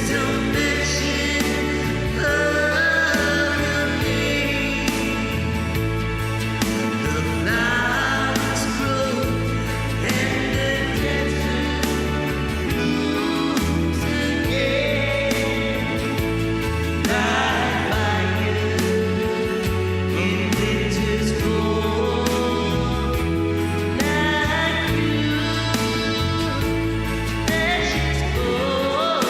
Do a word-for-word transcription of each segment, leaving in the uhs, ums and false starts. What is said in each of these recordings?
Salvation coming. The flowers grow and the desert blooms again. Like fire in winter's cold, like dew, precious gold.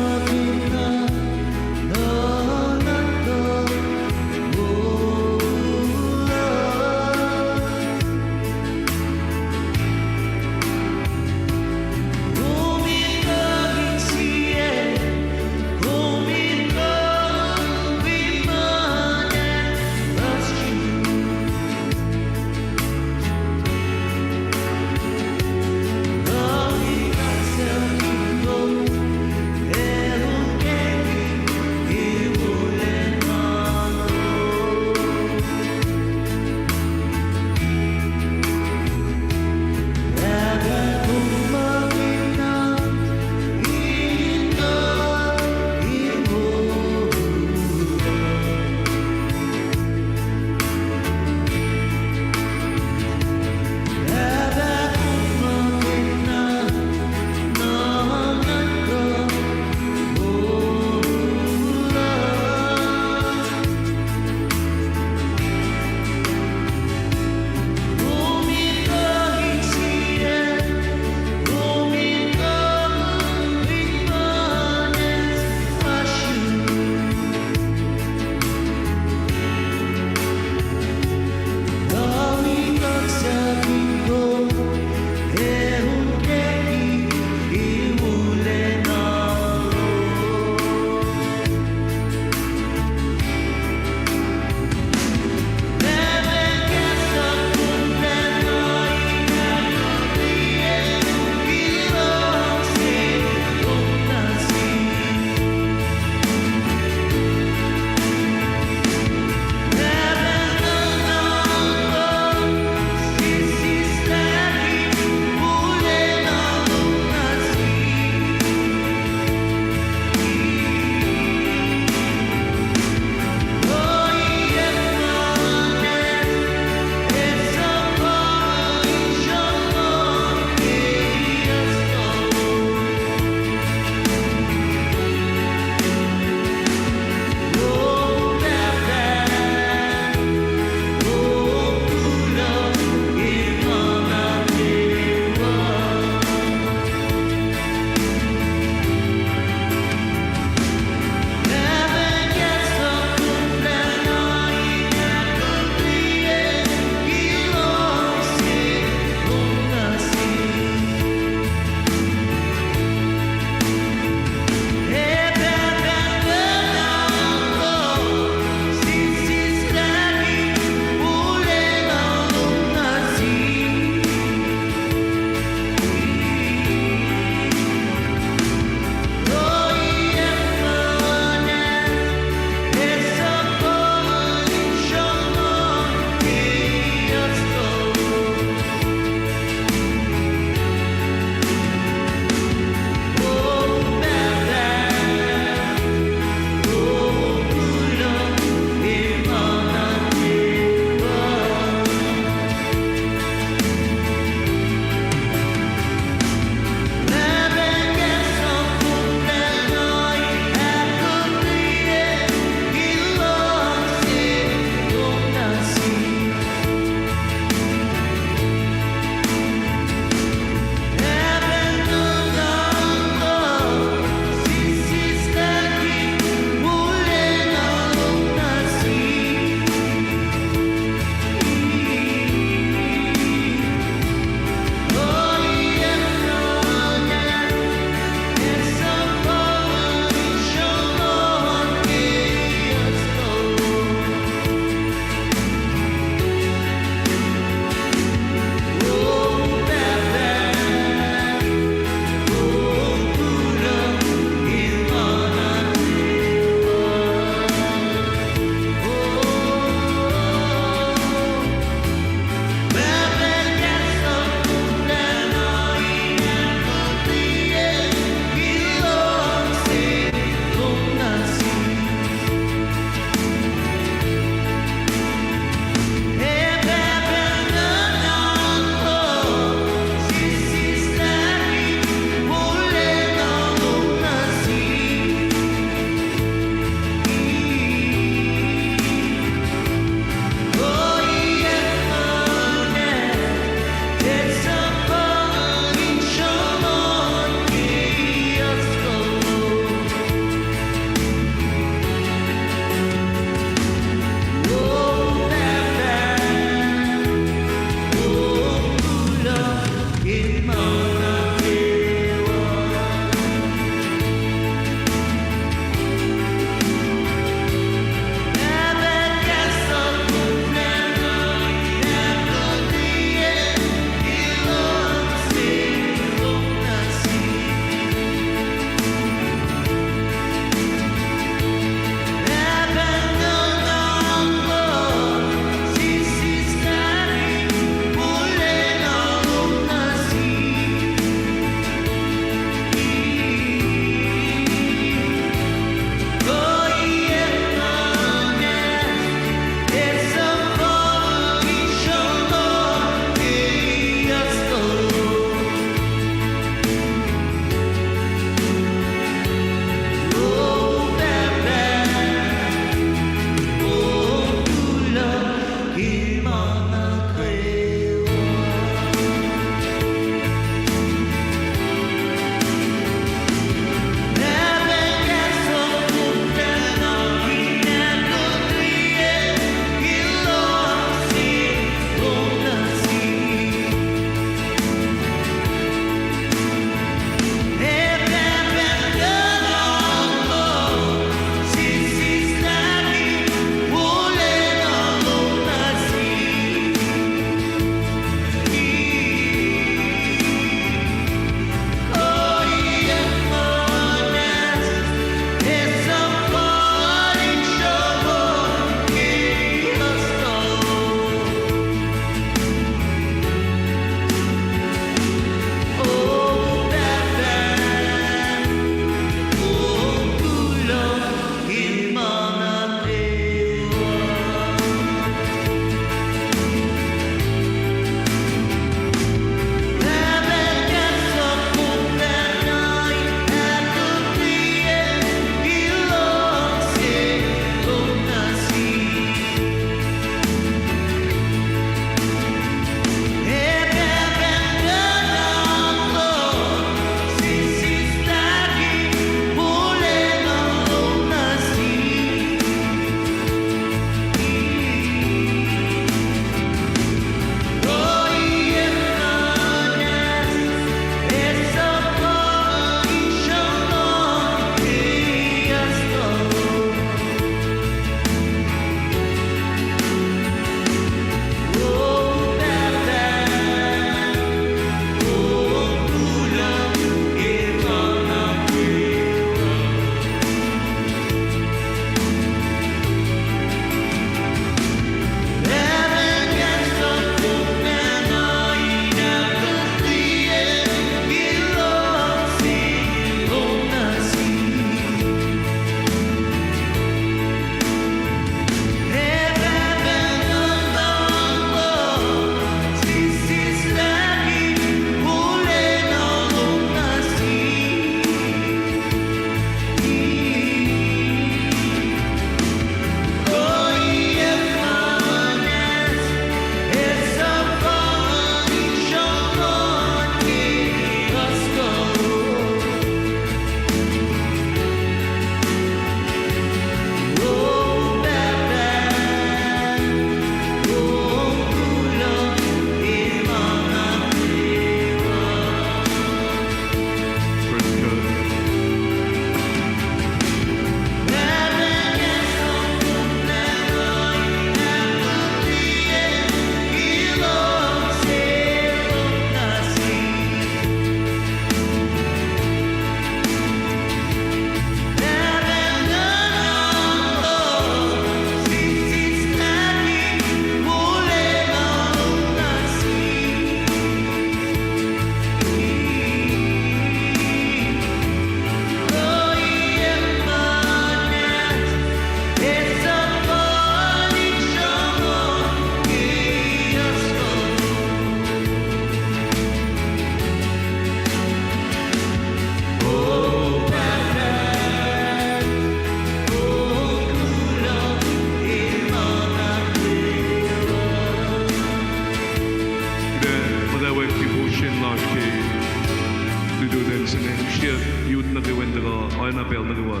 Lututacng se inge, siyuck youth nuh kwewa in tuhkuh oacna pacl nuh kwewa.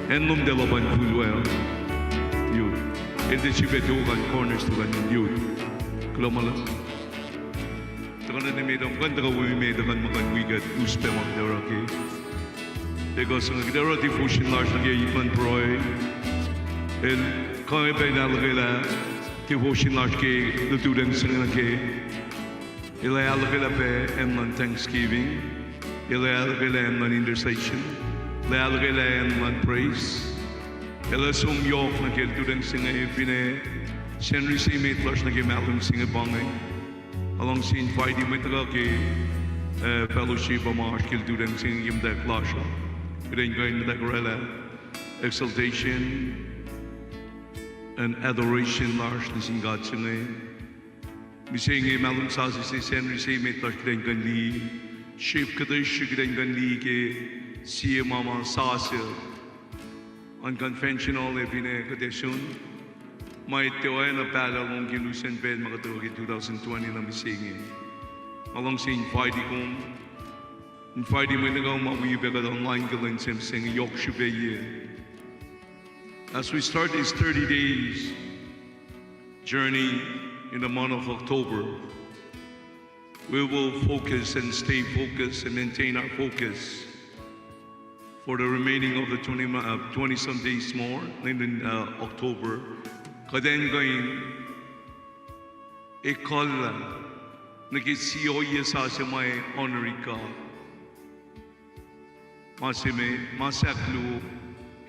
Acn lom tiac luhpan fihl we youth. El tiac srihpac tuh kuh in corners tuh kuh in youth. Kuloh ma luhlahp. Tuhkuh nuh met uh, kuh in tuhkuh wi met uh, kuh in muh kuh in wi kuht us pac ma kuht oruh ke. Ekuh se inge kuht oruh devotion lasr nuh ke ip luhn pruhe. El kuh pac in ahluhkwelah devotion lasr ke lututacng se inge nuh ke. El ac ahluhkwelah pac acn luhn thanksgiving. El ac ahluhkwelah acn luhn intercession. El ac ahluhkwelah acn luhn praise. El ac som yohk nuh ke lututacng se inge, finne Sacnri se met lasr nuh ke mahlwem se inge pa inge. Nga luhngse invite mwet nuh ke, eh, fellowship uh ma oasr ke lututacng se inge ke muhtwacwacack lasr uh. Kuht in kuh in muhtwacwacack orwaclah exaltation and adoration lasr nuh sin God se inge. Mihsenge mahlwem sasuc se Sacnri se met lasr kuht in kuh in liye. Srihk kuhtuh srihk kuht in kuh in liye ke sie ma ma sasuc unconventional ac finne kuht ac sun. Ma etuh oacna pahluh lom ke lusen pacl ma kuht oruh ke two thousand twenty na mihsenge. Nga luhngse invite kom. Invite mwet nuh kwewa ma wi pac kuht online ke lwen se mihsenge, yohk srihpac. As we start this thirty days journey in the month of October, we will focus and stay focused and maintain our focus for the remaining of the twenty, mo- uh, twenty some days more in, in uh, October. Kuht in kuh in ekuhllah nuh ke sie ohiyac sasuc ma honor-i God. Ma se me, ma sahk luo,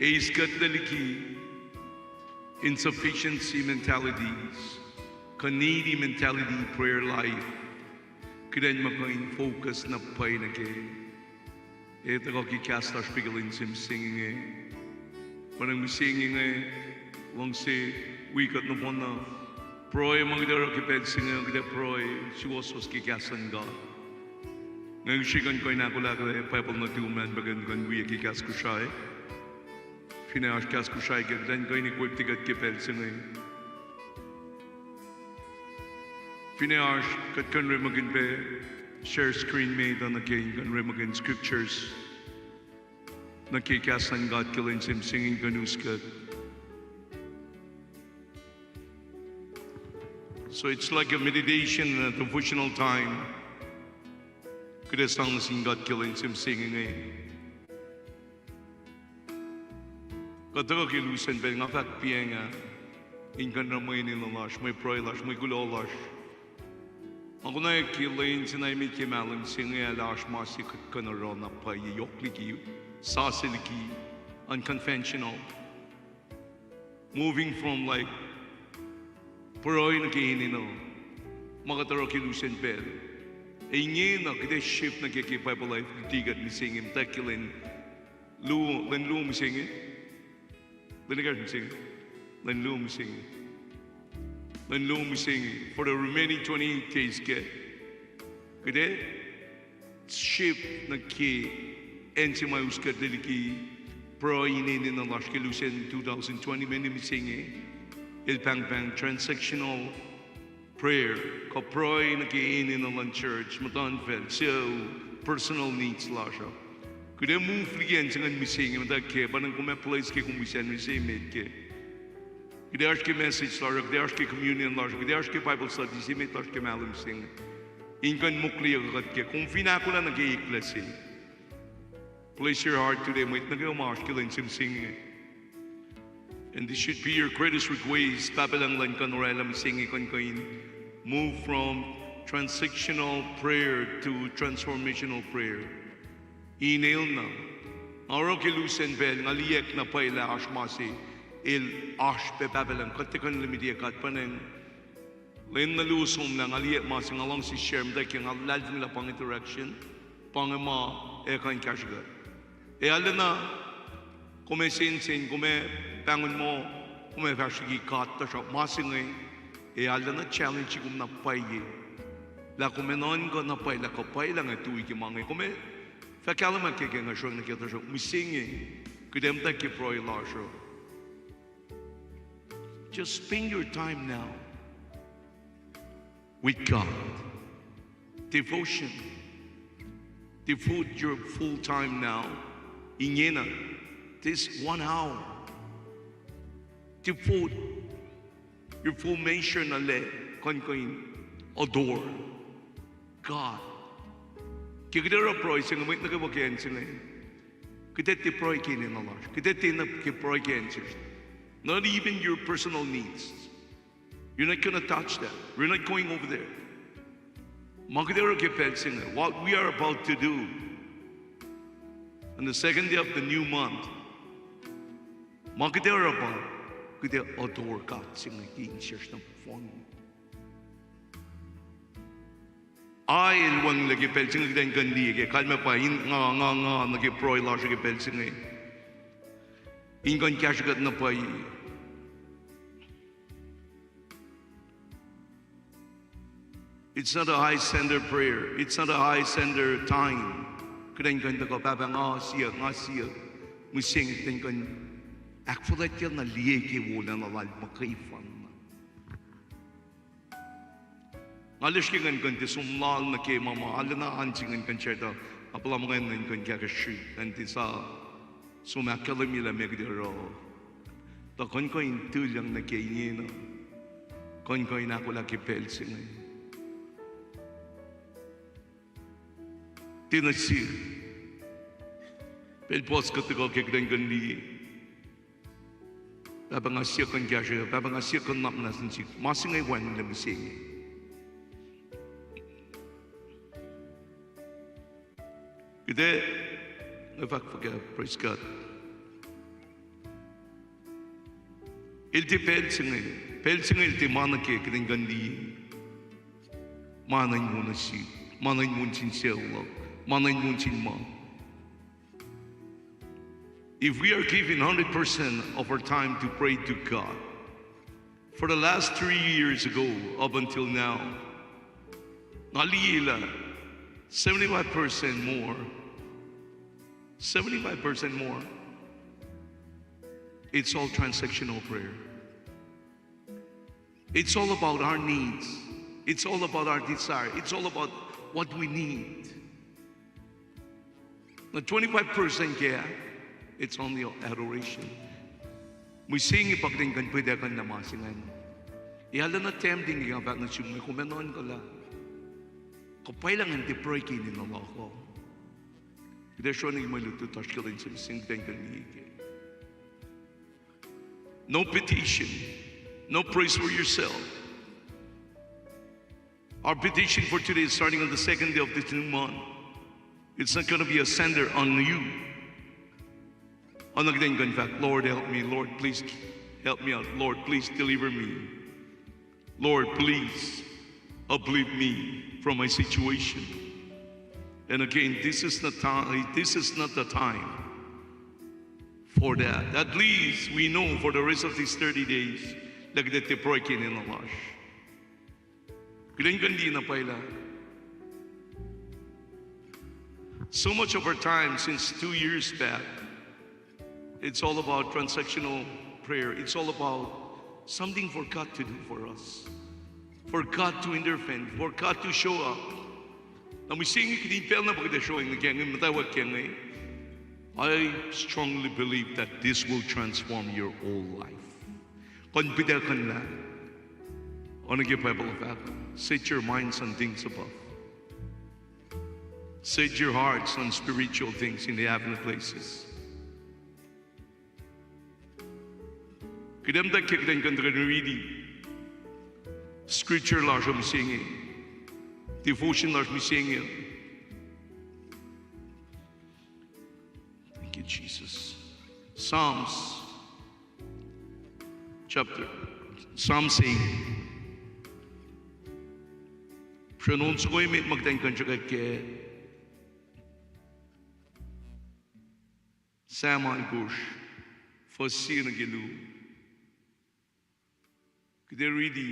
eis kuht liki insufficiency mentalities, kuh needy mentality prayer life. Kuht in muh kuh in focus na pwacye nuh ke. Ac tuhkuh ke kahs lasr pac ke lwen se mihsenge inge. Pwacnwacng mihsenge inge, luhngse wi kuht nohfohn na. Pruhe ma kuht oruh ke pacl se inge, kuht ac pruhe suwohswohs ke kahs luhn God. Nga srihke in kuh in ahkolah ke Bible nuhtum an pa kuht in kuh in wi ke kahs Kosrae. Finne oasr kahs Kosrae ke, kuht in kuh in equip kuht ke pacl se inge. Finne oasr, kuht kuh in orekmakihn pac share screen met uh nuh ke in kuh in orekmakihn scriptures nuh ke kahs luhn God ke lwen se mihsenge in kuh in us kuht. So it's like a meditation and a devotional time. Kuht ac sang nuh sin God ke lwen se mihsenge inge. Kuht tuhkuh ke lusen pacl, nga fahk piacng ah, in kuh in oruh mwe enenuh lasr, mwe pruhe lasr, mwe kuloh lasr. Ma konwacack ke lwen se na emet ke mahlwem se inge ah, lah oasr ma se kuht kuh in oruh na pwacye yohk liki, sasuc liki, unconventional. Moving from, like, pruhe nuh ke enenuh ma kuht oruh ke lusen pacl. Ac ingena kuht ac shift nuh ke, ke Bible life luti kuht mihsenge, muhtwacwacack ke lwen luo, lwen luo mihsenge. Lwen ekahsr mihsenge. Lwen luo mihsenge. Lwen luo mihsenge. For the remaining twenty-eight days ke, kuht ac shift nuh ke acn se ma us kuht liki pruhe in enenuh lasr ke lusen two thousand twenty meni mihsenge. El pahngpahng transactional prayer, kuh pruhe nuh ke enenuh luhn church, muhtuhnfacl, sucu, personal needs lasr uh. Kuht ac move liki acn se ingacn mihsenge, muhtwacwacack ke, pa inge kom ac place ke kom wi Sacnri se met ke. Kuht ac oasr ke message lasr uh, kuht ac oasr ke communion lasr uh, kuht ac oasr ke Bible study se met lasr ke mahlwem se inge. In kuh in mokleyuck kuht ke, kom fin ahkolah nuh ke eklac se. Place your heart today, mwet nuh kwewa ma oasr ke lwen se mihsenge. And this should be your greatest request. Pahpah Lucng, kuh in orwaclah mihsenge kuh in kuh in move from transactional prayer to transformational prayer. Inel na. Nga oruh ke lusen pacl, nga liyacack na pwacye lah oasr ma se el oasr pac Pahpah Lucng, kuht tiac kuh in limit God pa inge. Lwen na luo somlah nga liyacack ma se nga luhngse share, muhtwacwacack ke nga luhlahlfongi lah pa inge direction, pa inge ma ac kuh in kahsrwe kuht. Ac arulacna kom ac sensen, kom ac pahngon muh kom ac fahsr liki God, tuhsruhk ma se inge ac arulacna challenge kom na pwacye. Lah kom ac nuhnkuh na pwacye lah kuh pwacye lah nga tui ke ma inge, kom ac fah kahlwem ke ke nga sruhng nuh ke, tuhsruhk mihsenge kuht ac muhtwacwacack ke pruhe lasr uh. Just spend your time now with God. Devotion. Devote your full time now. Ingena. This one hour. Devote your full measure na lah kuh in kuh in adore God. Ke kuht oruh pruhe se inge, mwet nuh kwewa ke acn se inge, kuht ac tiac pruhe ke enenuh lasr. Kuht ac tiac na ke pruhe ke acn se. Not even your personal needs. You're not gonna touch that. We're not going over there. Ma kuht oruh ke pacl se inge, what we are about to do on the second day of the new month, ma kuht oruh pa, kuht ac adore God se inge ke insesr na fohn. Ac el wacngihnlac ke pacl se inge kuht in kuh in liye ke kalmac pa in nga, nga, nga nuh ke pruhe lasr ke pacl se inge, in kuh in kahsrwe kuht na pwacye. It's not a high standard prayer. It's not a high standard time. Kuht in kuh in tuhkuh, Pahpah, nga siyuck, nga siyuck. Mihsenge kuht in kuh in ahkfuhlwactyacl na liye ke wolacna lal muhkwena. Nga liye ke ngan kuh in tiac som lal nuh ke ma ma arulacna an se ngan kuh in srackna, a puhla ma ngan kuh in kahkahsrihk, ngan tiac sa som ahkkahlwemye lah meac kuht oruh. Tuh kuh in kuh in tulyang nuh ke ingena. Kuh in kuh in ahkolah ke pacl se inge. Tiac nuh sihk. Pacl puhs kuht tuhkuh ke kuht in kuh in liye, Pahpah, nga siyuck kuh in kahsruh, Pahpah, nga siyuck kuh in nuhnak muhnahs nuh sihk. Ma se inge wacngihnlac mihsenge. Kuht ac, nga fahk fuhkah, praise God. El tiac pacl se inge, pacl se inge el tiac ma nuh ke kuht in kuh in liye ma nuh in wo nuh sihk, ma nuh in wo nuh sin sucu luhk, ma nuh in wo nuh sin ma. If we are giving hundred percent of our time to pray to God, for the last three years ago, up until now, nga liye lah seventy-five percent more, seventy-five percent more, it's all transactional prayer. It's all about our needs. It's all about our desire. It's all about what we need. Na twenty-five percent ke, it's only adoration. Mihsenge pa kuht in kuh in pwacye kuh in na ma se ingacn. Ac arulacna tempting ke nga fahk nuh sum, kom ac nuhnkuh lah kuh pwacye lah ngan tiac pruhe ke enenuh luhk uh. Kuht ac sroacng mwe lutlut lasr ke lwen se mihsenge kuht in kuh in liye ke No petition. No praise for yourself. Our petition for today, starting on the second day of this new month, it's not gonna be a center on you. Oacna kuht in kuh in fahk, Lord, help me. Lord, please help me out. Lord, please deliver me. Lord, please uplift me from my situation. And again, this is not time, this is not the time for that. At least we know for the rest of these thirty days, lah kuht ac tiac pruhe ke enenuh lasr. Kuht in kuh in liye na pwacye lah so much of our time since two years back, it's all about transactional prayer. It's all about something for God to do for us, for God to intervene, for God to show up. Na mihsenge kuht in pacl na pa kuht ac sroacng nuh ke inge, muhtwacwacack ke inge, I strongly believe that this will transform your whole life. Kuh in pwacye kuh in lah, oacna ke Bible fahk, set your minds on things above. Set your hearts on spiritual things in the heavenly places. Kuht ac muhta ke kuht in kuh in riti scripture lasr uh mihsenge, devotion lasr mihsenge. Thank you, Jesus. Psalms chapter, Psalm saying, sracn on soko emet ma kuht in kuh in sruhkwack kac. Psalm alkosr, fuhs sie nuh ke luo. Kuht ac riti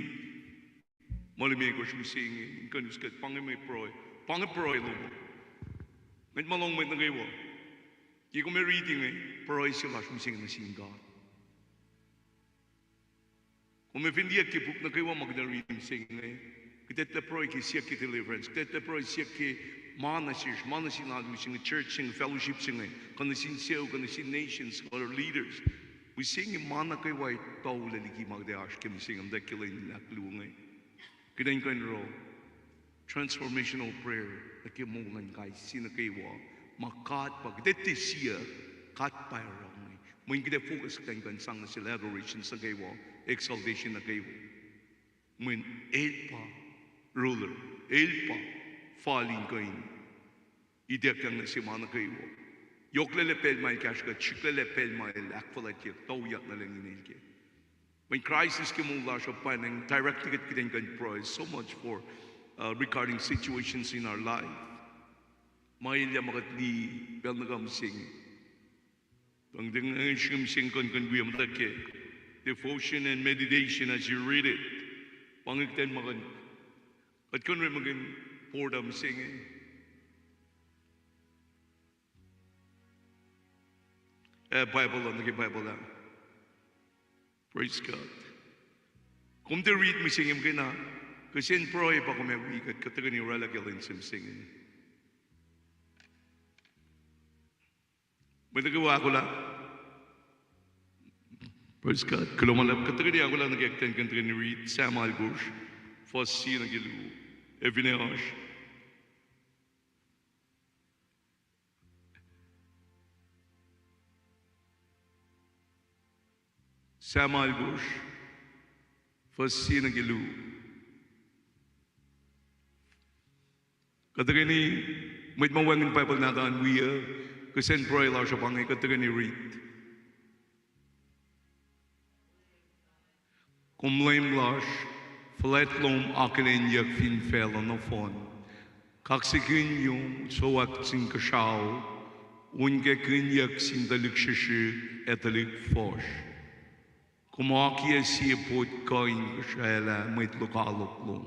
ma limekohsr mihsenge in kuh in us kuht, pa inge mwe pruhe, pa inge pruhe lom uh. Ngwet ma lohng mwet nuh kwewa, ke kom ac riti inge, pruhe se lasr mihsenge nuh sin God. Kom ac fin liye ke puk nuh kwewa ma kuht ac riti mihsenge, kuht etuh lah pruhe ke siyuck ke deliverance, kuht etuh lah pruhe siyuck ke ma nuh sesr, ma nuh sin alu se inge, church se inge, fellowship se inge, kuh nuh sin sucu, kuh nuh sin nations, kuh leaders. Mihsenge ma nuh kwewa etuh liki ma kuht ac oasr ke mihsenge, muhtwacwacack ke lwen ahkluo inge. Kuht in kuh in oruh transformational prayer nuh ke moul luhn kais sie nuh kwewa. Ma God pa, kuht ac tiac siyuck, God pa oruh inge. Mweyen kuht ac focus kuht in kuh in sang nuh sel adorations nuh kwewa, exaltation nuh kwewa. Mweyen El pa ruler, El pa fal in kuh in ituckyang nuh se ma nuh kwewa. Yohklaclac pacl ma El kahsruh kuht, srihklaclac pacl ma El ahkfuhlwactyeyuck, tuyak nuh lengin El ke. Mweyen crisis ke moul lasr uh pwacnwacng directly kuht, kuht in kuh in pruhe so much for, uh, regarding situations in our life. Ma elyah ma kuht liye pacl nuh kwewa mihsenge. Pa inge srihke mihsenge kuh in kuh in wi muhta ke devotion and meditation as you read it. Pa inge kuht in ma kuh in, kuht kuh in orekmakihn board uh mihsenge. Ah, Bible uh, nuh ke Bible ah. Praise God. Kom tiac read mihsenge muhkwena, kihsen pruhe pa kom ac wi kuht, kuht tuhkweni oraclah ke lwen se mihsenge. Mwet nuh kwewa ahkolah. Praise God. Kuloh ma luhlahp, kuht tuhkweni ahkolah nuh ke kuht in kuh in tuhkweni read Sam alkosr, fuhs sie nuh ke luo. Ac finne oasr Sam alkosr, fuhs sie nuh ke luo. Kuht tuhkweni, mwet ma wacngihn Bible nahtuhl an wi uh, kihsen pruhe lasr uh pa inge, kuht tuhkweni read. Kom Leum lasr, fuhlwact lom akihlenyuck fin facluh nohfohn. Kaksakihnyom sowack sin kuhsrao, onkakihnyuck sin tuhlihk srihsrihk ac tuhlihk fuhsr. Kom akiyac sie pot kuh in kosraclah mwet lokoalok lom.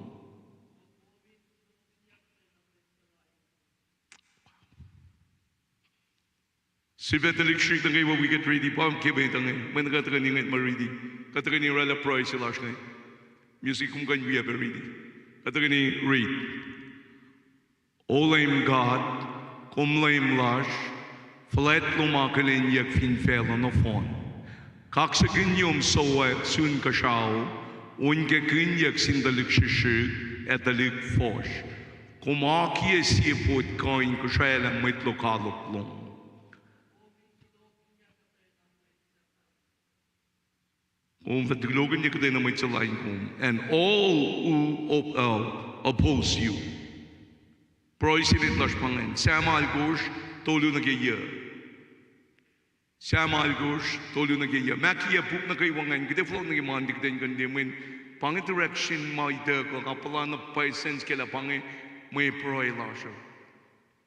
Sifilpac tuhlihk srihsrihk nuh kwewa wi kuht riti, pa ke met inge, mwe nuh kuht tuhkweni ngwet ma riti. Kuht tuhkweni oraclah pruhe se lasr inge. Music, kom kuh in wi pac riti. Kuht tuhkweni read. O Leum God, kom Leum lasr, fuhlwact lom akihlenyuck fin facluh nohfohn. Kaksakihnyom sowack sun kuhsrao, onkakihnyuck sin tuhlihk srihsrihk ac tuhlihk fuhsr. Kom akiyac sie pot kuh in kosraclah mwet lokoalok lom. Kom fah tulokihnye kuhtwena mwet suc lain kom. And all who op-, uh, oppose you. Pruhe se met lasr pa ingacn. Sam alkosr, tolu nuh ke yuh. Sam alkosr, tolu nuh ke yuh. Makiyac puk nuh kwewa ingacn, kuht ac fohlohk nuh ke Monday kuht in kuh in liye mweyen pa inge direction ma ituckuh, nga puhla na pwacye sense ke lah pa inge mwe pruhe lasr uh.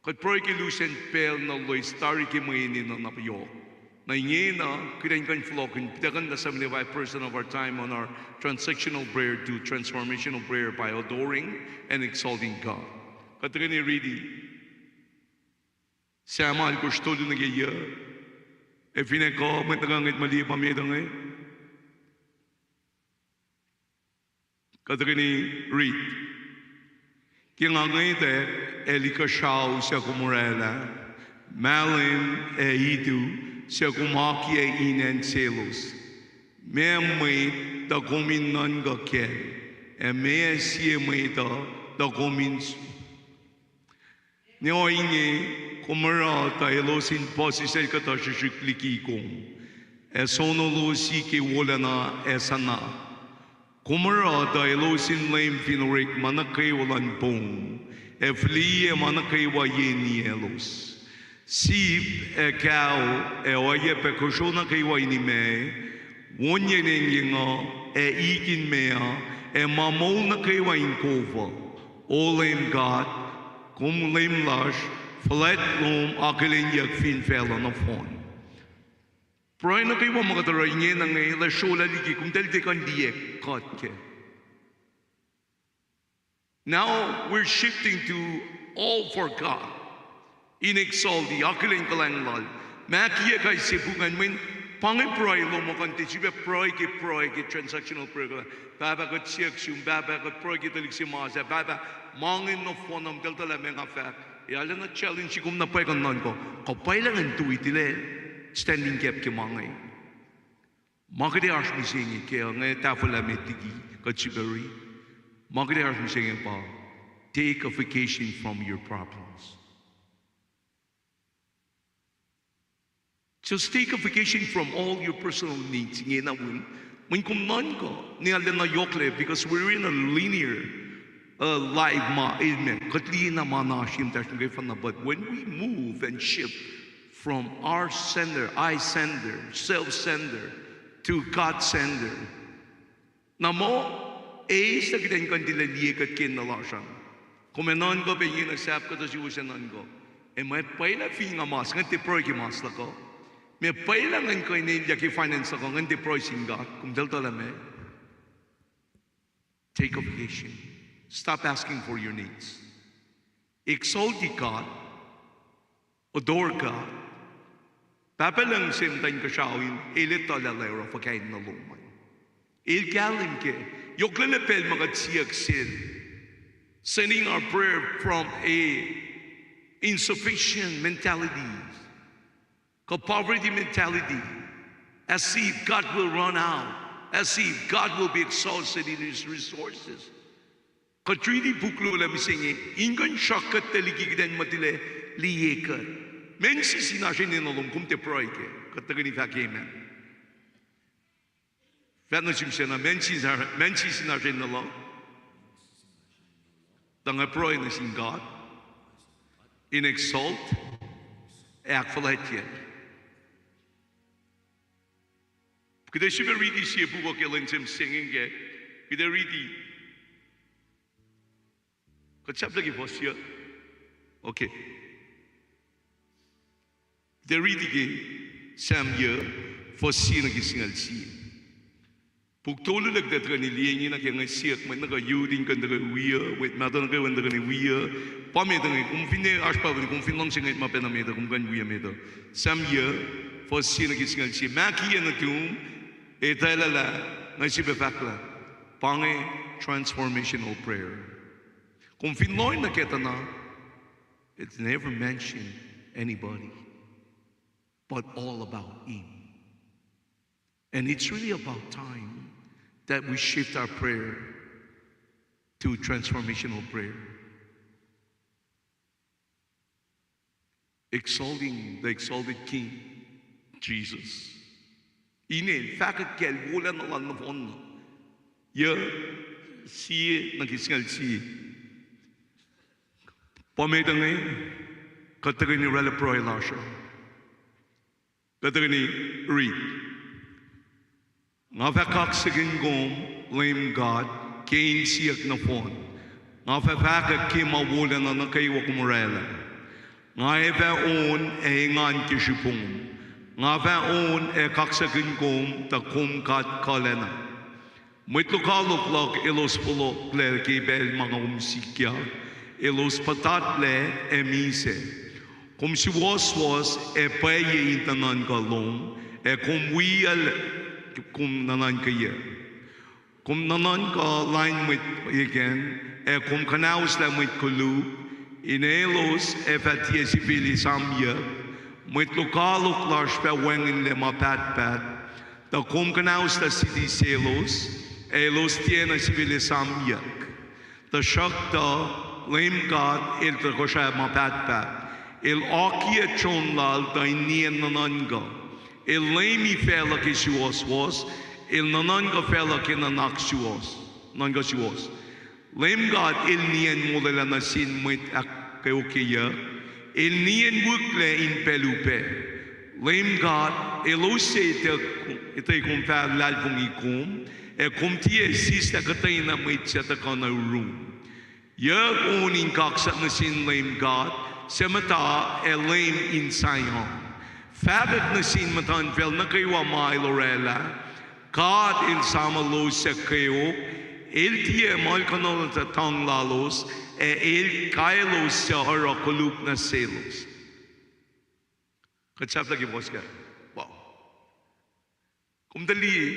Kuht pruhe ke lusen pacl na loes tari ke mwe enenuh na yohk. Na ingena, kuht in kuh in fohlohkihn, kuht in kuh in seventy-five percent of our time on our transactional prayer to transformational prayer by adoring and exalting God. Kuht tuhkweni riti Sam alkosr, tolu nuh ke yuh. Ac finne kuh mwet nuh kwewa ngwet ma liye pa met inge. Kuht tuhkweni riti. Ke nga ngwetwack, el ikuhsrao suc kom oraclah, mahlwem ac itu suc kom akiyac in acn selos. Meac mwet tuh kom in nuhnkuh kacl, ac meac sie mwet uh tuh kom in s- Ne ohinge, kom oruh tuh elos in puhsisacl kuhtuh srihsrihk liki kom, ac sonolos ke wolacna ac sana. Kom oruh tuh elos in leum fin orekma nuh kwewa luhn poun, ac fihliyac ma nuh kwewa ye niyaclos. Sip ac kao ac oacyacpac kosro nuh kwewa in imac, woniyac in engyeng uh, ac ik in meoa, ac ma moul nuh kwewa in kof uh. O Leum God, kom Leum lasr, fuhlwact lom akihlenyuck fin facluh nohfohn. Pruhe nuh kwewa ma kuht oruh ingena inge, lah srolah liki, kom tiac kuh in liye kuht kac. Now we're shifting to all for God. In exalti, akihlen kuhlwacng lal. Makiyac kais sie puk ingacn mweyen pa inge pruhe lom uh kuh in tiac sifilpac pruhe ke pruhe ke transactional prayer. Pahpah, kuht siyuck sum, Pahpah, kuht pruhe ke tuhlihk se mas ah, Pahpah, ma inge nohfohn uh, eltahl lah meac nga fahk. Arulacna challenge kom na pwacye kuh nuhnkuh, kuh pwacye lah ngan tui tilac standing gap ke ma inge. Ma kuht ac oasr mihsenge ke inge, tahfwelah met liki kuht sifacna. Ma kuht ac oasr mihsenge pa, take a vacation from your problems. Just take a vacation from all your personal needs. Inge na win, mweyen kom nuhnkuh, ne arulacna yohklac, because we're in a linear, uh, life ma, amen. Kuht liye na ma na oasr ye muhtahsr nuh kwewa, but when we move and shift from our center, I center, self center, to God center, na muh, eis tuh kuht in kuh in tilac liye kuht ke enenuh lasr an. Kom ac nuhnkuh pac inge na sahp kuhtuh suwos ac nuhnkuh, ac ma pwacye lah fin nga mas, ngan tiac pruhe ke mas luhk uh. Ma pwacye lah ngan kuh in elyah ke finance luhk uh, ngan tiac pruhe sin God. Kom tuh etuh lah ma, take a vacation. Stop asking for your needs. Exalt God. Adore God. Pahpah Lucng se muhtuhn Inkuhsrao in, El etuh lah oruh fuhkah enenuh lom an. El kahlwem kac. Yohklac na pacl ma kuht siyuck sel, sending our prayer from a insufficient mentality, kuh poverty mentality, as if God will run out, as if God will be exhausted in his resources. Kuht riti puk luo lah mihsenge in kuh in sruhk kuht liki kuht in muhta lah liye kuht. Mensis in oasr enenuh lom, kom tiac pruhe kac. Kuht tuhkweni fahk amen. Fahk nuh sum sacna, mensis, mensis in oasr enenuh lom, tuh nga pruhe nuh sin God in exalt, ac ahkfuhlwactye. Kuht ac sifilpac riti sie puk ke lwen se mihsenge kac. Kuht ac riti, kuht sahflah ke fuhs yuc. Okay. Kuht ac riti ke Sam yuc, fuhs sie nuh ke singucul sie. Puk tolu lah kuht ac tuhkweni liye inge na ke nga siyuck mwet nuh kwewa, youth in kuh in tuhkweni wi uh, mwet mahtuh nuh kwewa in tuhkweni wi uh. Pa met inge, kom finne oasr Bible, kom fin luhngse ngwet ma pacna met uh, kom kuh in wi uh met uh. Sam yuc, fuhs sie nuh ke singucul sie. Maki nuhtum, etwaclah lah nga sifilpac fahk lah pa inge transformational prayer. Kom fin lohacng nuh kac tuh na, it's never mentioned anybody, but all about him. And it's really about time that we shift our prayer to transformational prayer. Exalting the exalted King, Jesus. Inel fahkwack kacl wolacna lal nohfohn na. Yuc, sie nuh ke singucul sie. Pa met inge, kuht tuhkweni oraclah pruhe lasr uh. Kuht tuhkweni riti. Nga fah kaksakihn kom, Leum God, ke insiyuck nohfohn. Nga fah fahkwack ke ma wolacna nuh kwewa kom oraclah. Nga ac fah on ac engan ke srihpom. Nga fah on ac kaksakihn kom, tuh kom God kuhlacna. Mwet lokoalok luhk elos fohlohklac ke pacl ma kom sikyak, elos puhtatlac ac misac. Kom suwohswohs ac pwacye in nuhnuhnkuh lom, ac kom wiyacl, kom nuhnuhnkuh yac. Kom nuhnuhnkuh lain mwet ekacn, ac kom kuhnahoslah mwet koluk, in elos ac fah tiac sifil esamyuck. Mwet lokoalok lasr fah wacngihnlac ma pahtpaht, tuh kom kuhnahoslah siti selos, ac elos tiacna sifil esamyuck. Tuhsruhktuh Leum God El tohkohsrah ma pahtpaht. El oakiyac tron Lal tuh in nien nuhnuhnkuh. El Leumi facluh ke suwohswohs, El nuhnuhnkuh facluh ke nuhnak suwohs, nuhnkuh suwohs. Leum God El nien molwelah nuh sin mwet ahkkweokyeyuck. El nien wihklac in pacl upac. Leum God, elos se etuh, etuh kom fah luhlahlfongi kom, ac kom tiac sislah kuhtwena mwet suc tuhkuh nuh yurum. Yuck on in kaksak nuh sin Leum God, suc muhta ac Leum in Zion. Fahkwack nuh sin muhtuhnfacl nuh kwewa ma El oraclah. God El esamuhlos suc kweok, El tiac muhlkuhnlah tuhng lalos, ac El kaelos suc oruh koluk nuh selos. Kuht sahflah ke fuhs kac. Wow. Kom tuh liye,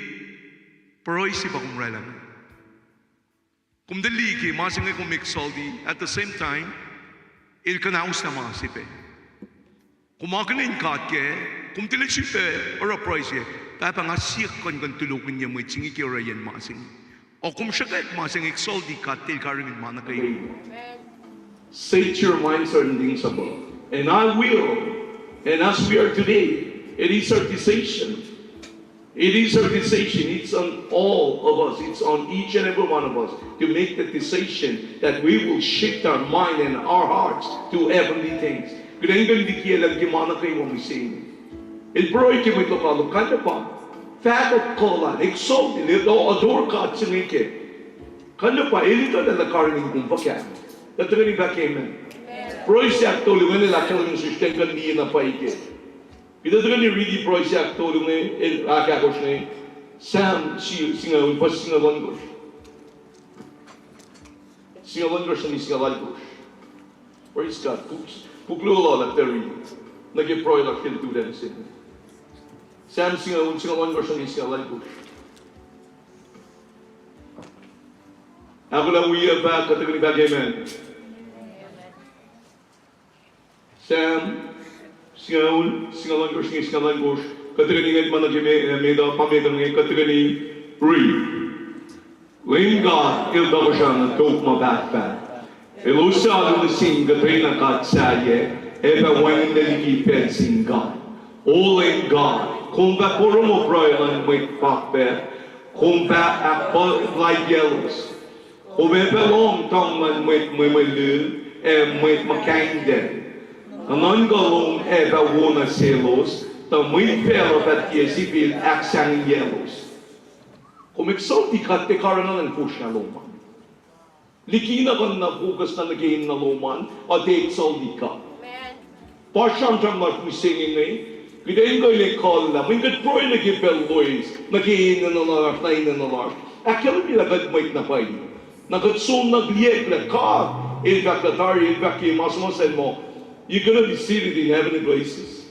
pruhe se pa kom oraclah. Kom tuh liye ke ma se inge kom exalti, at the same time, El kuhnauslah ma se pac. Kom akihlen God kac, kom tilac sifilpac oruh pruhe se, Pahpah, nga siyuck kuh in kuh in tulokihnye mwet se inge ke orwaciyacn ma se inge. O kom sruhkwack ma se inge, exalt God, El karihngihn ma nuh kwewa. Set your minds on things above. And I will. And as we are today, it is our decision. It is our decision. It's on all of us. It's on each and every one of us to make the decision that we will shift our mind and our hearts to heavenly things. Kuht in kuh in likiyac luhn ke ma nuh kwewa mihsenge. El pruhe ke mwet lokoalok, kuh na pa, fahkwack kuh lal, exalt, el adore God se inge kac. Kuh na pa, el etuh lah el karihngihn kom fuhkah. Kuht tuhkweni fahk amen. Pruhe se ahktolu inge el ahkkahlwemye sesr kuht in kuh in liye na pwacye kac. Kuht tuhkweni riti pruhe se ahktolu inge, el ahkahkosr inge. Sam si-, singucul, fuhs singucul ohnkohsr. Singucul ohnkohsr nuh ke singucul alkohsr. Praise God. Puk, puk luo lal ah tari. Nuh ke pruhe lasr ke lututacng se. Sam singucul, singucul ohnkohsr nuh ke singucul alkohsr. Ahkolah wi fahk, kuht tuhkweni fahk amen. Sam, singucul, singucul ohnkohsr nuh ke singucul alkohsr, kuht tuhkweni ngwet ma nuh ke me-, eh, met uh, pa met uh inge, kuht tuhkweni riti. Leum God El tohkohsrah na tok ma pahtpaht. Elos suc alu nuh sin kuhtwena god sahyac, ac fah wacngihnlac liki pacl sin God. O Leum God, kom fah porongo pruhe luhn mwet pakpac, kom fah ahkpuhlaikyelos. Kom ac fah lohng tuhng luhn mwet mwemwelul ac mwet muhkahintacl. Nuhnuhnkuh lom ac fah wo nuh selos, tuh mwet facluh fah tiac sifil ahksahngwengyelos. Kom exalt God ke karihngihn fosrngah lom an. Likina kuh na focus na nuh ke in na lom an, uh, tiac exalt God. Pa sramsram lasr mihsenge inge, kuht in kuh in ekuhllah, mweyen kuht pruhe nuh ke pacl loes, nuh ke enenuh lasr, na enenuh lasr. Ahkkahlwemye lah kuht mwet na pwacye. Na kuht som nuh ke liyacacng lah God, El fahk lah tari, El fahk ke ma suhmuhslah muh, you're gonna be seated in heavenly places.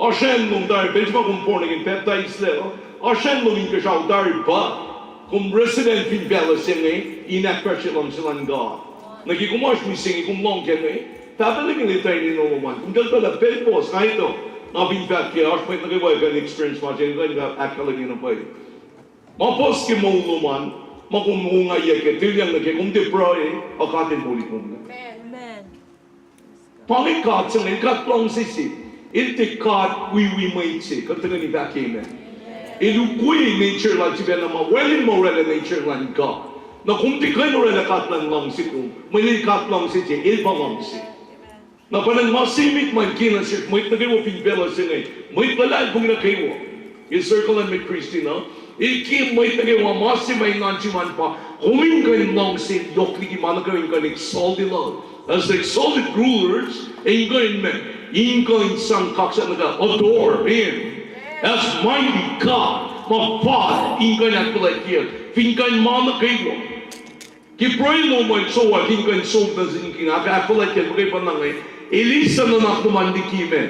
Oasr acn lom tari, pacl se ma kom born again, pacptaislac, oasr acn lom inkuhsrao tari pa kom resident fin facluh se inge, in ahkfahsrye luhngse luhn God. Nuh ke kom oasr mihsenge, kom lohng kac inge, Pahpah Lucng El etuh enenuh lom an. Kom kuh in etuh lah pacl puhs, nga etuh, nga fin fahk ke oasr mwet nuh kwewa kuh in experience ma se inge, kuh in ahkkahlwemye na pwacye. Ma puhs ke moul lom an, ma kom ongaiyac kac, tilyang nuh kac, kom tiac pruhe, ac God El moli kom. Pa inge God se inge, El God luhngse se. El tiac God wiwi mwet se, kuht tuhkweni fahk amen. El ukwe nature lal sifacna ma wacngihn ma orwaclah nature luhn God. Na kom tiac kuh in orwaclah God luhn luhngse kom, mweyen El God luhngse se, El pa luhngse. Na pa ingacn ma se met ma El kena sesr mwet nuh kwewa fin facluh se inge, mwet luhlahlfongi nuh kwewa. El circle luhn mwet Christian uh, El ke mwet nuh kwewa ma se ma engan se ma pa, kom in kuh in luhngse yohk liki ma nuh kwewa in kuh in exalt lal. As the exalted rulers, in kuh in ma, in kuh in sang kaksak nuh ke adore Him. As mighty God, ma pa in kuh in ahkfuhlwactye, fin kuh in ma nuh kwewa. Ke pruhe lom an, sowack in kuh in som nuh sin king, ahk-, ahkfuhlwactye, muhkwena pa inge, El eis nuhnak lom an liki ma.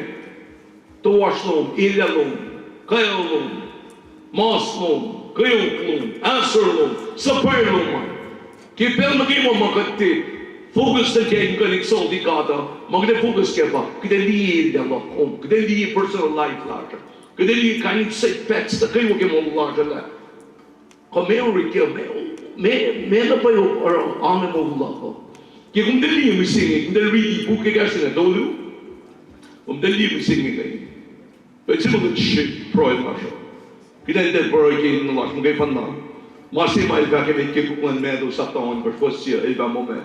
Toasr lom, elyah lom, kweok lom, mas lom, kweok lom, ahsor lom, suhpwacr lom an. Ke pacl nuh kwewa ma kuht tiac focus nuh kac in kuh in exalt God uh, ma kuht ac focus kac pa, kuht ac liye elyah luhk lom, kuht ac liye personal life lasr uh, kuht ac liye kain in setbacks nuh kwewa ke moul lasr uh lah kuh meac orekyac, meac, meac, meac na pwacye oruh ange moul luhk uh. Ke kom tiac liye mihsenge, kom tiac riti puk ekahsr inge tolu, kom tiac liye mihsenge inge, pacl se ma kuht srihk pruhe lasr uh. Kuht in tiac pruhe ke enenuh lasr muhkwena. Ma se ma El fahk emet ke puk luhn Matthew sapta ohnkohsr, fuhs sie, El fahk muh ma,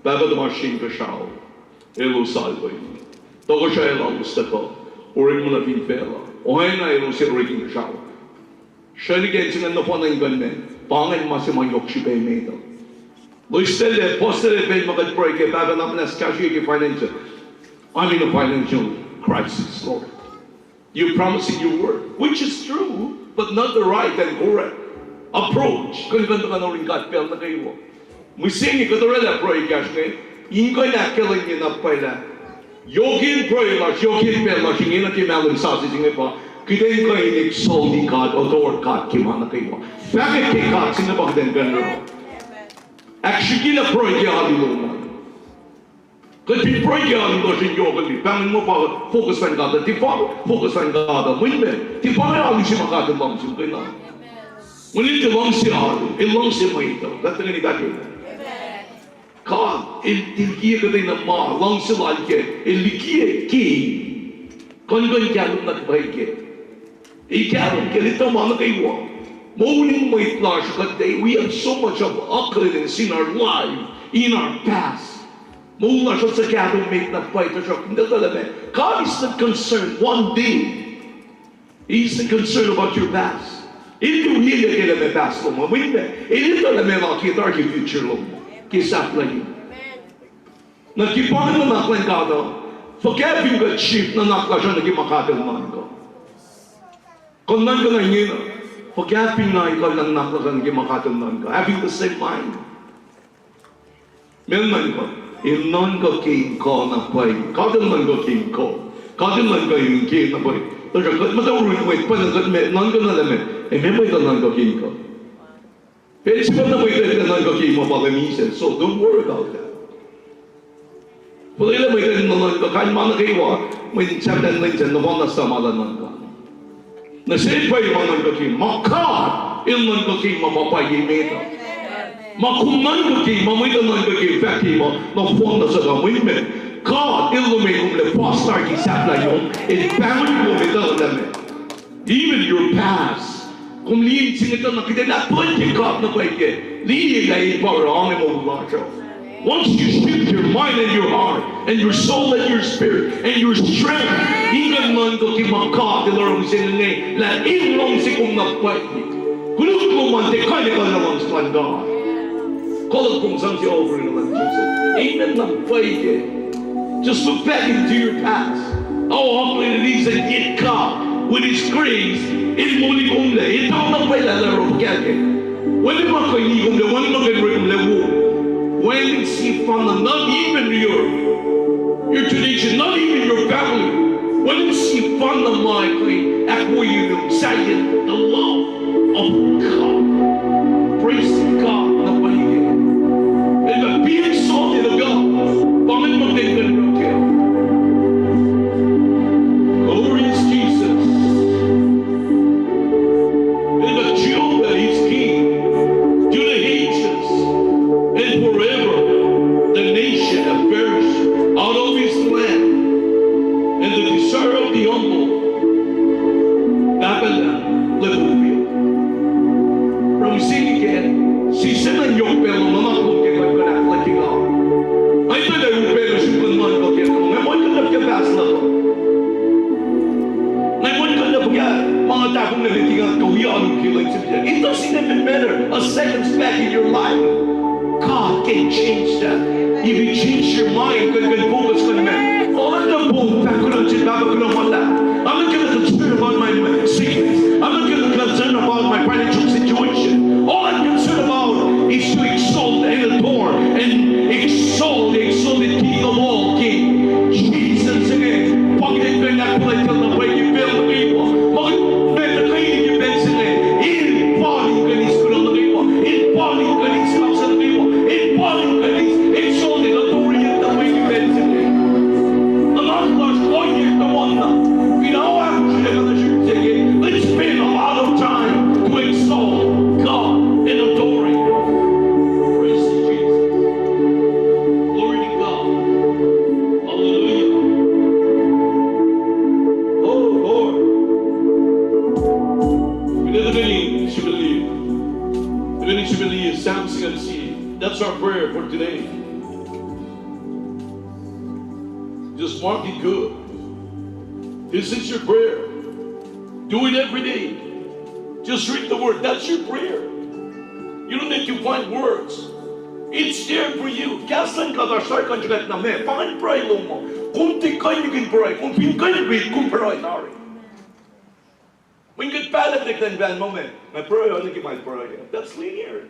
Pahpah tuhmasr Inkuhsrao, elos alwem, tohkohsrahi lalos tuhkuh, orekma nuh fin facluh, oacna elos ac orek inkuhsrao. Srwaclihk se ingacn nohfohn in kuh in ma, pa ingacn ma se ma yohk srihpac emet uh. Loeslac, puhslac pacl ma kuht pruhe ke Pahpah na muhnahs kahsruh ke finance. I'm in a financial crisis, Lord. You promise in your word, which is true, but not the right and correct approach. Kuh in kuh in tuhkuh nuh yurin God pacl nuh kwewa. Mihsenge kuht orwaclah pruhe ekahsr inge, in kuh in ahkkahlwemye na pwacye lah yohk in pruhe lasr, yohk in pacl lasr inge nuh ke mahlwem sasuc se inge pa, kuht in kuh in exalt God, adore God ke ma nuh kwewa. Fahkwack ke God se inge pa kuht in kuh in oruh. Ahksrihkyelah pruhe ke alu lom an. Kuht fin pruhe ke alu lasr in yohkwelihk, pahngon muh pa focus luhn God uh, tiac pa focus luhn God uh, mwet me, tiac pa alu se ma God El luhngse muhkwena. Mwet el tiac luhngse alu, El luhngse mwet uh. Kuht tuhkweni pahtona. God El tiac likiye kuhtwena ma luhngse Lal kac, El likiye ke kuhn kuh in kahlwem na pwacye kac. El kahlwem kac, El etuh ma nuh kwewa. Moul in mwet lasr kuht, we have so much of ugliness in our life, in our past. Moul lasr uh suc kahlwem met na pwacye, tuhsruhk El etuh lah ma, God is not concerned one day. He isn't concerned about your past. El tiac liye ke lah ma past lom uh, mwet me, El etuh lah ma la ke tari ke future lom uh, ke sahflah uh. Na ke pa nuhnak luhn God uh, fuhkah fin kuht shift nuhnak lasr uh nuh ke ma God El nuhnkuh? Kuh nuhnkuh na ingena, fuhkah fin nga ekuhllah nuhnak lasr uh nuh ke ma God El nuhnkuh? Having the same mind. Meac El nuhnkuh? El nuhnkuh ke in kuh na pwacye. God El nuhnkuh ke in kuh. God El nuhnkuh in ke na pwacye. Tuhsruhk kuht muhta yurin mwet pwacye, kuht ma nuhnkuh na lah ma, e, meac mwet uh nuhnkuh ke in kuh? Pacl se pa na mwet uh nuhnkuh ke ma pa la misac. So don't worry about that. Fuhlwelah mwet uh nuhnkuh kain ma nuh kwewa, mweyen sahflah lwen sacn, na pa na suc ma la nuhnkuh. Na se pwacye ma nuhnkuh ke, ma God El nuhnkuh ke ma pa pwacye met uh. Ma kom nuhnkuh ke, ma mwet uh nuhnkuh ke, fahk ke ma nohfohn na suc uh, mwet me, God El luhman kom lah pastor ke sahflah uh, El pahngon kom etuh lah ma, even your past. Kom liye in se inge tuh na kuht in ahkpwacye God na pwacye kac, liye lah El pa oruh ange moul lasr uh. Once you shift your mind and your heart and your soul and your spirit and your strength, in kuh in nuhnkuh ke ma God El oruh mihsenge, lah El luhngse kom na pwacye. Koluk lom an tiac kuh in ekuhllah luhngse luhn God. Koluk kom sang se over in luhn Jesus. Amen na pwacye kac. Just look back into your past. How ugly it is, and yet God, with His grace, El moli kom lac, El tau na pwacye lah El oruh kac. Wacngihn ma kuh in wi kom lac, wacngihn ma kuh in wi kom lac wo. Wacngihn sefanna, not even your, your tradition, not even your family. Wacngihn sefanna ma kuh in ahkwoye nuh sahyac, the love of God. Praise God. Na pwacye. Amen. Be exalted, O God. Pa inge ma kuht kuh in oruh kac. Glorious Jesus. Amen. Jehovah is King to the ages and forever. The nation have perished out of His land, and the desire of the humble Babylon lack of fear. From singing again, sisacna yohk pacl uh nuhnak lom ke kuht kuh in ahkfuhlwactye God. Nga etuh lah upac nuh sum kuh in nuhnkuh ke, nga muhlkuhnlah ke past luhk uh. Nga muhlkuhnlah fuhkah ma nga tahfonglac met, nga kuh in wi alu ke lwen se. It doesn't even matter a second's back in your life. God can change that. If you change your mind, kuh in focus kuh in ma, oacna Paul fahk kuloh nuh sin Pahpah kuloh ma luhlahp. I'm not gonna concern about my, my sickness. I'm not gonna concern about my financial situation. All I'm concerned about is to exalt and adore and exalt the exalted King of all kings. Jesus inge, pa kuht kuh in ahkfuhlwactyacl na pwacye ke pacl nuh kwewa. Ma kuht met nuh kwewa ke pacl se inge, El pa in kuh in eis kuloh nuh kwewa. El pa in kuh in eis kaksak nuh kwewa. El pa in kuh in eis exalted, adore nuh pwacye ke pacl se inge. Nuhnak lasr ohiyac na wona. Fin oasr kunohkohn se inge, let's spend a lot of time to exalt God and adore Him. Praise Jesus. Glory to God. Hallelujah. Oh, Lord. Kuht tuhkweni srihpac liye. Kuht tuhkweni srihpac liye Psalm sixty. That's our prayer for today. Just mark it good. This is your prayer. Do it every day. Just read the word. That's your prayer. You don't need to find words. It's there for you. Kahs luhn God oasr tari kuh in sruhkwack na ma pa in pruhe lom uh. Kom tiac kuh in pruhe. Kom fin kuh in read, kom pruhe tari. When kuht pahlah ke kuht in pahlah ma ma, ma pruhe, oacna ke ma pruhe. That's linear.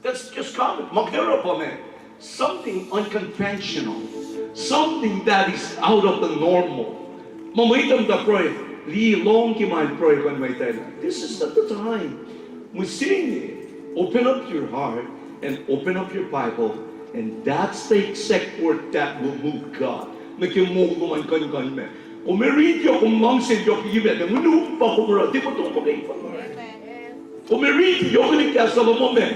That's just common. Ma kuht oruh pa ma, something unconventional, something that is out of the normal. Ma mwet uh muhta pruhe, liye lohng ke ma pruhe kuh in mwet uh. This is not the time. Mihsenge, open up your heart and open up your Bible And that's the exact word that will move God. Nuh ke moul lom an kuh in kuh in ma. Kom ac riti yohk, kom luhngse yohk liki ma, mwe nuhnuhnkuh pa kom oruh, tiac muhtom ke fal. Kom ac riti yohk in kahs lom an ma.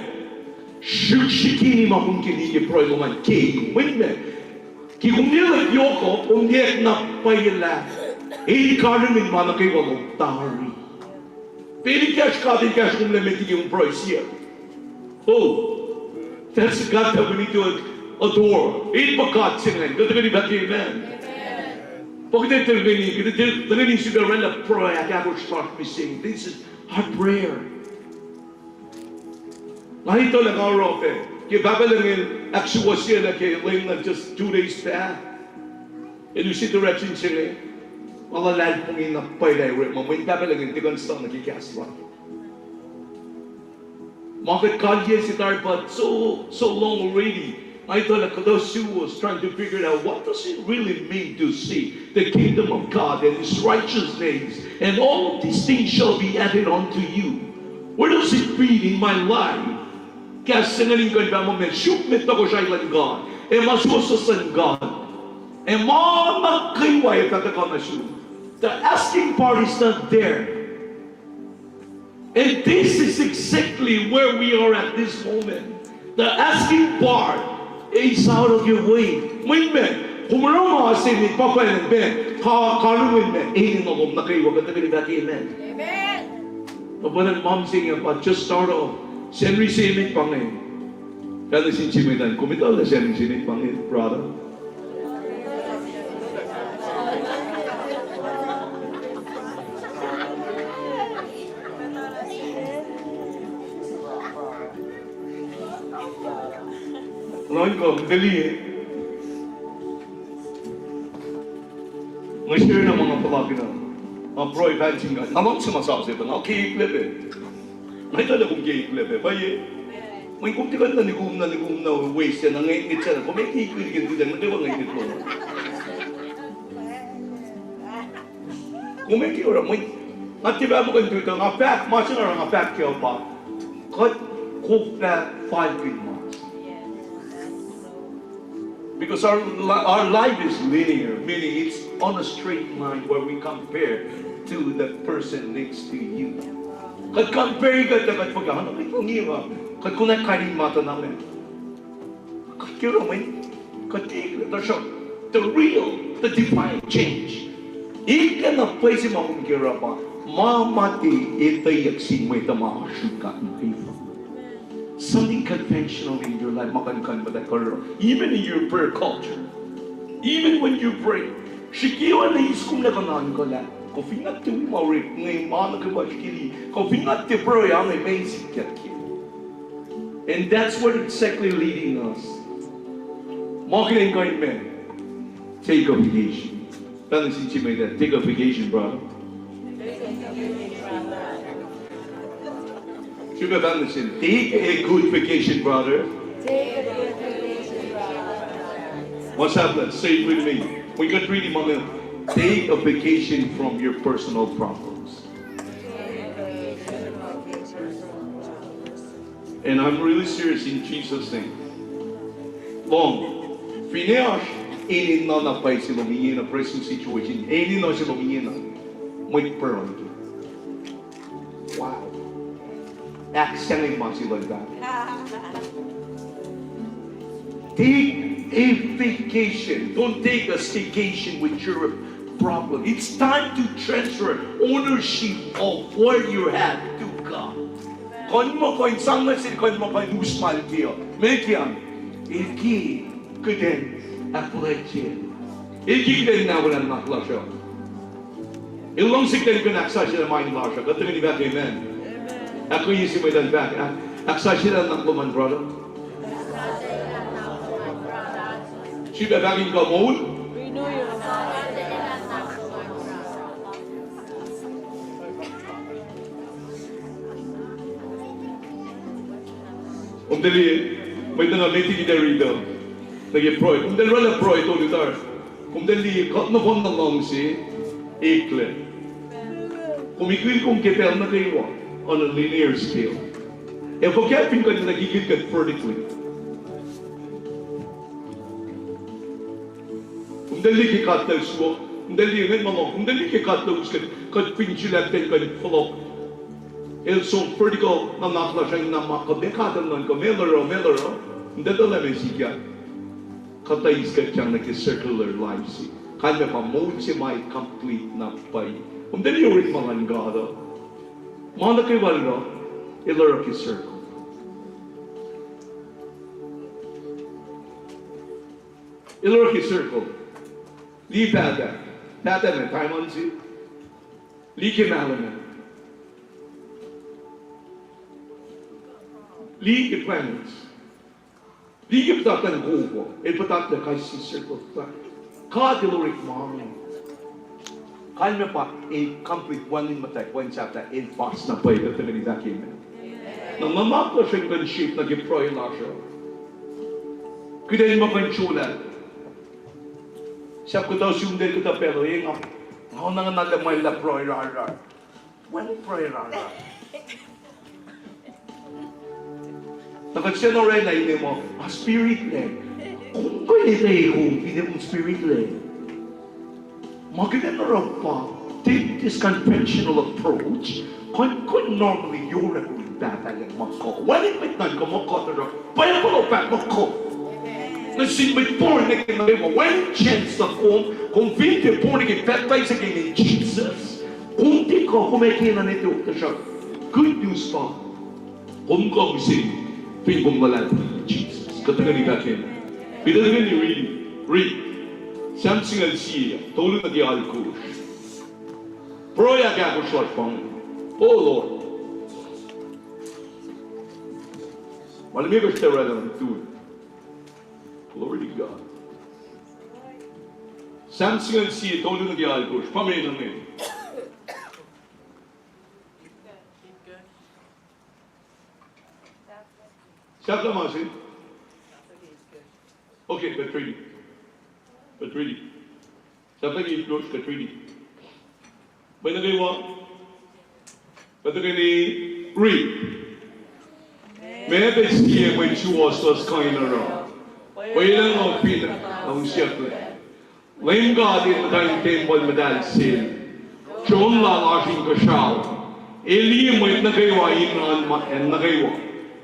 Srihk srihkeni ma kom ke liye pruhe lom an ke, mwe ma. Ke kom liye yohk uh, kom liye na pwacye lah el karihngihn ma nuh kwewa lom tari. Pacl in kahsruh God, in kahsruh kom lah met liki kom pruhe siyuck. Oh, that's a God that we need to adore. El pa God se ingacn. Kuht tuhkweni fahk amen. Pa kuht ac tuhkweni, kuht ac tuhkweni sifacna oraclah pruhe ahkosr lasr mihsenge. This is our prayer. Nga etuh lah nga oruh pac. Ke Pahpah Lucng el ahksuwohsyacna ke lwen na just two days back, el use direction se inge. Nga luhlahlfongi na pwacye lah orekma mweyen Pahpah Lucng el tiac kuh in sang nuh ke kahs lal. Ma kuht kaliyac se tari, but so, so long already. Nga etuh lah kuhtuh suwos trying to figure it out. What does it really mean to see the kingdom of God and his righteousness, and all of these things shall be added unto you? Where does it fit in my life? Kahs se ingacn in kuh in pahma ma suk met tohkohsrahi luhn God, ac ma suwohswohs luhn God, ac ma nuh kwewa ac fah tuhkuh nuh sum. The asking part is not there. And this is exactly where we are at this moment. The asking part is out of your way. Mweyen ma, kom oruh ma se met pa pwacnwacng pa, ka, karihngihn ma, enenuh lom nuh kwewa, kuht tuhkweni fahk amen. Amen. Tuh pwacnwacng ma se inge pa just start off. Sacnri se met pa inge. Fahk nuh sin se met an, kom etuh lah Sacnri se met pa inge, brother? Nuhnkuh, kom liye. Nga share na ma nga puhlakihn uh. Nga pruhe fahk sin God. Nga luhngse ma sasuc pac, nga ke eklac pac. Nga etuh lah kom ke eklac pac, pwacye. Mweyen kom tiac kuh in nuhnkuh, nuhnkuh, nuhnkuh, waste na ngwetngwet sacna. Kom ac ke eklac liki tutan, nga tiac kuh ngwetngwet lom. Kom ac ke oruh, mweyen nga tiac pahmuhkihn tutan, nga fahk, ma se nga oruh nga fahk ke uh pa, kuht koflah falkihn ma. Because our, li- our life is linear, meaning it's on a straight line where we compare to the person next to you. Kuht compare kuht, kuht fuhkah, hana kuht fuhkah, kuht konwacack kain in matwac na met. Kuht ke oruh mweyen, kuht ke, tuhsruhk, the real, the divine change, eklac na pwacye ma kom ke oruh pa, ma ma tiac etweyuck sin mwet uh ma oasr God nuh kwewa. Something conventional in your life, ma kuh in kuh in muhta kuh oruh, even in your prayer culture, even when you pray, srihke oacna eis kom lah kuh nuhnkuh lah, kom fin nga tiac wi ma orek inge, ma nuh kwewa srihke liki, kom fin nga tiac pruhe, nga meac sikyak ke. And that's what exactly leading us. Ma kuh in kuh in ma, take a vacation. Fahk nuh sin se met an, take a vacation, brother. Srihpac fahk nuh sin, take a good vacation, brother. What's happening? Say it with me. We can read it, Mama. Take a vacation from your personal problems. And I'm really serious in Jesus' name. Lohng, finne oasr enenuh na pwacye se lom ingena, present situation, enenuh se lom ingena, mwet pruhe. Wow. Ahksahngweng ma se luhn God. Take a vacation. Don't take a staycation with your problem. It's time to transfer ownership of where you're at to God. Kuh in muh kuh in sang nuh sel, kuh in muh kuh in us ma el ke uh. Meac ke an? El ke kuht in ahkfuhlwactye. El ke kuht in ahkolah nuhnak lasr uh. El luhngse kuht in kuh in ahksasucye ma in lasr uh. Kuht tuhkweni fahk amen. Ahkkweye se mwet an fahk, ahk- ahksasucye nuhnak lom an, brother. Srihpac fahk in kuh moul. Kom tuh liye, mwet nuh met liki tuh riti nuh ke pruhe. Kom tuh oraclah pruhe tolu tari. Kom tuh liye kuht nohfohn na luhngse eklac. Kom ikil kom ke pacl nuh kwewa on a linear scale. Ac fuhkah fin kuht nuh ke kihtin kuht vertically? Kom tuh liye ke God El suwos, kom tuh liye ngwet ma lohng, kom tuh liye ke God El us kuht, kuht fin sulaclah ten kuh in fohlohk. El som vertical nuhnak lasr an na ma kuh meac God El nuhnkuh, meac el oruh, meac el oruh. Kom tuh tuhlac ma sikyak. Kuht eis kuht sang nuh ke circular life se. Kalmac pa moul se ma complete na pwacye. Kom tuh liye orekma luhn God uh. Ma nuh kwewa El oruh, El oruh ke circle. El oruh ke circle. Liye pahtah. Pahtah ma time an se. Liye ke mahlwem ah. Liye ke planets. Liye ke puhtatlac nuh kwewa. El puhtatlac kais sie circle. God El orekma inge. Kalmac pa el complete, wacngihn muhtwacwacack, wacngihn sahflah, el fas na pwacye, kuht tuhkweni fahk amen. Na nuhnak lasr in kuh in shape nuh ke pruhe lasr uh. Kuht in muh kuh in srolah. Sahp kuhtuh sum del kuhtuh pacl uh, nga, nga na nga na lah ma lah pruhe rara. Wacngihn pruhe rara. Na kuht sacna oraclah ine muh, a, spirit lac. Kom kuh in etuh kom finne kom spirit lac. Ma kuht in oruh pa, take this conventional approach, kuh in, kuh in normally yohrohl in pahpah lac ma kuh. Wacngihn mwet nuhnkuh ma kuht oruh, Bible uh fahk ma kuh. Nuh sin mwet born again nuh kwewa, wacngihn chance lah kom, kom fin tiac born again, baptize ke inen Jisus, kom tiac kuh, kom ac kena ne tok, tuhsruhk good news pa kom kuh mihsenge fin kom luhlahlfongi Jisus. Kuht tuhkweni fahk amen. Kuht tuhkweni riti, riti Sam singucul sie, tolu nuh ke alkosr. Pruhe ahkosr lasr pa inge. Oh Lord. Ma limekohsr tari luhn tu. Glory to God. Sam singucul sie, tolu nuh ke alkosr. Pa mwe nuh me. Sahflah ma se. Okay, kuht riti. Kuht riti. Sahflah ke itkohsr, kuht riti. Mwet nuh kwewa, kuht tuhkweni riti. Meac pac sie mwet suwohswohs kuh in oruh? Pwacye lah nga fin luhngse siyucklac. Leum God El muhta in tempuhl muhtahl sel, tron lal oasr inkuhsrao. El liye mwet nuh kwewa in nguhn ma acn nuh kwewa,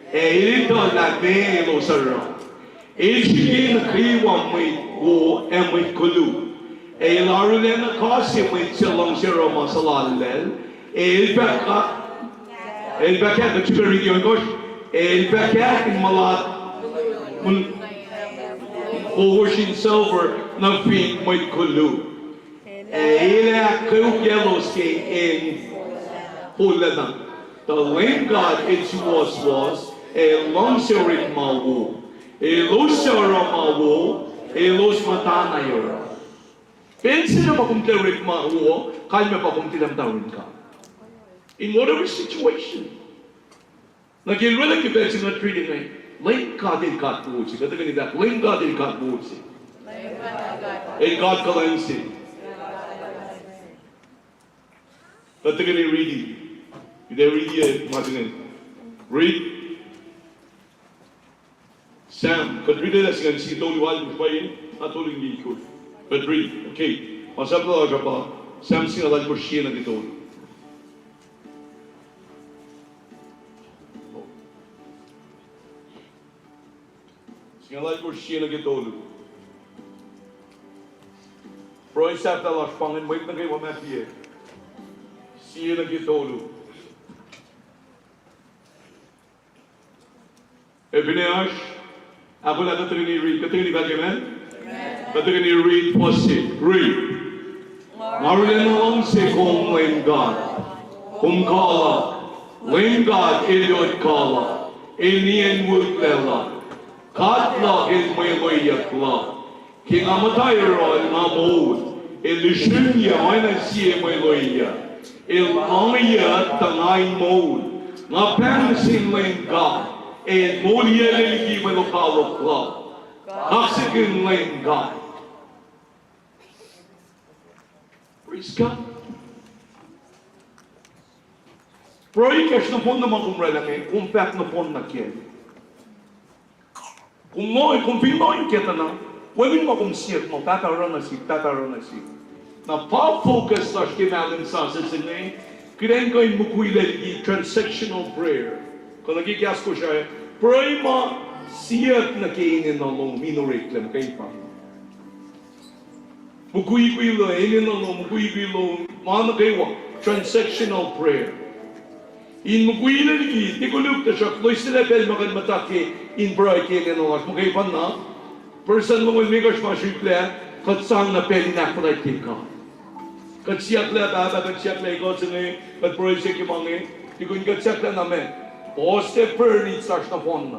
ac El etuh lah meac elos oruh. El srihke nuh kwewa mwet wo ac mwet koluk, ac El arulacna kase mwet suc luhngse oruh ma suhlallacl, ac El fah, El fah kahk, kuht sifilpac riti ohnkohsr, El fah kahk in mulat, mul-, kowos in silver nuh fin mwet koluk, ac El ahkkweokyaclos ke acn wolacna. Tuh Leum God El suwohswohs, ac El luhngse orekma wo. Elos suc oruh ma wo, elos muhtana yohrohl. Pacl se na ma kom tilac orekma wo, kalmac pa kom tilac muhta yurin God. In whatever situation. Na ke lwelah ke pacl se nga treat inge, Leum God El God wo se. Kuht tuhkweni fahk, Leum God El God wo se. El God kuhlwacng se. Kuht tuhkweni riti. Kuht ac riti, eh, ma se inge. Riti. Sam, kuht riti lah singucul sie tolu alkosr pa inge, na tolu inge itkohsr. Kuht riti, okay. Ma sahflah lasr uh pa, Sam singucul alkosr sie nuh ke tolu. Singucul alkosr sie nuh ke tolu. Pruhe sahflah lasr pa inge, mwet nuh kwewa ma tiac. Sie nuh ke tolu. Ac finne oasr, ahkolah kuht tuhkweni riti, kuht tuhkweni fahk amen? Kuht tuhkweni riti fuhs se, riti. Nga arulacna luhngse kom Leum God. Kom kuh luhk, Leum God El yot kuh luhk, El nien wihklac luhk. God luhk El mwe loeyuck luhk. Ke nga muhta yohrohl nga moul, El lihsrihmye oacna sie mwe loeyuck. El lohngiyuck tuh nga in moul. Nga pahng nuh sin Leum God, El moliyucklac liki mwe lokoalok luhk. Kaksakihn Leum God. Praise God. Pruhe kacsr nohfohn na ma kom oraclah inge, kom fahk nohfohn na kacl. Kom lohng, kom fin lohng kac tuh na, Wacngihn ma kom siyuck muh Pahpah oruh nuh sihk, Pahpah oruh nuh sihk. Na pa focus lasr ke mahlwem sasuc se inge, kuht in kuh in mukwilac liki transactional prayer. Kuh nuh ke kahs Kosrae, pruhe ma siyuck nuh ke enenuh lom in oreklac muhkwena. Mukwikwi lom, enenuh lom, mukwikwi lom, ma nuh kwewa, transactional prayer. In mukwilac liki, tiac koluk, tuhsruhk loeslac pacl ma kuht muhta ke in pruhe ke enenuh lasr muhkwena. Person longoul limekohsr ma srihklac, kuht sang na pacl in ahkfuhlwact ke God. Kuht siyucklah Pahpah, kuht siyucklah ekuh se inge, kuht pruhe se ke ma inge, tukun kuht siyucklah na meac, puhs prayer needs lasr nohfohnna.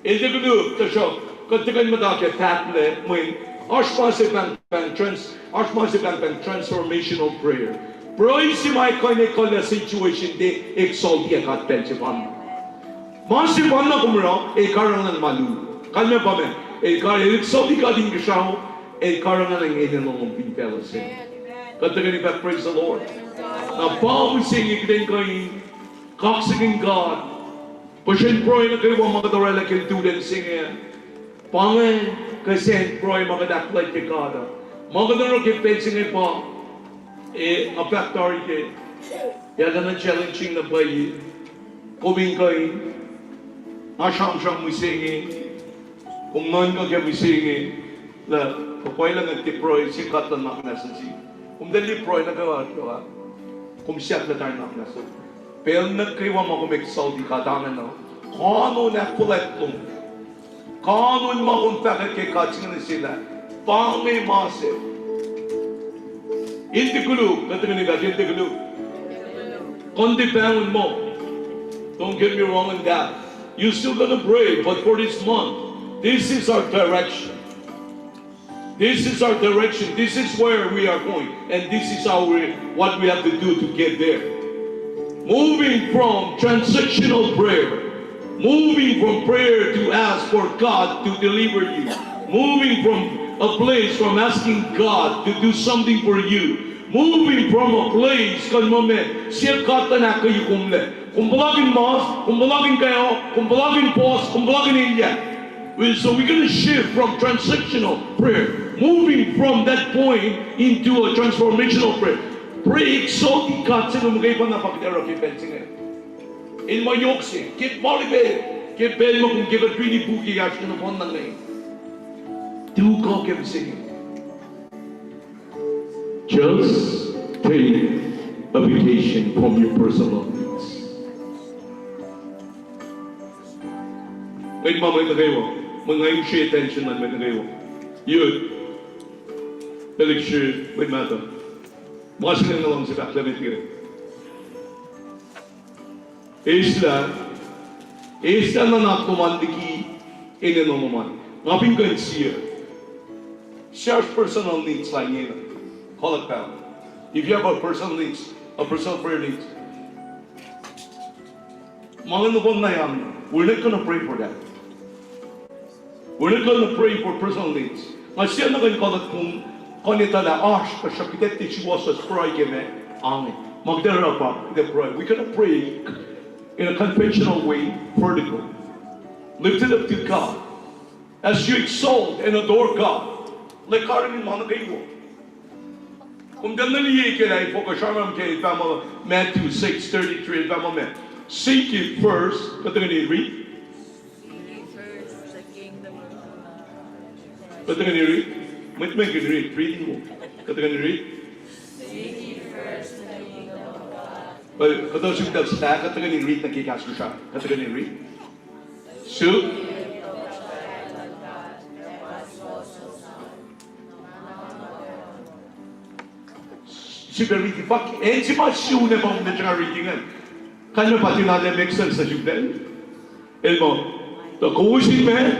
El tiac koluk, tuhsruhk kuht tiac kuh in muhta ke pahtlac mweyen oasr ma se pahngpahng trans-, oasr ma se pahngpahng transformational prayer. Pruhe se ma kuh in ekuhllah situation, tiac exalt-i God pacl sefanna. Ma sefanna kom oruh, el karihngihn ma luo. Kalmac pa meac, el kar-, el exalt-i God inkuhsrao, el karihngihn enenuh lom fin facluh se. Kuht tuhkweni fahk praise the Lord. Na pa mihsenge kuht in kuh in kaksakihn God. Puhsren pruhe nuh kwewa ma kuht orwaclah ke lututacng se inge, pa ingacn kihsen pruhe ma kuht ahkfuhlwactye God uh. Ma kuht oruh ke pacl se inge pa, e, nga fahk tari ke, ac arulacna challenging na pwacye, kom in kuh in, nga sramsram mihsenge, kom nuhnkuh ke mihsenge, lah, kuh pwacye lah nga tiac pruhe se God luhn nuhnak muhnahs nuh sihk. Kom tiac liye pruhe nuh kwewa, kom siyuck lah tari nuhnak muhnahs uh. Pacl nuh kwewa ma kom exalt-i God, angen uh, koanon ahkfuhlwact lom, koanon ma kom fahkwack ke God se inge nuh sel ah, pa inge ma se. In tiac koluk, kuht tuhkweni fahk in tiac koluk. Kuh in tiac pahngon muh, don't get me wrong on that. You're still gonna pray, but for this month, this is our direction. This is our direction. This is where we are going. And this is how we, what we have to do to get there. Moving from transactional prayer, moving from prayer to ask for God to deliver you, moving from a place from asking God to do something for you, moving from a place, kuh in muh meac, sie God luhn ahkkweye komlac. Kom puhlakihn mas, kom puhlakihn kac, kom puhlakihn puhs, kom puhlakihn elyah. Well, so we're going to shift from transactional prayer, moving from that point into a transformational prayer. Pruhe exalt-i God se inge muhkwena pa kuht oruh ke pacl se inge. El ma yohk se, ke pacl ma kom ke kuht riti puk ke oasr ke nohfohn na inge. Tuh kuh ke mihsenge. Just take a vacation from your personal needs. Mwet ma mwet nuh kwewa, mwe nga use attention luhn mwet nuh kwewa. Yot, tuhlihk srihk, mwet mahtuh. Ma se inge nga luhngse fahk lah met ke Eislah, eislah nuhnak lom an liki enenuh lom an. Nga fin kuh in sie, sie oasr personal needs la ingena. Call it down. If you have a personal needs, a personal prayer needs, ma inge nohfohnna an, we're not gonna pray for that. We're not gonna pray for personal needs. Nga sie na kuh in kuh nuh kom, kuh in etuh lah oasr, tuhsruhk kuht tiac suwohs pruhe ke ma ange. Ma kuht oruh pa, kuht pruhe. We gotta pray in a confessional way, vertical. Lift it up to God. As you exalt and adore God, lah karihngihn ma nuh kwewa. Kom tiacna liye ke lah fokoko sramsram ke el fahk muh Matthew six thirty-three, el fahk muh meac, seek ye first, kuht tuhkweni riti. Kuht tuhkweni riti. Mwet, mwet kihtin riti, riti wo. Kuht tuhkweni riti. Well, kuhtuh suk tuh slah, kuht tuhkweni riti nuh ke kahs Kosrae. Kuht tuhkweni riti. Suk. Sifilpac riti, fahk, acn se ma sun ac pa mwe srihk riti ingacn. Kalmac pa tiacna make sense nuh sifilpac. El muh, tuh kowos in meac,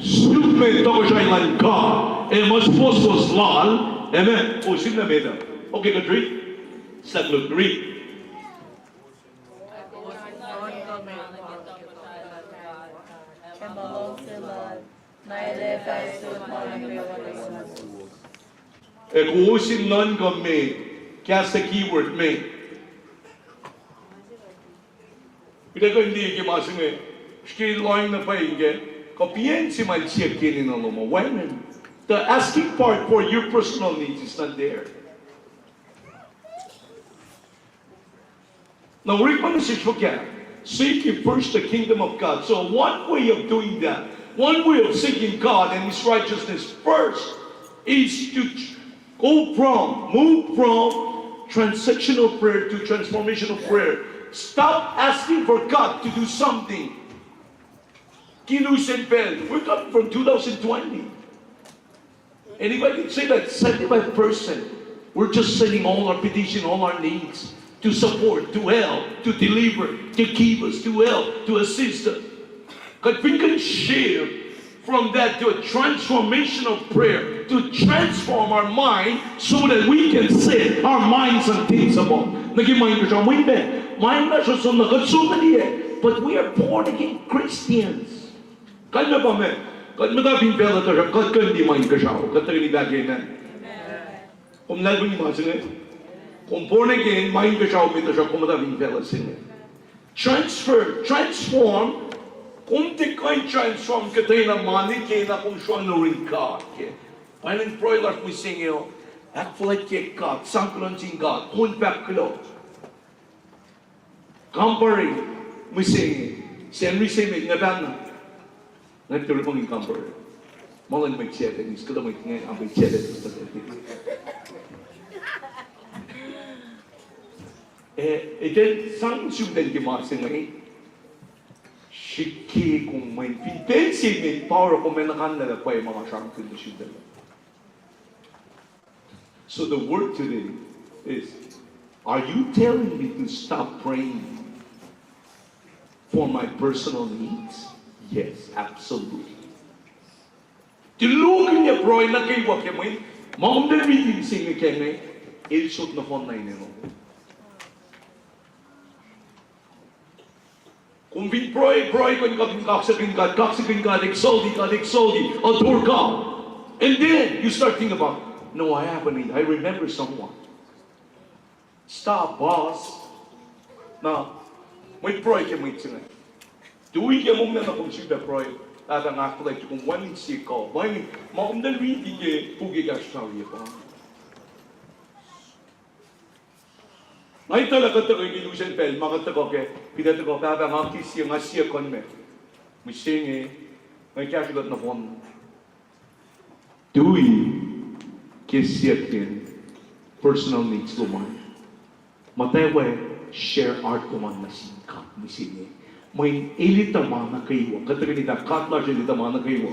suk mwe tohkohsrahi luhn God, ac mwe suwohswohs lal, ac meac, kowos in meac, meac. Okay, kuht riti. Suk, riti. Ac kowos in nuhnkuh me, kahs uh keyword me. Kuht ac kuh in liye ke ma se inge, srihke lohacng na pwacye inge. Kuh piacn se ma el siyuck ke enenuh lom uh, wacngihn. The asking part for your personal needs is not there. Now, orekma nuh sesr fuhkah? Seek ye first the kingdom of God. So one way of doing that, one way of seeking God and His righteousness first is to tr- go from, move from transactional prayer to transformational prayer. Stop asking for God to do something. Kinusen pacl. We're coming from two thousand twenty. And if I can say that seventy-five percent, we're just sending all our petition, all our needs to support, to help, to deliver, to give us, to help, to assist us. Kuht fin kuh in shift from that to a transformational prayer, to transform our mind so that we can set our minds on things above. Nuh ke ma inkuhsrao, mweyen ma inkuhsrao som na kuht som na liye, but we are born again Christians. Kalmac pa ma, kuht muhta fin facluh tuhsruhk kuht kuh in liye ma inkuhsrao, kuht tuhkweni fahk amen. Kom luhlahlfongi ma se inge? Kom born again, ma inkuhsrao met tuhsruhk kom muhta fin facluh se inge. Transfer, transform. Kom tiac kuh in transform kuhtwena ma nuh kena kom sruhn oruh God ke. Pwacnwacng pruhe lasr mihsenge uh, ahkfuhlwactye God, sang kuloh nuh sin God, kom fahk kuloh. Kampare mihsenge, Sacnri se met nga pahna. Nga tiac orekma in kampare. Ma luhn mwet Sacnri, kuhtuh mwet inge, a mwet Sacnri. Eh, etan sang sumten ke ma se inge. Srihke kom mweyen fin pacl se met pa oruh kom enenuh in lwelah pwacye ma nga sramsramkihn nuh sumten. So the word today is, are you telling me to stop praying for my personal needs? Yes, absolutely. Tulokihnyac pruhe nuh kwewa ke mweyen ma kom tiac riti se inge ke inge, el sot nohfohn na enenuh. Kom fin pruhe, pruhe kuh in kaksakin God, kaksakin God, exalt thee, God, exalt thee, adore God. And then you start thinking about, no, I have a need. I remember someone. Stop, boss. Na, mwet pruhe ke mwet se inge. Tui ke mongna na kom sifilpac pruhe. Pahpah, nga ahkfuhlwactye kom wacngihn sie kuh, wacngihn ma kom tiac riti ke puk ekahsr tari uh pa. Nga etuh lah kuht tuhkweni lusen pacl ma kuht tuhkuh kac, kuht ac tuhkuh, Pahpah, nga ke sie, nga siyuck kuh in ma mihsenge, nga kahsrwe kuht nohfohn. Tui ke siyuck ke personal needs lom an, muhtwacwacack share heart lom an nuh sin God mihsenge. Mweyen El etuh ma nuh kwewa, kuht tuhkweni fahk God lasr El etuh ma nuh kwewa.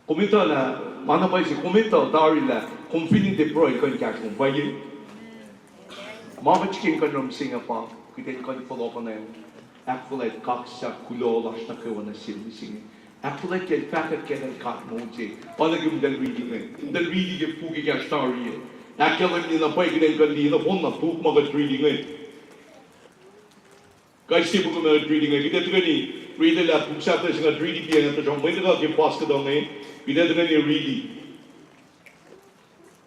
Kom etuh lah, ma na pwacye se, kom etuh tari lah kom fin tiac pruhe kuh in kahsruh kom pwacye. Ma kuht srihke in kuh in oruh mihsenge pa kuht in kuh in fohlohkohnacng, ahkfuhlwact kaksak kuloh lasr nuh kwewa nuh sel mihsenge. Ahkfuhlwactye fahkwack ke lwen God moul se, pa nuh ke mtahl riti inge, mtahl riti ke puk ekahsr tari uh. Ahkkahlwemye na pwacye kuht in kuh in liye nohfohn na puk ma kuht riti inge. Kais sie puk ma kuht riti inge, kuht ac tuhkweni riti lah puk sahflah se kuht riti piac inge, tuhsruhk mwe tuhkuh ke pas kuhtuh inge, kuht ac tuhkweni riti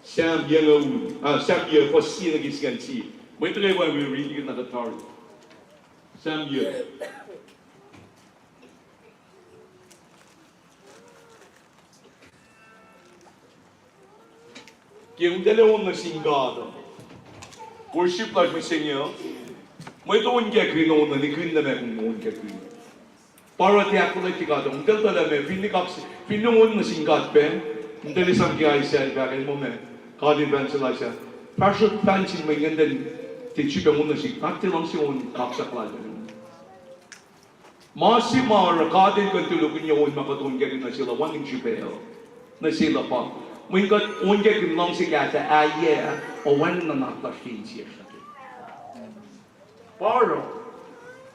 Sam yuc, ah, Sam yuc, fuhs sie nuh ke singucul sie. Mwe tuhkuh pa mwe riti kuht na kuht tari. Sam yuc. Ke mtahl on nuh sin God, worship lasr mihsenge uh, mwet onkakihn on nuh, nikihn lah meac kom onkakihn. Pa oruh tiac ahkfuhlwactye God, mtahl tuh lah meac, finne kak, finne on nuh sin God pac, mtahl esam ke Isaiah el fahk el muh meac, God el fahk nuh sel Isaiah, fahsruh fahk nuh sin mwet ingacn, tiac srihpac on nuh sin, tiac luhngse on kaksak lal. Ma se ma oruh God el kuh in tulokihnyac on ma kuht onkakihn nuh sel uh wacngihn srihpac uh, nuh sel uh pa, mweyen kuht onkakihn luhngse kahsruh, ah, yac, oacna nuhnak lasr ke insiyacsr nuh ke. Pa oruh,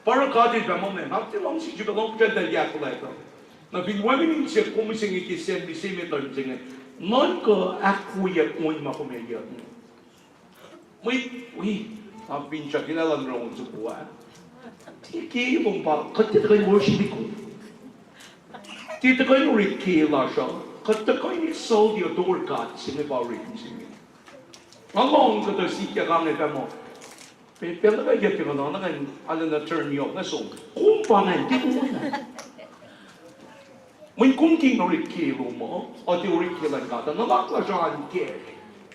pa oruh God el fahk muh meac, nga tiac luhngse srihpac, luhngse kuhtuh ke ahkfuhlwact uh. Na fin wacngihn insiyac kom mihsenge ke Sacnri se met uh mihsenge, nuhnkuh ahkwoyac on ma kom ac yuc. Mwet, wi, nga finsrak in elan oruh on soko ah. Tiac ke lom pa, kuht tiac tuhkuh in worship-i kom. Tiac tuhkuh in orek ke lasr uh. Kuht tuhkuh in exalt, adore God, se inge pa orek mihsenge. Nga lohng kuhtuh sikyak inge fahk muh, Pacl nuh kwewa ke nga na ngan arulacna turn yohk nuh sum. Kom pa ngan tiac kom. Mweyen kom ke orekma lom uh, a tiac orekma luhn God uh, nuhnak lasr an kac.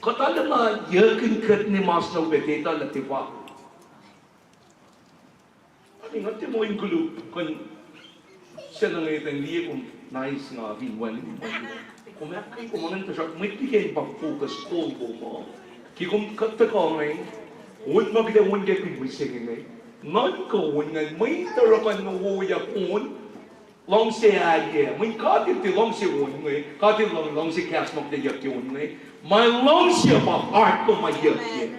Kuht arulacna yuckihn kuht ne mas na upac, tiac etuh lah tiac pa. Ac nga tiac muh in koluk kuh in sacna ngetang liye kom nice nga fin wacngihn. Kom ahkkweye kom angen, tuhsruhk mwet liki in pa focus kol kom uh. Ke kom kuht tuhkuh inge, on ma kuht ac on ke pin mihsenge inge. Nuhnkuh on ingacn, mwet oruh kuh in wowoyak on. Luhngse aye, mweyen God El tiac luhngse on inge, God El luhng-, luhngse kahs ma kuht ac yuck ke on inge. Ma El luhngse pa heart lom ma yuck ke.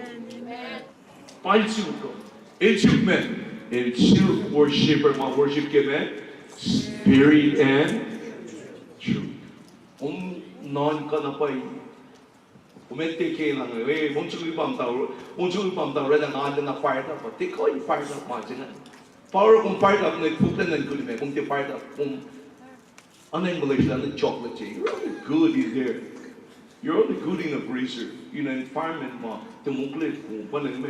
Pa El suk, El suk ma, El suk worshipper ma worship ke ma, spirit and truth. Kom nuhnkuh na pwacye. Kom etuh ke na inge, eh, on suk pa muhta, on suk pa muhta oraclah nga arulacna fired up, tiac kuh in fired up ma se inge. Pa oruh kom fired up, nwe fokla nuhnkuh ma, kom tiac fired up, kom anwuck muhlahslah nuh chocolate se. You're only good in there. You're only good in a freezer, in an environment ma tiac mokle kom, pa inge ma.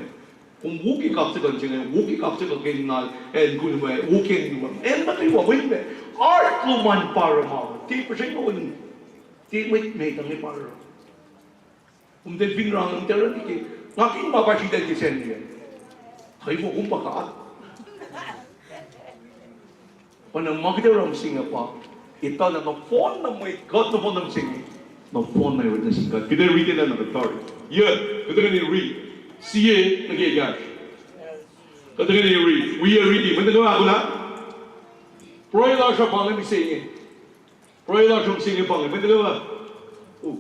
Kom wo ke kaksakihn se inge, wo ke kaksakihn ke na, acn kom ma, wo ke acn kom ma. Acn nuh kwewa, mweyen ma, heart lom an pa oruh ma, tiac pihsracn on, tiac mwet met inge pa oruh. Kom tiac fin rang, tiac run ke, nga kihn ma pa sritacl ke sacnri. Kuh in wo kom pa God. Pa na ma kuht ac oruh mihsenge pa, etuh lah nohfohn na mwet kuht nohfohn na mihsenge, nohfohn na oruh nuh sin God. Kuht ac riti na kuht tari. Yac, kuht tuhkweni riti. Sie nuh ke ekahsr. Kuht tuhkweni riti. Wi ac riti. Mwet nuh kwewa ahkolah. Pruhe lasr uh pa inge mihsenge. Pruhe lasr uh mihsenge pa inge. Mwet nuh kwewa. Uh.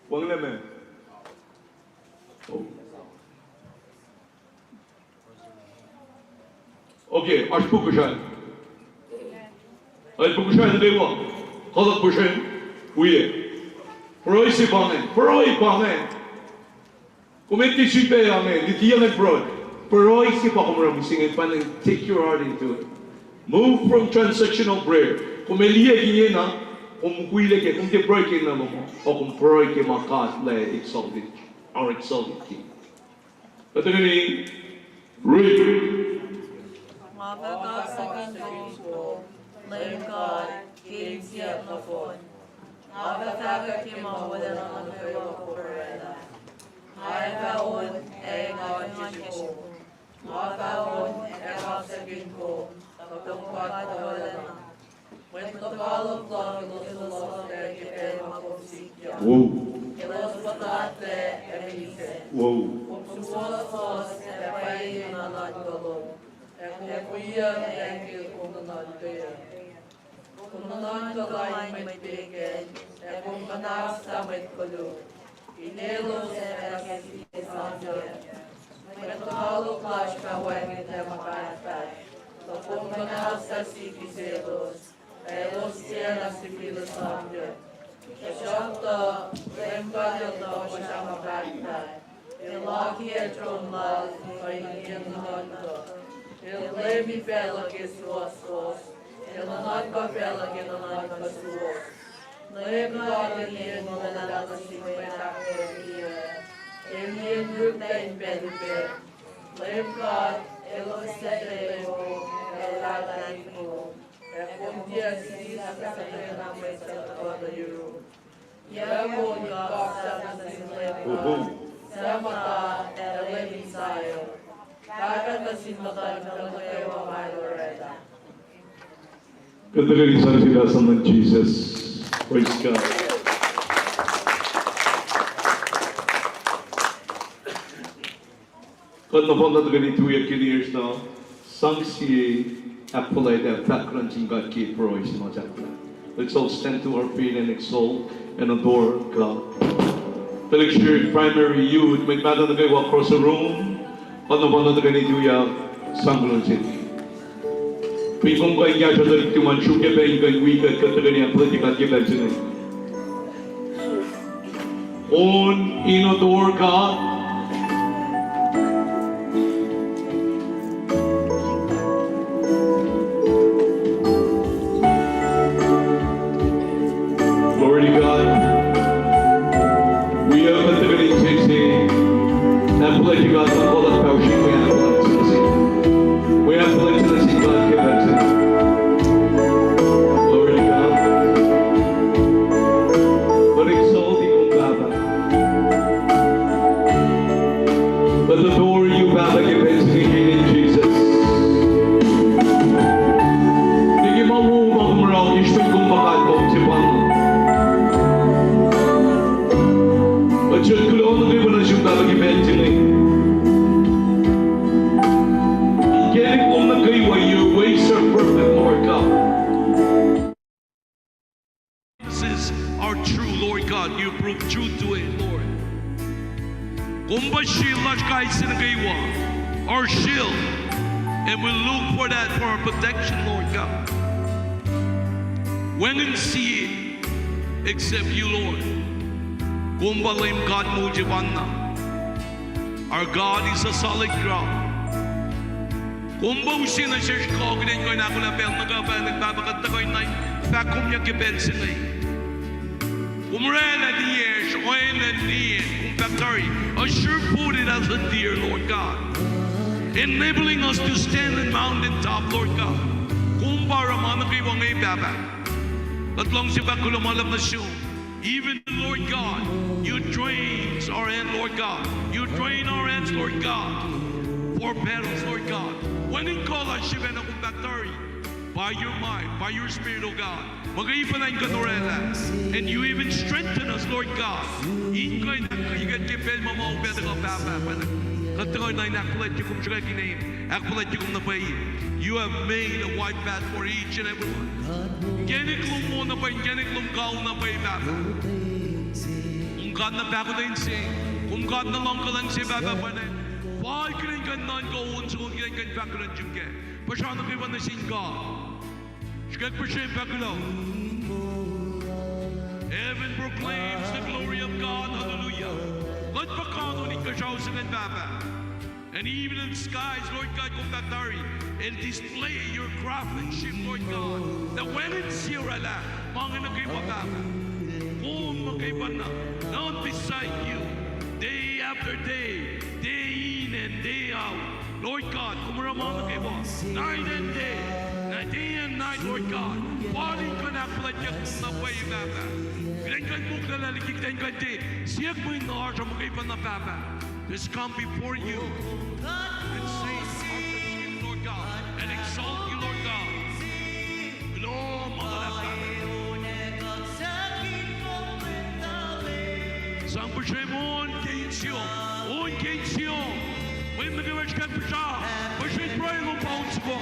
Wacngihn ma. Oh. Okay, oasr puk kosrael. Oasr puk kosrael nuh kwewa. Kuloh puhsren. Wi. Pruhe se pa inge. Pruhe pa inge. Kom etuh srihpac inge, luti inge pruhe. Pruhe se pa kom oruh mihsenge, pa inge, take your heart into it. Move from transactional prayer. Kom ac liye ke ingena, kom mukwilac ke, kom tiac pruhe ke na lom, o kom pruhe ke ma God lac exalted, our exalted King. Kuht tuhkweni riti. Nga fah kaksakihn kom, Leum God, ke insiyacn nohfohn. Nga fah fahkwack ke ma wolacna nuh kwewa kom oraclah. Nga ac fah on ac engan ke srihpen kom. Nga fah on ac kaksakihn kom, kuh kom God wolacna. Mwet lokoalok luhk elos fohlohklac ke pacl ma kom sikyak. Elos puhtatlac ac misac. Kom suwohswohs ac pwacye nuhnuhnkuh lom, ac kom wiyuc ac ke kom nuhnuhnkweyuc. Kom nuhnuhnkuh lain mwet pegan, ac kom kuhnahoslah mwet koluk. Inelos ac fah siti samyuc. Mwet lokoalok lasr fah wacngihnlac ma pahtpaht, tuh kom kuhnahoslah siti selos, ac elos tiacna sifil samyuc. Tuhsruhktuh Leum God El tohkohsrah ma pahtpaht. El akiyac tron lal kuh in nuhnuhnkuh. El Leumi facluh ke suwohswohs. El nuhnuhnkuh facluh ke nuhnuhnkuh suwohs. Leum God El iyacn wolacna nuh sin mwet ahkkweye. El iyacn rukla in pacl upac. Leum God El sesseslah kom, El lahlahli kom, ac kom tiac sislah sahflahna mwet suc tuhkuh nuh yurum. Yac kom kaksakihn Leum God, suc muhta ac Leum in sahyac? Pahpah nuh sin muhtuhnfacl nuh kwewa ma El oraclah. Kuht tuhkweni sang sila sang nuh Jisus. Praise God. Kuht nohfohn na tuhkweni tuyak ke New Year's na, sang sie ahkfuhlwact ac fahk luhn sin God ke pruhe se ma sahflah. Let's all stand to our feet and exalt and adore God. Tuhlihk srihsrihk, primary, youth, mwet mahtuh nuh kwewa across the room, kuht nohfohn na tuhkweni tuyak sang kuloh nuh sel. Fin kom kuh in kahsruh tuhlihk tuhmom an sruok ke pacl in kuh in wi kuht, kuht tuhkweni ahkfuhlwactye God ke pacl se inge. On in adore God. God, we call out power, we have blessed us in God, give us. Glory to God. But exalt him, Papa. But adore you, Papa, give it to me in Jesus. Liki ma wo ma kom oruh, ke srihpen kom pa God, kom sefanna. Kuht kuloh nuh kwewa nuh sum, Pahpah, ke pacl se inge. Inkacnek lom nuh kwewa, your ways are perfect, Lord God. Promises are true, Lord God. You prove true to it, Lord. Kom pa shield lasr kais sie nuh kwewa. Our shield. And we look for that for our protection, Lord God. Wacngihn sie except you, Lord. Kom pa Leum God moul sefanna. Our God is a solid ground. Kom pa use nuh sesr kuh kuht in kuh in ahkolah pacl nuh kwewa, Pahpah, kuht tuhkuh in fahk kom ke pacl se inge. Kom oraclah liyacsr, oacna liyacn, kom fahk tari, as sure-footed as a deer, Lord God. Enabling us to stand in mountain top, Lord God. Kom pa oruh ma nuh kwewa inge, Pahpah. Kuht luhngse fahk kuloh ma luhlahp nuh sum. Even, Lord God, you train our hand, Lord God. You train our hands, Lord God, for battles, Lord God. Wacngihn kuh lasr sifacna, kom fahk tari, by your might, by your spirit, O God. Muhkwena in kuh in oraclah. And you even strengthen us, Lord God. In kuh in ahkkweye kuht ke pacl ma ma upac tuhkuh, Pahpah, Pahpah. Kuht tuhkuh in ahkfuhlwactye kom srihkwack inem. Ahkfuhlwactye kom na pwacye. You have made a wide path for each and every one. Inkacnek lom wo na pwacye, inkacnek lom kao na pwacye, Pahpah. Kom God na pahkotwen se, kom God na luhngkuhlwacng se, Pahpah, Pahpah. Fal kuht in kuh in nuhnkuh on soko, kuht in kuh in fahk kuloh nuh sum kac. Puhsra nuh kwewa nuh sin God. Srihkwack puhsra fahk kuloh. Heaven proclaims the glory of God. Hallelujah. Kuht pa kanon inkuhsrao se ingacn, Pahpah. And even in the skies, Lord God, kom fahk tari, and display your craftsmanship, Lord God. Na wacngihn sie oraclah ma inge nuh kwewa, Pahpah. Kom muhkwena, none beside you. Day after day, day in and day out. Lord God, kom oruh ma nuh kwewa. Night and day. Night, day and night, Lord God. Fal in kuh in ahkfuhlwactye kom na pwacye, Pahpah. Kuht in kuh in moklwelah liki kuht in kuh in tiac siyuck mwe in oasr muhkwena, Pahpah. Just come before you and say, Lord God, and exalt you, Lord God. Kuloh ma luhlahp, Pahpah. Sang puhsrem on ke insiyom, on ke insiyom. Mwe nuh kwewa srihkwack puhsra, puhsrem pruhe lom pa on soko.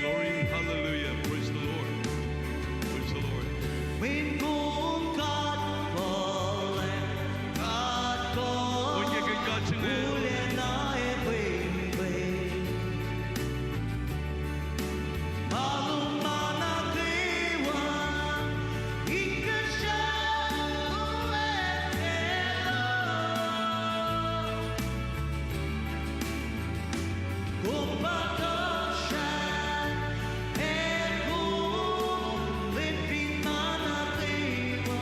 Glory, hallelujah. Praise the Lord. Praise the Lord. Mweyen kom God fuhlwact, God kuh, on ke God sing, kuhlacna ac pwengpweng. Ma luhn ma nuh kwewa, inkuhsrao, kom pa tohkohsrah, ac kom leum fin ma nuh kwewa.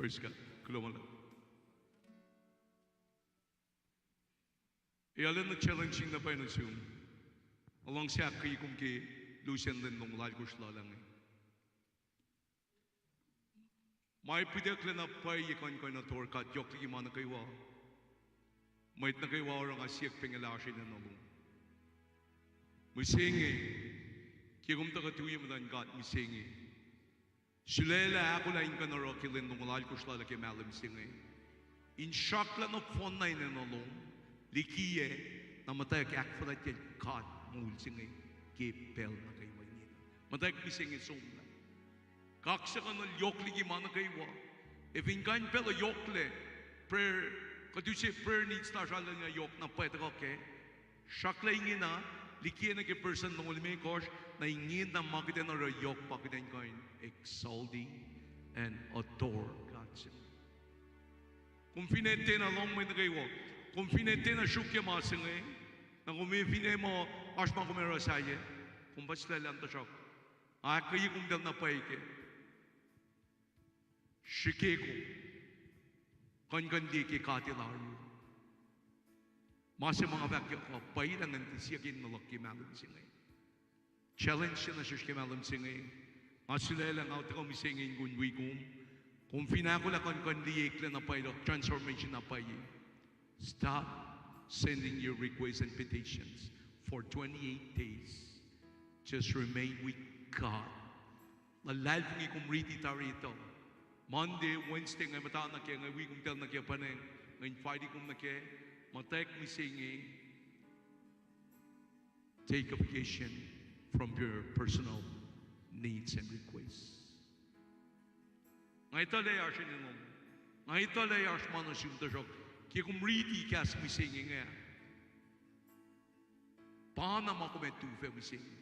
Praise God. Kuloh ma luhlahp. Ac arulacna challenging na pwacye nuh sum. Nga luhngse ahkkweye kom ke lusen lwen longoul alkosr lal inge. Ma upac tuhlac na pwacye kuh in kuh in oruh God yohk liki ma nuh kwewa. Mwet nuh kwewa oruh nga siyuck pac inge lah oasr enenuh lom. Mihsenge, ke kom tuhkuh tui ye muhtuhn God mihsenge, sulaclah ahkolah in kuh in oruh ke lwen longoul alkosr lal ke mahlwem se inge, in sracklah nohfohnna enenuh lom, likiyac na muhtwacwacack ahkfuhlwactyacl God moul se inge ke pacl nuh kwewa inge. Muhtwacwacack mihsenge somlah. Kaksakihnuhl yohk liki ma nuh kwewa. Ac fin kain pacl uh yohklac, prayer, kuht use prayer needs lasr arulacna yohk na pwacye tuhkuh kac. Sracklah ingena, likiyac nuh ke person longoul limekohsr, na ingena ma kuht in oruh yohk pa kuht in kuh in exalting and adore God se. Kom finne tiacna lohng mwet nuh kwewa, kom finne tiacna sruokyac ma se inge, na kom finne muh oasr ma kom ac oruh sahyac, kom pa sulaclah an, tuhsruhk nga ahkkweye kom tahl na pwacye kac. Srihke kom kuhn kuh in liye ke God El oruh. Ma se ma nga fahk uh, pwacye lah ngan tiac siyuck enenuh luhk ke mahlwem se inge. Challenge se nuh sesr ke mahlwem se inge. Nga sulaclah nga tuhkuh mihsenge in kuh in wi kom. Kom fin ahkolah kuhn kuh in liye eklac na pwacye, transformation na pwacye, stop sending your requests and petitions for twenty-eight days. Just remain with God. Luhlahlfongi kom riti tari etuh. Monday, Wednesday, nga muhta nuh kac, nga wi kom tahl nuh kac pwacnwacng, nga invite kom nuh kac, muhtwacwacack mihsenge. Take a vacation from your personal needs and requests. Nga etuh lah oasr enenuh lom. Nga etuh lah oasr ma nuh sum, tuhsruhk ke kom riti kahs mihsenge inge, pa na ma kom ac tufah mihsenge.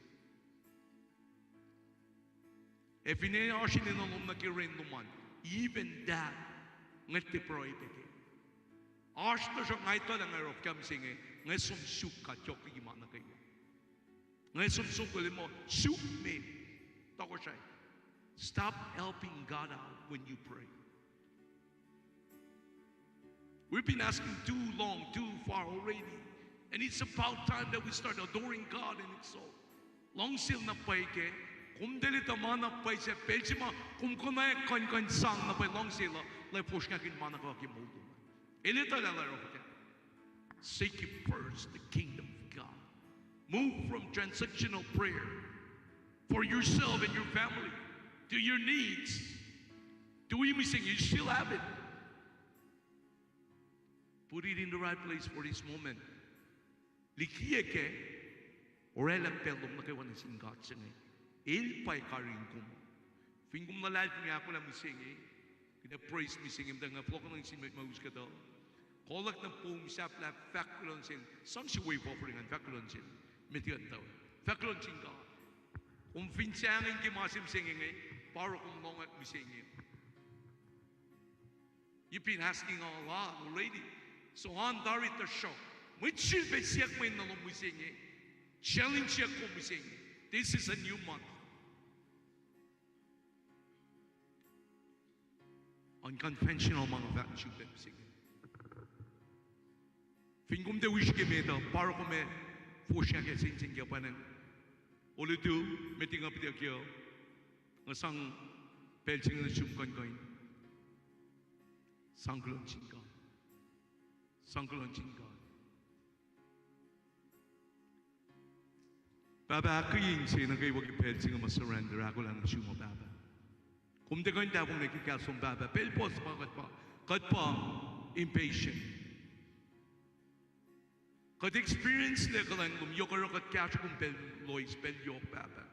Ac finne oasr enenuh lom nuh ke ren lom an, even that, nga tiac pruhe pac kac. Oasr, tuhsruhk nga etuh lah nga oruh fuhkah mihsenge, nga som suk God yohk liki ma nuh kwewa. Nga som suk El muh suk me, tohkohsrahi. Stop helping God out when you pray. We've been asking too long, too far already. And it's about time that we start adoring God and exalt. Luhngse na pwacye kac, kom tahl etuh ma na pwacye se, pacl se ma kom konwacack kuhn kuh in sang na pwacye luhngse lal, lah fosrngahkihn ma nuh kwewa ke moul lom. El etuh lah oruh fuhkah. Seek ye first the kingdom of God. Move from transactional prayer for yourself and your family to your needs. Tui mihsenge, you still have it. Put it in the right place for this moment. Likiyac kac, oraclah pacl lom nuh kwewa nuh sin God se inge. El pa karihngihn kom. Fin kom luhlahlfongi ahkolah mihsenge, kuht ac praise mihsenge, muhtwacta nga fohlohkohnacng sin mwet ma us kuhtuh. Kolak na pom sahflah, fahk kuloh nuh sel, sang se wave offering an, fahk kuloh nuh sel. Met kuht tuh, fahk kuloh nuh sin God. Kom fin sahngweng ke ma se mihsenge inge, pa oruh kom lohngak mihsenge. You've been asking a lot already. So an tari tuhsruhk, mwet srihpac siyuck mwe nuh lom mihsenge. Challenge siyuck kom mihsenge. This is a new month. Unconventional ma nga fahk srihpac mihsenge. Fin kom tiac wi srihke met uh, pa oruh kom ac fosrngah ke sensen ke pwacnwacng. Olutu, met nga pitiak uh, nga sang pacl se inge nuh sum kuh in kuh in sang kuloh nuh sin God. Sang kuloh nuh sin God. Pahpah, ahkkweye inse nuh kwewa ke pacl se inge ma surrender ahkolah nuh sum uh, Pahpah. Kom tiac kuh in tahfonglac ke kahs lom, Pahpah. Pacl puhs pa kuht pa, kuht pa impatient. Kuht experience-lac kuhlwacng lom, yohk oruh kuht kahsruh kom pacl loes, pacl yohk, Pahpah.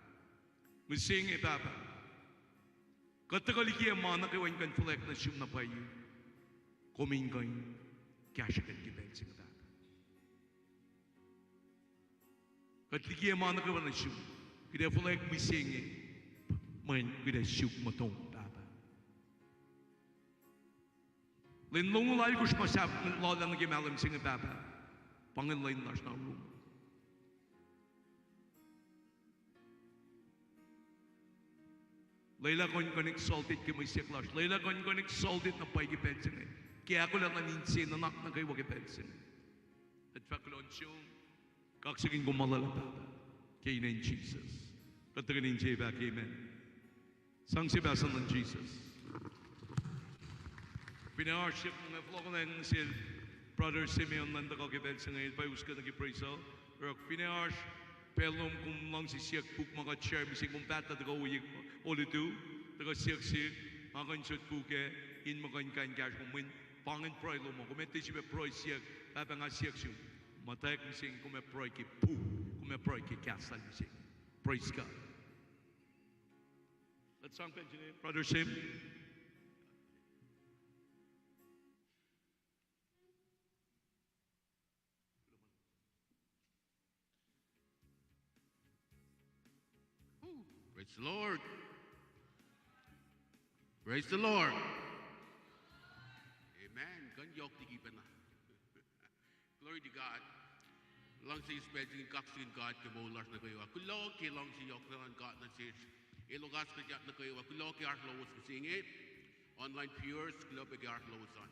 Mihsenge, Pahpah, kuht tuhkuh likiyac ma nuh kwewa in kuh in fuhlweack nuh sum na pwacye. Kom in kuh in kahsruh kuht ke pacl se inge, Pahpah. Kuht likiyac ma nuh kwewa nuh sum. Kuht ac fuhlweack mihsenge, mweyen kuht ac suk muhtom, Pahpah. Lwen longoul alkosr ma sahp lula nuh ke mahlwem se inge, Pahpah, pa ingacn lwen lasr na rom. Lwelah kuh in kuh in exalted ke mwe siyuck lasr. Lwelah kuh in kuh in exalted na pwacye ke pacl se inge, ke ahkolah luhn inse nuhnak nuh kwewa ke pacl se inge. Kuht fahk kuloh nuh sum. Kaksakihn kom ma luhlahp, Pahpah, ke inen Jisus. Kuht tuhkweni inse fahk amen. Sang sie pahs luhn Jisus. Finne oasr siyuck ma nga fohlohkohnacng nuh sel Brother Simeon, lwen tuhkuh ke pacl se inge el pa us kuht nuh ke praise uh. Oruh finne oasr pacl lom, kom luhngse siyuck puk ma kuht share mihsenge, kom pahtlah tuhkuh ohiyac, olutu, tuhkuh siyuck sihk, nga kuh in sot puk ac in muh kuh in kain kahsruh kom, mweyen pa ingacn pruhe lom uh. Kom ac tiac sifilpac pruhe siyuck, Pahpah, nga siyuck sum. Muhtwacwacack mihsenge kom ac pruhe ke puk, kom ac pruhe ke kahs lal mihsenge. Praise God. Kuht sang pacl se inge, Brother Sim. Ooh, praise the Lord. Praise the Lord. Amen. Kuh in yohk liki pacna. Glory to God. Luhngse eis pacl se inge kaksakihn God ke moul lasr nuh kwewa. Kuloh ke luhngse yohk luhn God nuh sesr. Elos kahs kuhtyak nuh kwewa. Kuloh ke oasr lowos mihsenge. Online viewers, kuloh pac ke oasr lowos an.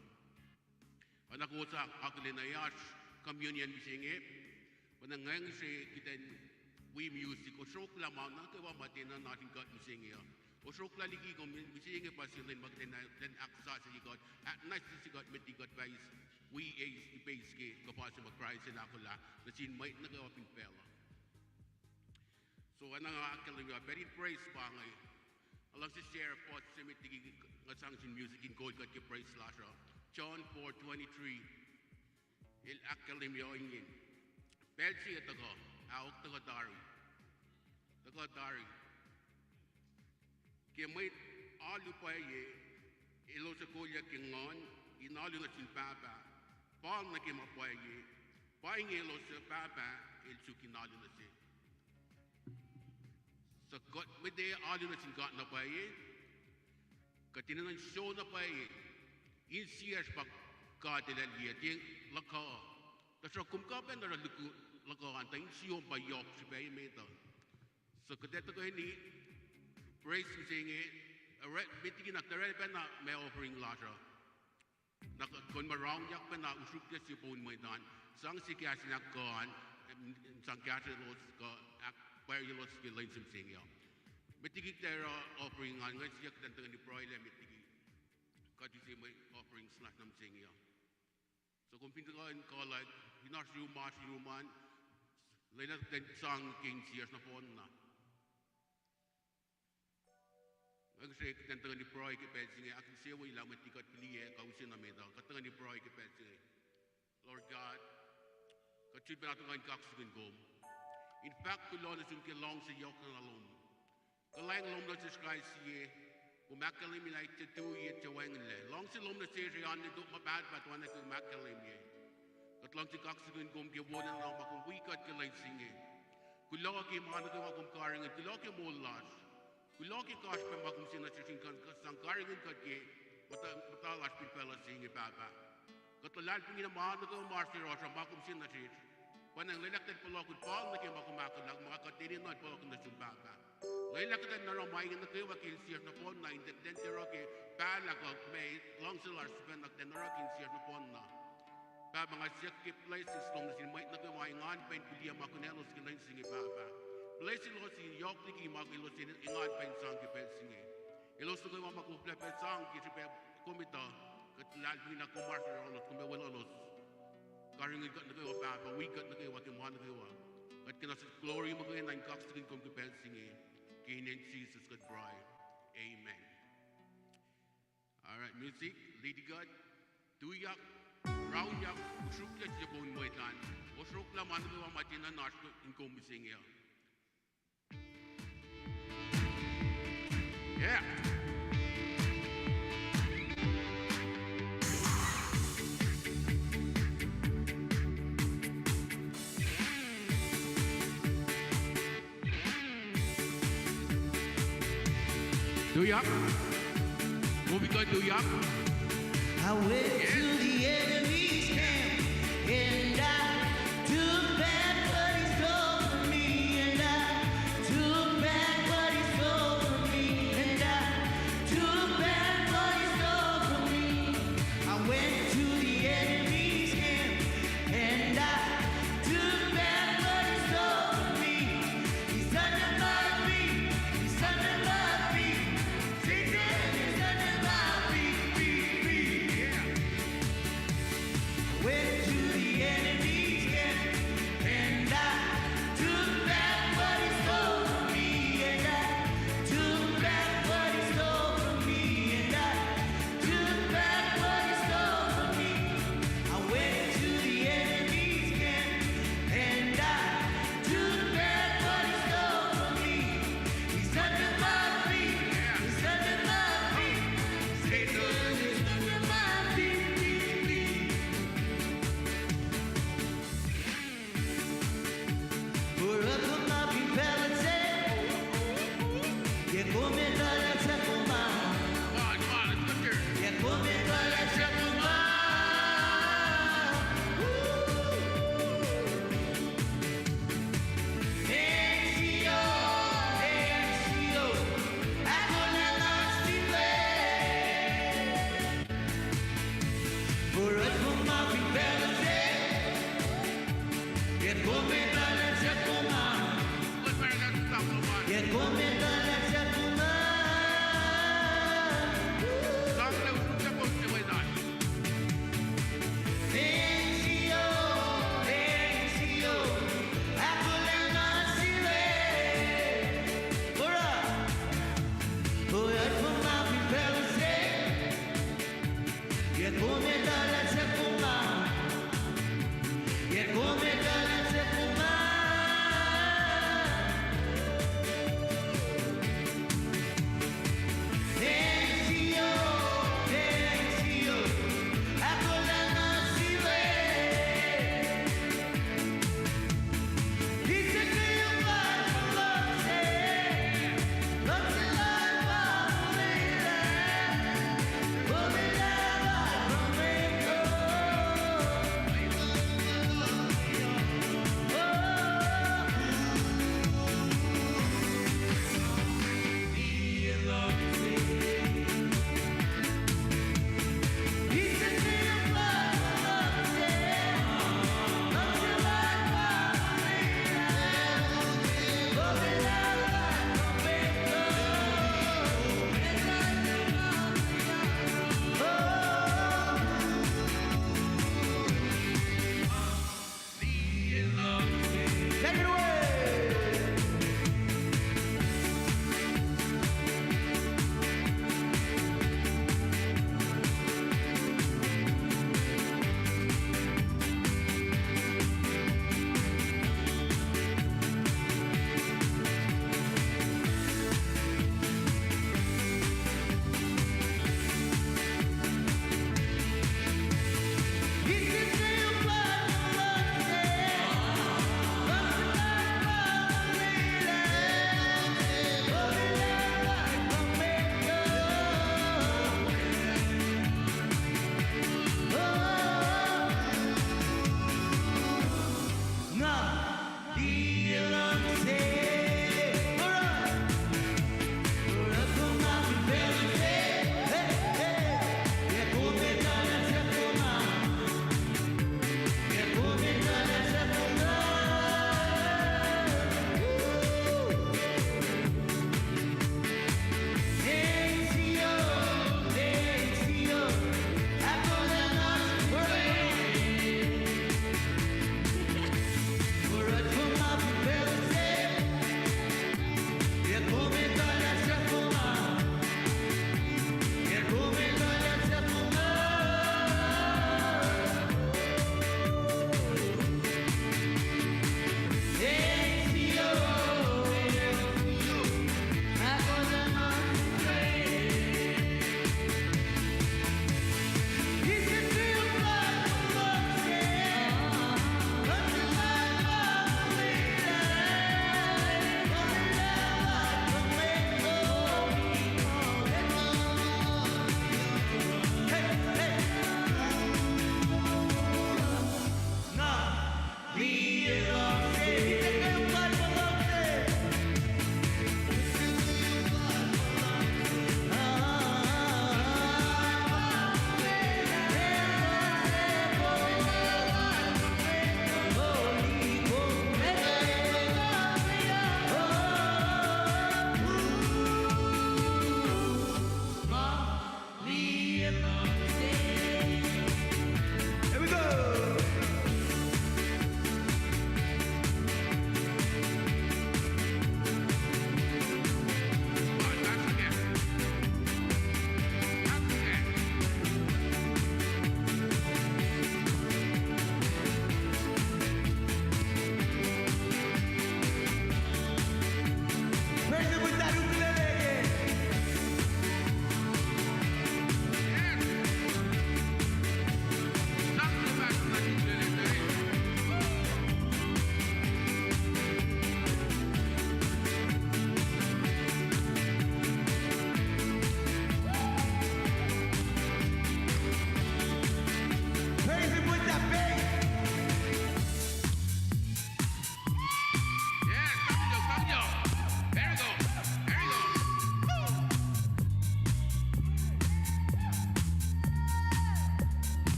Oacna kowos akihlen, oasr communion mihsenge. Oacna ngacn se kuht in wi music, kosroklah ma nuh kwewa ma tiacna nuh sin God mihsenge uh. Kosroklah liki kom, mihsenge pa sie lwen ma kuht in, in ahksasucye God, ahknwacsnwacsye God, met liki kuht pais wi eis, ipeis ke kuhfa se ma Kraist el ahkolah nuh sin mwet nuh kwewa fin facluh. So, oacna nga ahkkahlwemye, pacl in praise pa inge. Nga luhngse share verse se met liki nga sang sin music in kol kuht ke praise lasr uh. John four twenty-three. El ahkkahlwemye ohinge. Pacl se inge tuhkuh, ahok, tuhkuh tari. Tuhkuh tari. Ke mwet alu pwacye, elos ac kolyuck ke Nguhn, in alu nuh sin Pahpah, fal nuh ke ma pwacye, pa inge elos suc Pahpah el suk in alu nuh se. Suc kuht mwet alu nuh sin God na pwacye, kuht enenuh in sou na pwacye, insiyacsr pa God El ac liye, tiac luhkuh. Tuhsruhk kom kuh pacna oruh luhkuh an, tuh insiyom pa yohk srihpac emet uh. Suc kuht ac tuhkweni praise mihsenge, oruh met liki na kuht oraclah pacna ma offering lasr uh. Na kuht kuh in ma raunyak pacna usrukye sie poun mwet an, sang sie kahs in ahkkuh an, sang kahsrwelos kuh ahkpwacyelos ke lwen se mihsenge uh. Met liki kuht oruh offering an, nga siyuck kuht in tuhkweni pruhelah met liki kuht use mwe offerings lasr nuh mihsenge uh. So kom fin tuhkuh in kuh lah, fin oasr yurum, oasr yurum an, lwelah kuht in sang ke insiyacsr nohfohn na. Nga siyuck kuht in tuhkweni pruhe ke pacl se inge, ahkinsewowoye lah mwet liki kuht fihliyac kuh use na met uh, kuht tuhkweni pruhe ke pacl se inge. Lord God, kuht sifilpac tuhkuh in kaksakihn kom in fahk kuloh nuh sum ke luhngse yohk na lom. Kuhlwacng lom nuh sesr kais sie, kom ahkkahlwemye lah tiac tui, tiac wacngihnlac. Luhngse lom nuh sesr ac oan ne tok ma pahtpaht oacna ke kom ahkkahlwemye. Kuht luhngse kaksakihn kom ke wolacna ma kom wi kuht ke lwen se inge. Kuloh ke ma nuh kwewa kom karihngihn, kuloh ke moul lasr. Kuloh ke kasrpac ma kom sang nuh sesr in kuh in sang karihngihn kuht ke muhta, muhta lasr fin facluh se inge, Pahpah. Kuht luhlahlfongi na ma nuh kwewa ma oasr yohrohsr uh ma kom sang nuh sesr. Pwacnwacng lwelah kuht in fohlohkihn fal nuh ke ma kom ahkolah, ma kuht enenuh in fohlohkihn nuh sum, Pahpah. Lwelah kuht in oruh ma inge nuh kwewa ke insiyacsr nohfohnna, in tiac oruh ke pahlah kuh ma luhngse lasr sifacna, kuht in oruh ke insiyacsr nohfohnna. Pahpah, nga siyuck ke blessings lom nuh sin mwet nuh kwewa engan pac in fihliyac ma kunaclos ke lwen se inge, Pahpah. Blessing lalos in yohk liki ma elos engan pac in sang ke pacl se inge. Elos nuh kwewa ma koflah pac sang ke srihpac kom etuh, kuht luhlahlfongi na kom oasr yohrohlos, kom ac weluhlos. Karihngihn kuht nuh kwewa, Pahpah, wi kuht nuh kwewa ke ma nuh kwewa. Kuht kena sel glory muhkwena in kaksakihn kom ke pacl se inge. Ke inen Jisus kuht pruhe. Amen. All right, music, lead God. Tuyak, raunyak, usrukyak sie poun mwet an. Osroklah ma nuh kwewa ma tiac nuhnak in kom mihsenge uh. Yeah. Tuyak. Kom in kuh in tuyak. I went to the enemy's camp and I took back what he stole from me, and I took back what he stole from me, and I took back what he stole from me. I went to the enemy's camp and I took back what he stole from me. He's under my feet. He's under my feet. Satan is under my feet, feet, feet. Yeah. Went to the enemy's camp and I took back what he stole from me, and I took back what he stole from me, and I took back what he stole from me. I went to the enemy's camp and I took back what he stole from me. He's under my feet. He's under my feet. Satan is under my feet, feet, feet. Oruh kom ma fin facluh se. Yac kom etuh lah siyuck kom an? Come on, come on, let's go there. Yac kom etuh lah siyuck kom an? Woo! Acn Zion, acn Zion, ahkolah na sifacna. Oruh kom ma fin facluh se. Yac kom etuh lah siyuck kom an? Yac kom etuh lah siyuck kom an? Acn Zion, acn Zion, ahkolah na sifacna. Oruh, oruh kom ma fin facluh se. Yac kom etuh lah siyuck kom an? Yac kom etuh lah siyuck kom an? Acn Zion, acn Zion, ahkolah na sifacna.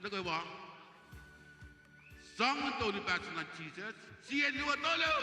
Nuh kwewa. Sang tolu, pahtahn Jisus. Sie, luo, tolu.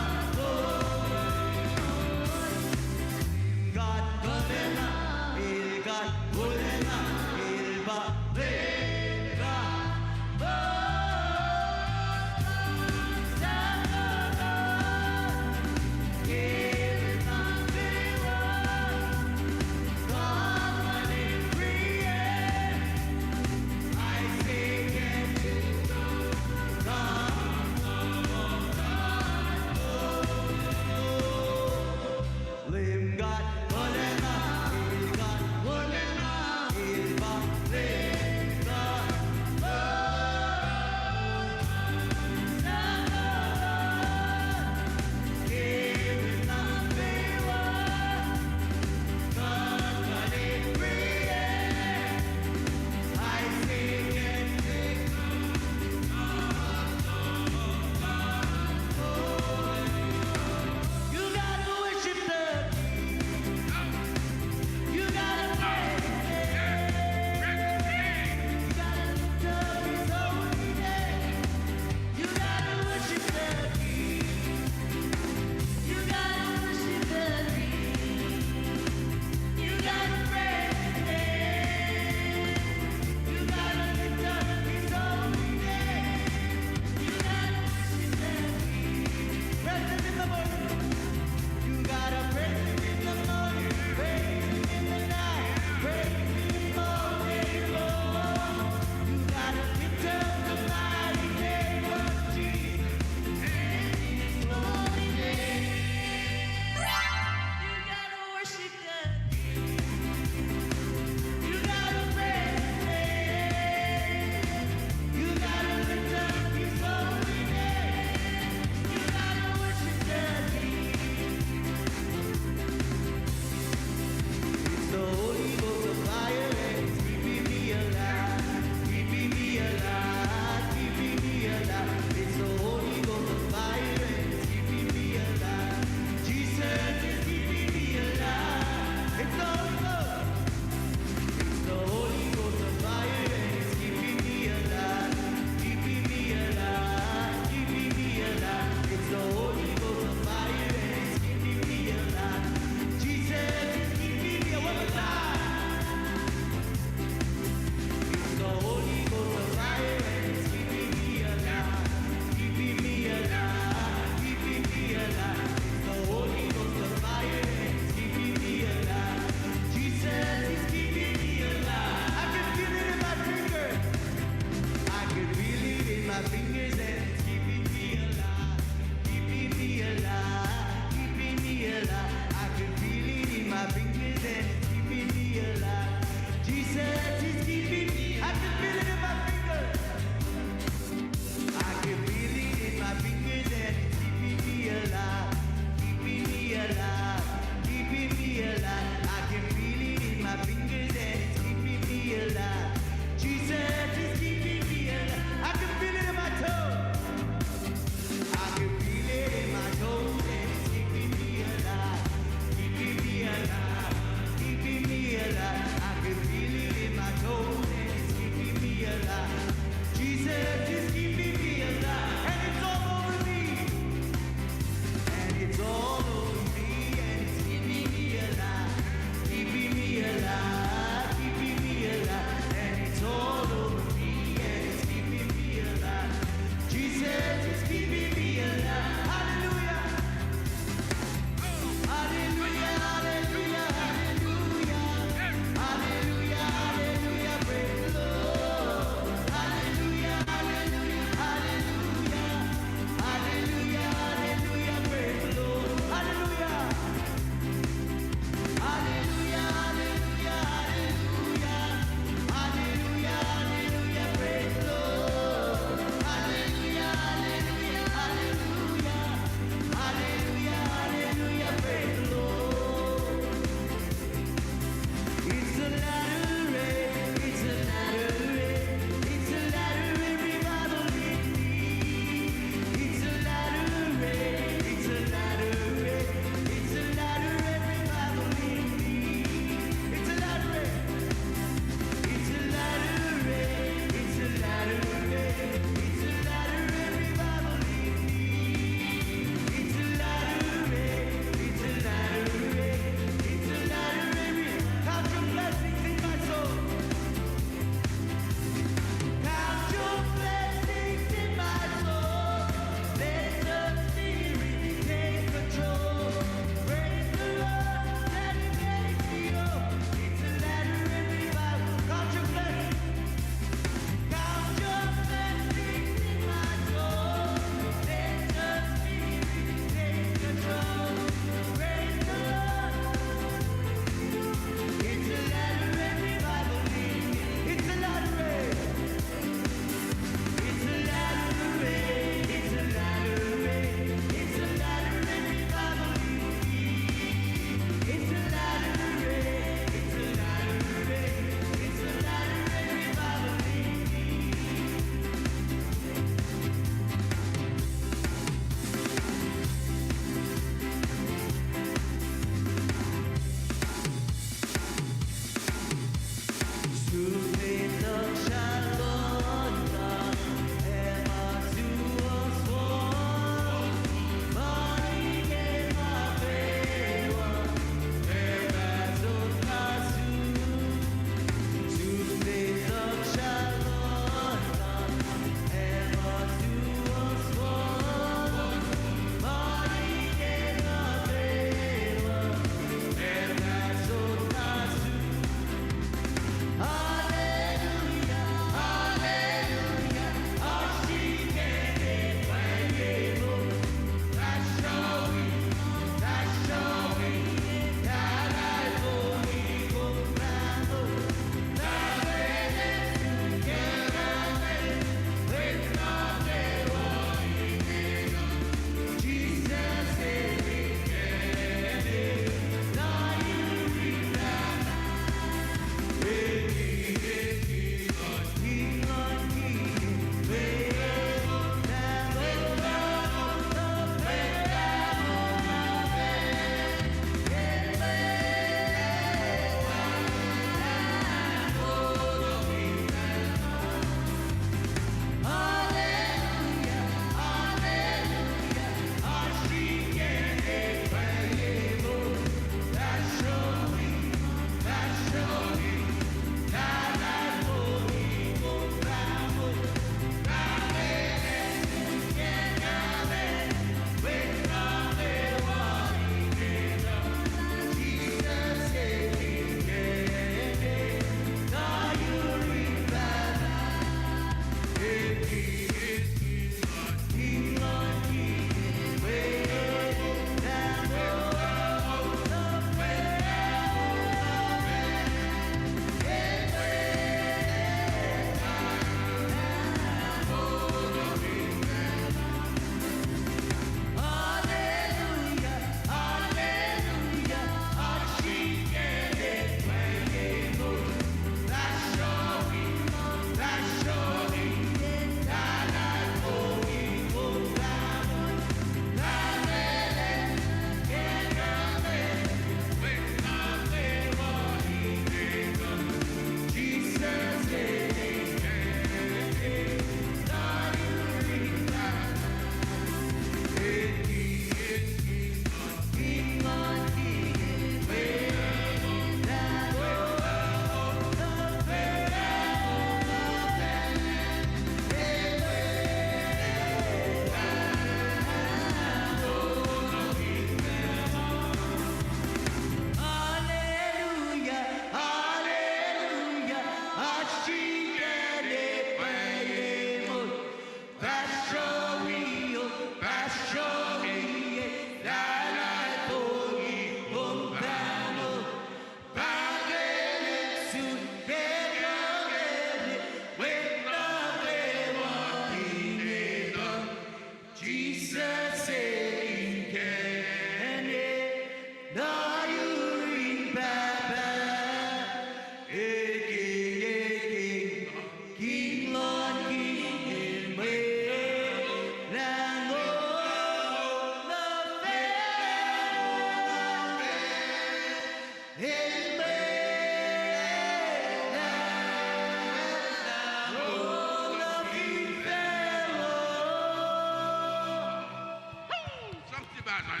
Pastor.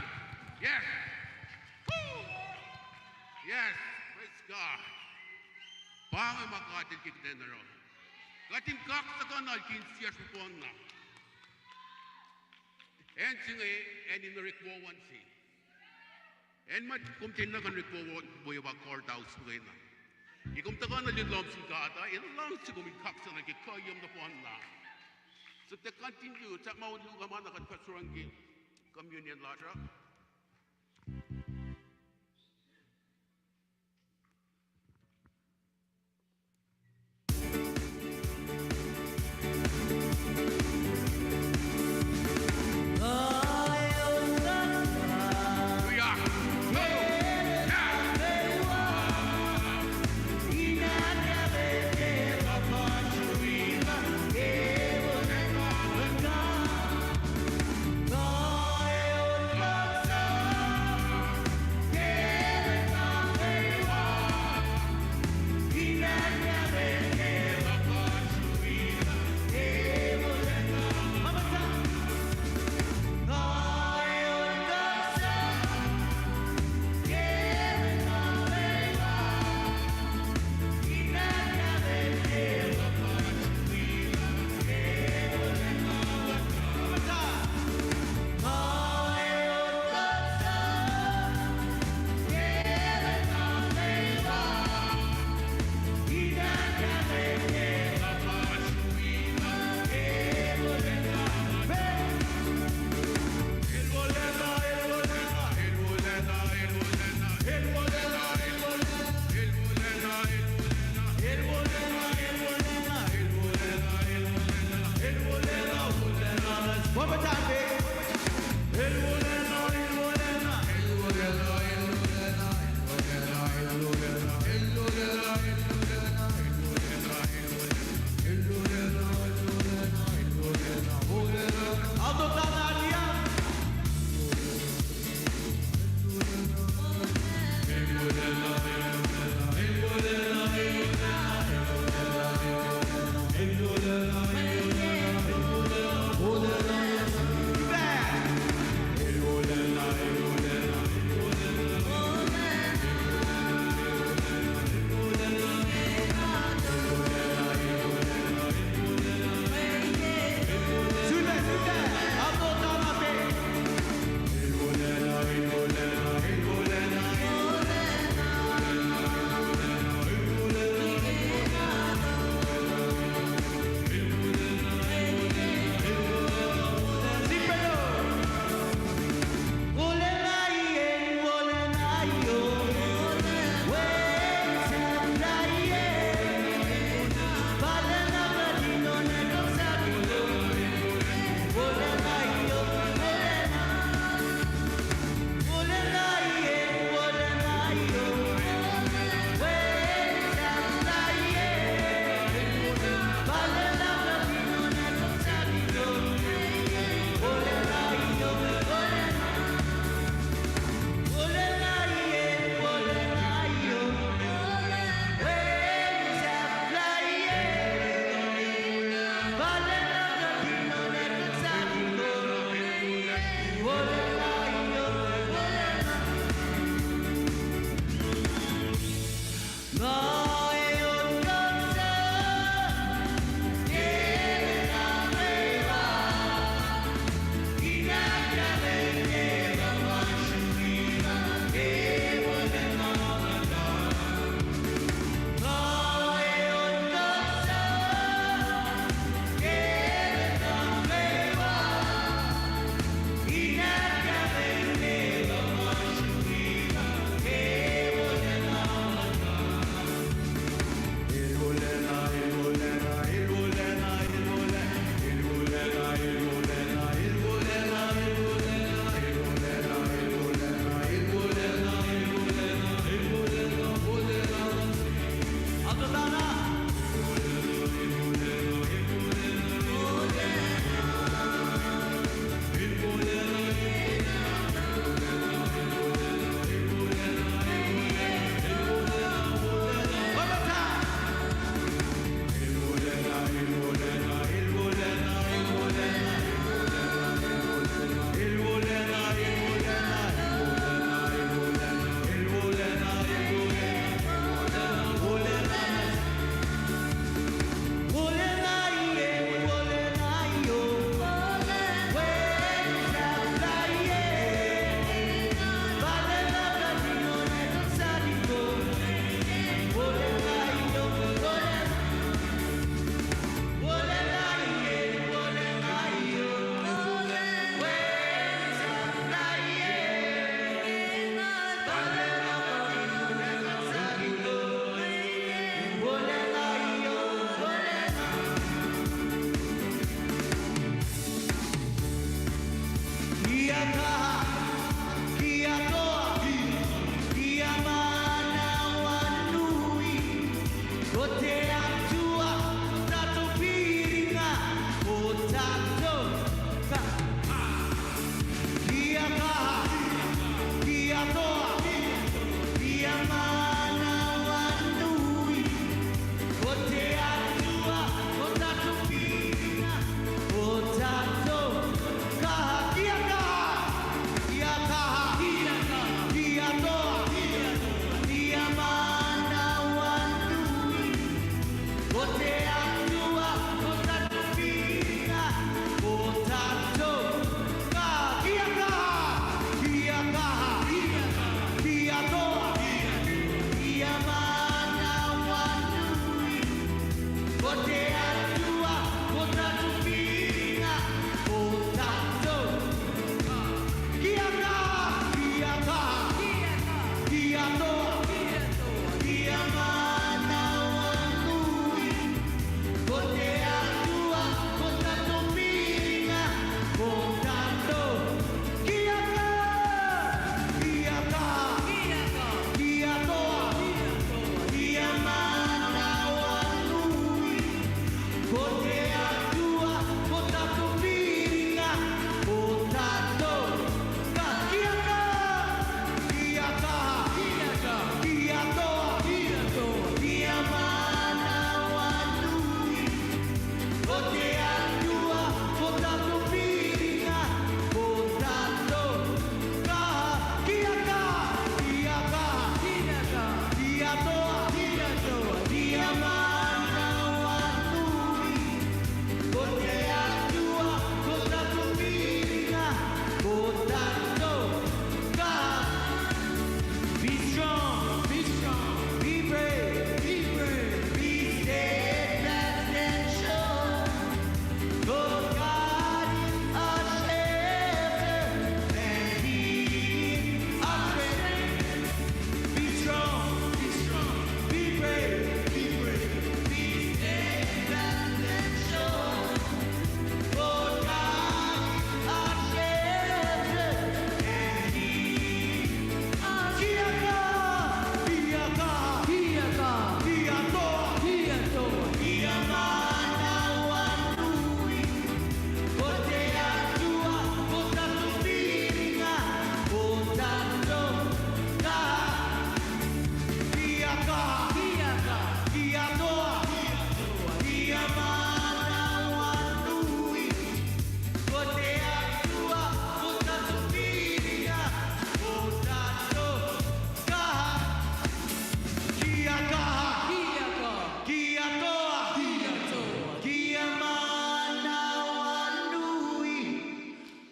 Yes. Woo! Yes. Praise God. Pa inge ma God El kihtin oruh. Kuht in kaksakihn El ke insiyacsr nohfohnna. Acn se inge, acn in orekma se. Acn ma kom tiacna kuh in orekma we pa courthouse inge na. Ke kom tuhkuh nuh lohm sin God uh, El luhngse kom in kaksakihn ke kuhiyom nohfohnna. So to continue, sahp ma on luhk uh ma na kuht fahsr oruh ke communion lasr uh.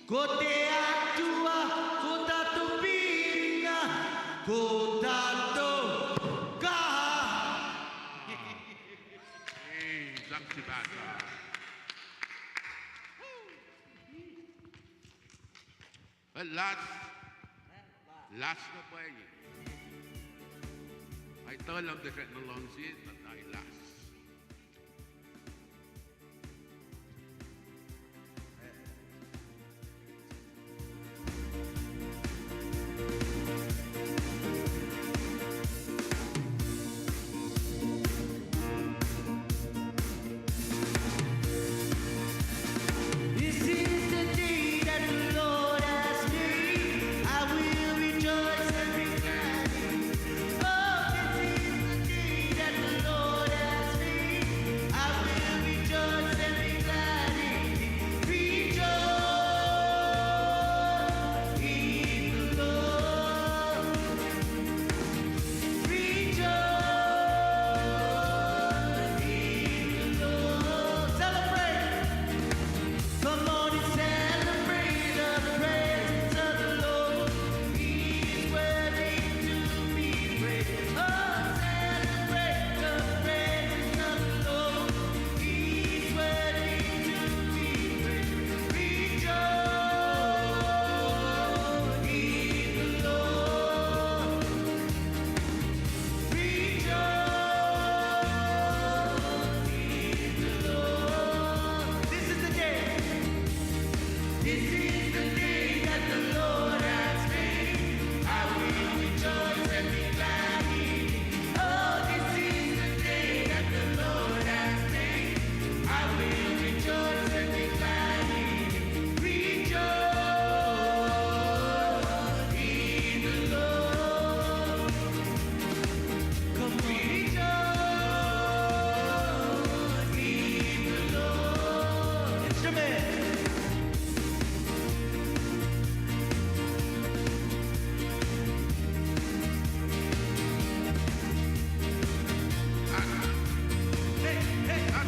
Kote atuwa, kota to piringa, kota to ka. Hey, thank you, Pastor. Well, last, last na pwacye. Ac tuh lam tuh srackna luhngse, tuh na last. This is the day that the Lord has made. I will rejoice and be glad in it. Oh, this is the day that the Lord has made. I will rejoice and be glad in it. Rejoice in the Lord. Rejoice in the Lord. Celebrate. Come on and celebrate the presence of the Lord. He is worthy to be praised. Oh, celebrate the presence of the Lord. He is worthy to be praised. Rejoice in the Lord. Rejoice in the Lord. This is the day. This is the day that the Lord has made. I will rejoice and be glad in it. Oh, this is the day that the Lord has made. I will rejoice and be glad in it. Rejoice in the Lord. Come on, rejoice in the Lord. Instrument. Hey, hey, hey.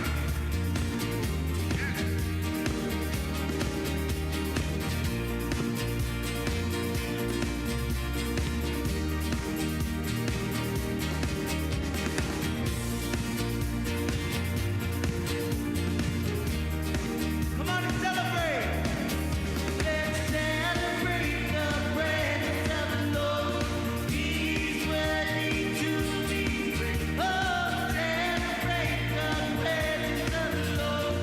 Come on and celebrate. Let's celebrate the presence of the Lord. He's worthy to be praised. Oh, celebrate the presence of the Lord.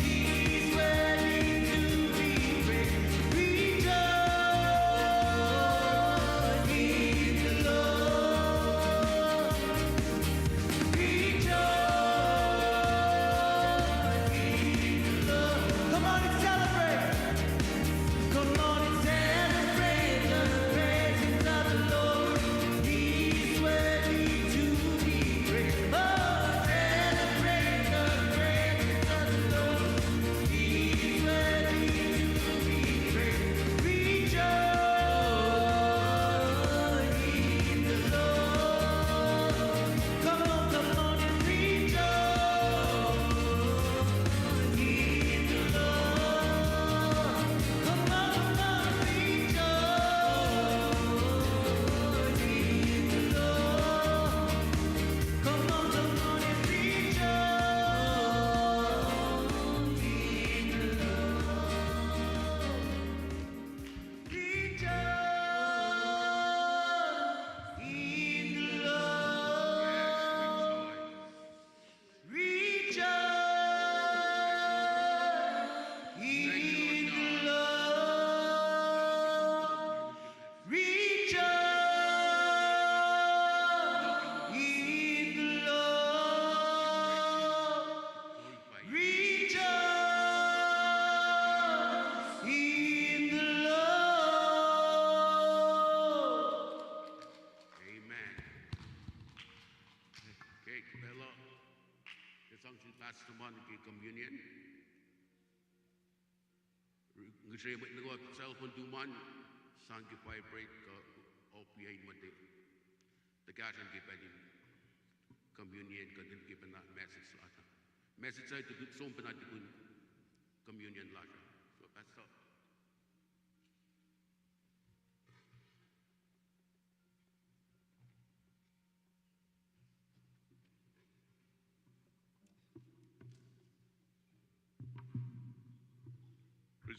He's worthy to be praised. Rejoice in the Lord. Rejoice in the Lord. Come on and celebrate. Come on and celebrate the presence of the Lord. He's worthy to be praised. Oh, celebrate the presence of the Lord. He's worthy to be praised. Rejoice in the Lord. Come on, come on and rejoice in the Lord. Come on, come on and rejoice in the Lord. Come on, come on and rejoice in the Lord. Rejoice in the Lord. Rejoice in the Lord. Rejoice in the Lord. Rejoice in the Lord. Amen. Okay, kuloh. Ke sang sin pastor ma nuh ke communion. Ngihsre mwet nuh kwewa cell phone tuh ma sang ke vibrate kuh off yain mate. Tuh kahsruh ke pacl in communion kuh nuh ke pacna message lasr uh. Message uh tukun, som pacna tukun communion lasr uh. So, pastor.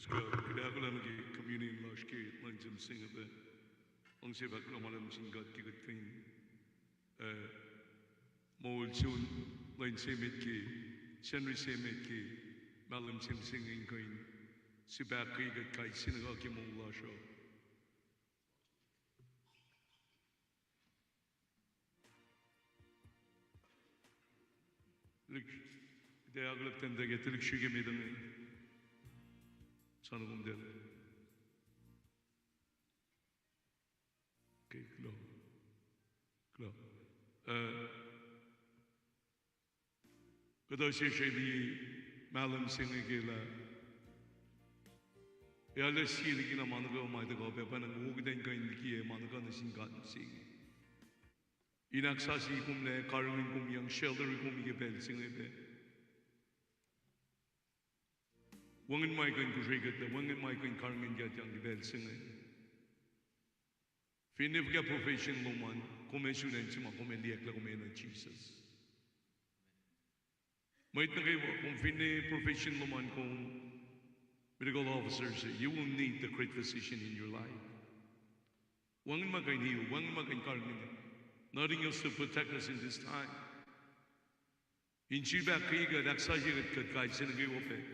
Kuht ahkolah nuh ke communion lasr ke lwen se mihsenge pac. Luhngse fahk kuloh ma luhlahp sin God ke kuht kuh in, eh, moul sun lwen se met ke, Sacnri se met ke mahlwem se mihsenge in kuh in sifilpac ahkkweye kuht kais sie nuh ke moul lasr uh. Tuhlihk, tiac ahkolah kuht in tuh ke tuhlihk srihke met inge. Soano kom tiac. Ke kuloh. Kuloh. Eh, kuhtuh sesr liye mahlwem se inge ke lah ac arlac sie likina ma nuh kwewa ma tuhkuh pac, pwacnwacng wo kuht in kuh in likiyac ma nuh kwewa nuh sin God mihsenge. In ahksasucye kom lah karihngihn kom, in shelter-i kom ke pacl se inge pac. Wacngihn ma kuh in kosrekuhtlac, wacngihn ma kuh in karihngihn kuhtyang ke pacl se inge. Finne fuhkah profession lom an, kom ac sun acn se ma kom ac liyacacng lah kom enenuh Jisus. Mwet nuh kwewa, kom finne profession lom an, kom medical officer se, you will need the great physician in your life. Wacngihn ma kuh in heal, wacngihn ma kuh in karihngihn. Nothing else to protect us in this time. In sifilpac ahkkweye kuht, ahksasucye kuht, kuht kais sie nuh kwewa pac.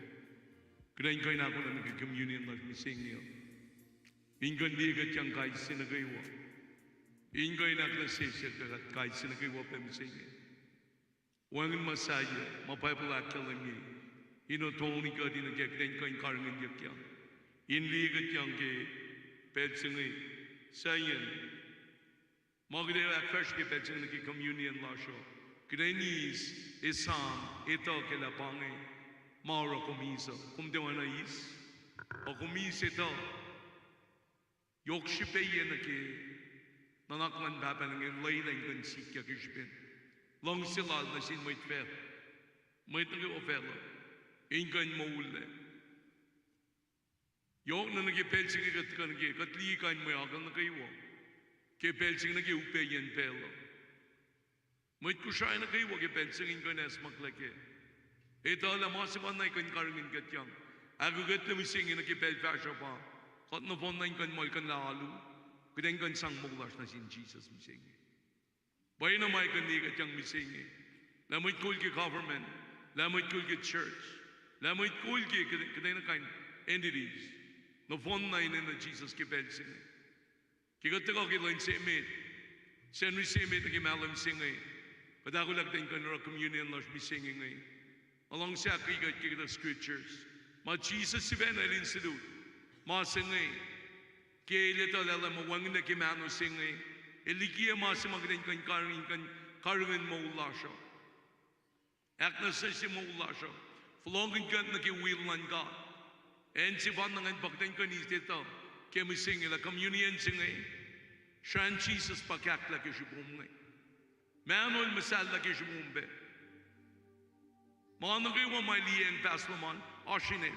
Kuht in kuh in ahkolah nuh ke communion lasr mihsenge uh, in kuh in liye kuhtyang kais sie nuh kwewa. In kuh in ahknwacsnwacsye kuht kais sie nuh kwewa pac mihsenge. Wacngihn ma sahyac, ma Bible ahkkahlwemye, in otoni kuht in, kuht in kuh in karihngihnyuckyang, in liye kuhtyang ke pacl se inge. Sahyacn ma kuht ac ahkfahsrye ke pacl se inge nuh ke communion lasr uh, kuht in eis esam, etuh ke lah pa inge ma oruh kom eis uh. Kom tiac oacna eis, a kom eis etuh yohk srihpaciyac nuh ke nuhnak luhn Pahpah inge, lwelah in kuh in sikyak ke srihpen luhngse lal nuh sin mwet facluh, mwet nuh kwewa facluh, in kuh in moullac. Yohk na nuh ke pacl se inge kuht kuh nuh ke, kuht liye kain mwe akucl nuh kwewa ke pacl se inge nuh ke upaciyacn pacl uh. Mwet Kosrae nuh kwewa ke pacl se inge in kuh in acsmaklac kac, etuh lah ma sefanna kuh in karihngihn kuhtyang, ahkolah mihsenge nuh ke pacl fahsruh pa kuht nohfohn na in kuh in muhlkuhnlah alu, kuht in kuh in sang moul lasr nuh sin Jisus mihsenge. Pwacyena ma kuh in liye kuhtyang mihsenge, lah mwet kol ke government, lah mwet kol ke church, lah mwet kol ke kuht, kuhtwena kain entities, nohfohn na in enenuh Jisus ke pacl se inge. Ke kuht tuhkuh ke lwen se met, Sacnri se met nuh ke mahlwem se inge, kuht ahkolah kuht in kuh in oruh communion lasr mihsenge inge. Nga luhngse ahkkweye kuht ke kuhtuh scriptures ma Jisus sifacna el institute ma se inge, ke el etuh lah el ac muh wacngihnlac ke mahno se inge, el likiyac ma se ma kuht in kuh in karihngihn, kuh in karihngihn moul lasr uh. Ahknwacsnwacsye moul lasr uh, fohlohkihn kuht nuh ke will luhn God. Acn sefanna ingacn pa kuht in kuh in eis etuh ke mihsenge lah communion se inge, srahn Jisus pa kahklah ke srihpom inge. Mahnol muhsahllah ke srihpom pac. Ma nuh kwewa ma liyacacng pahs lom an, oasr inen.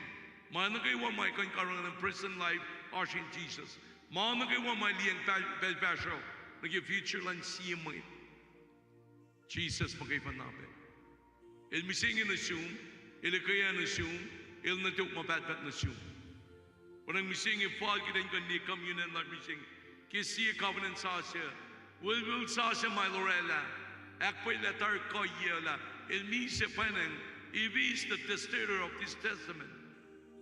Ma nuh kwewa ma kuh in karihngihn present life, oasr in Jisus. Ma nuh kwewa ma liyacacng pacl, pacl fahsruh nuh ke future luhn sie mwet, Jisus muhkwena pac. El mihsenge nuh sum, el ekea nuh sum, el nuh tok ma pahtpaht nuh sum. Pwacnwacng mihsenge fal kuht in kuh in liye communion lasr mihsenge ke sie covenant sasuc, will, will sasuc ma el orwaclah, ahkpwacyelah tari kuhiyac lah el misac pwacnwacng, if he is the testator of this testament.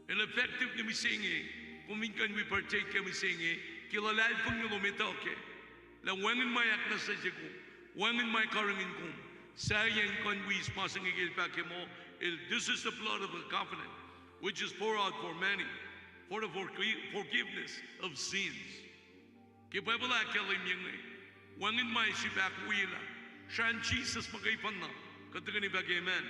El effective nuh mihsenge, kom in kuh in wi partake ke mihsenge, ke luhlahlfongi lom etuh kac lah wacngihn ma ahknwacsnwacsye kom, wacngihn ma karihngihn kom, sahyacn kuh in wi eis ma se inge ke el fahk ke muh, el, this is the blood of the covenant, which is poured out for many for the forgi-, forgiveness of sins. Ke Bible ahkkahlwemye inge, wacngihn ma sifilpac ahkwoyelah, srahn Jisus muhkwena, kuht tuhkweni fahk amen.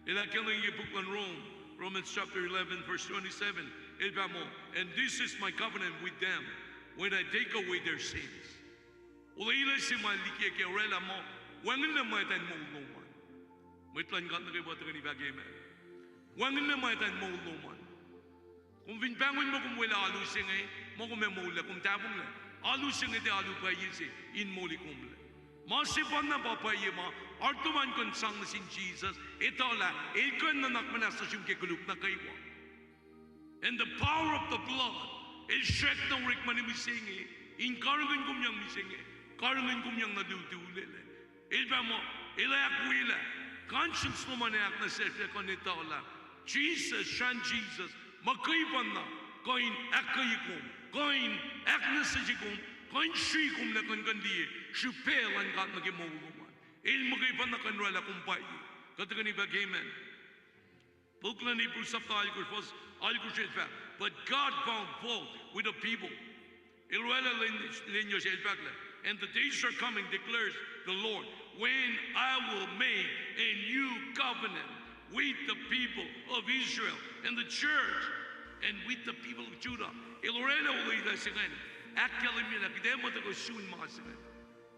El ahkkahlwemye ke puk luhn Rom, Romans chapter eleven, verse twenty-seven. El fahk muh, and this is my covenant with them when I take away their sins. Olwelah se ma el likiyac ke orwaclah muh, wacngihnlac mwet an moul lom an. Mwet luhn God nuh kwewa tuhkweni fahk amen. Wacngihnlac mwet an moul lom an. Kom fin pahngon muh kom welah alu se inge, muh kom ac moullac, kom tahfonglac. Alu se inge tiac alu pwacye se in moli komlac. Ma sefanna pa pwacye ma arulacna kuh in sang nuh sin Jisus, etuh lah el kuh in nuhnak muhnahs nuh sum ke koluk nuh kwewa. And the power of the blood, el srackna orekma nuh mihsenge, in karihngihn kom yang mihsenge, karihngihn kom yang nuh lutu lele. El pa muh, el ahkwoyelah, conscience lom an ahknwacsyelah kuh in etuh lah Jisus, srahn Jisus, muhkwena kuh in ahkkweye kom, kuh in ahknwacsye kom, kuh in sri kom lah kuh in kuh in liye srihpac luhn God nuh ke moul lom an. El muhkwena kuh in oraclah kom pwacye. Kuht tuhkweni fahk amen. Puk luhn Hebrew sapta alkosr, fuhs alkosr el fahk, but God found fault with the people. El oraclah len-, lenyos el fahk lah, and the days are coming, declares the Lord, when I will make a new covenant with the people of Israel and the church and with the people of Judah. El oraclah olulah se ingacn, ahkkahlwemye lah kuht ac muh tuhkuh sun ma se ingacn.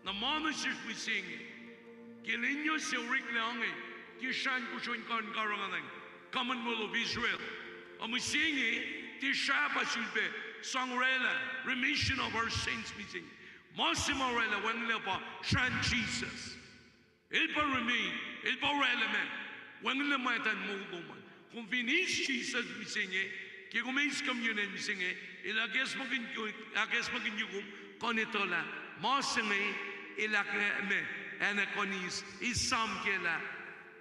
Na ma nuh sesr mihsenge, ke lenyos se oreklac inge, ke srahn kosro in karihngihn Commonwealth of Israel, a mihsenge, tiac srah pa sulpac sang oraclah remission of our sins mihsenge. Ma se ma oraclah wacngihnlac pa srahn Jisus. El pa remain, el pa oraclah ma wacngihnlac muhtuhn moul lom an. Kom fin eis Jisus mihsenge, ke kom eis communion mihsenge, el ahkacsmakihnye, ahkacsmakihnye kom kuh in etuh lah ma se inge, el ahk-, ma, acn kuh in eis, esam kac lah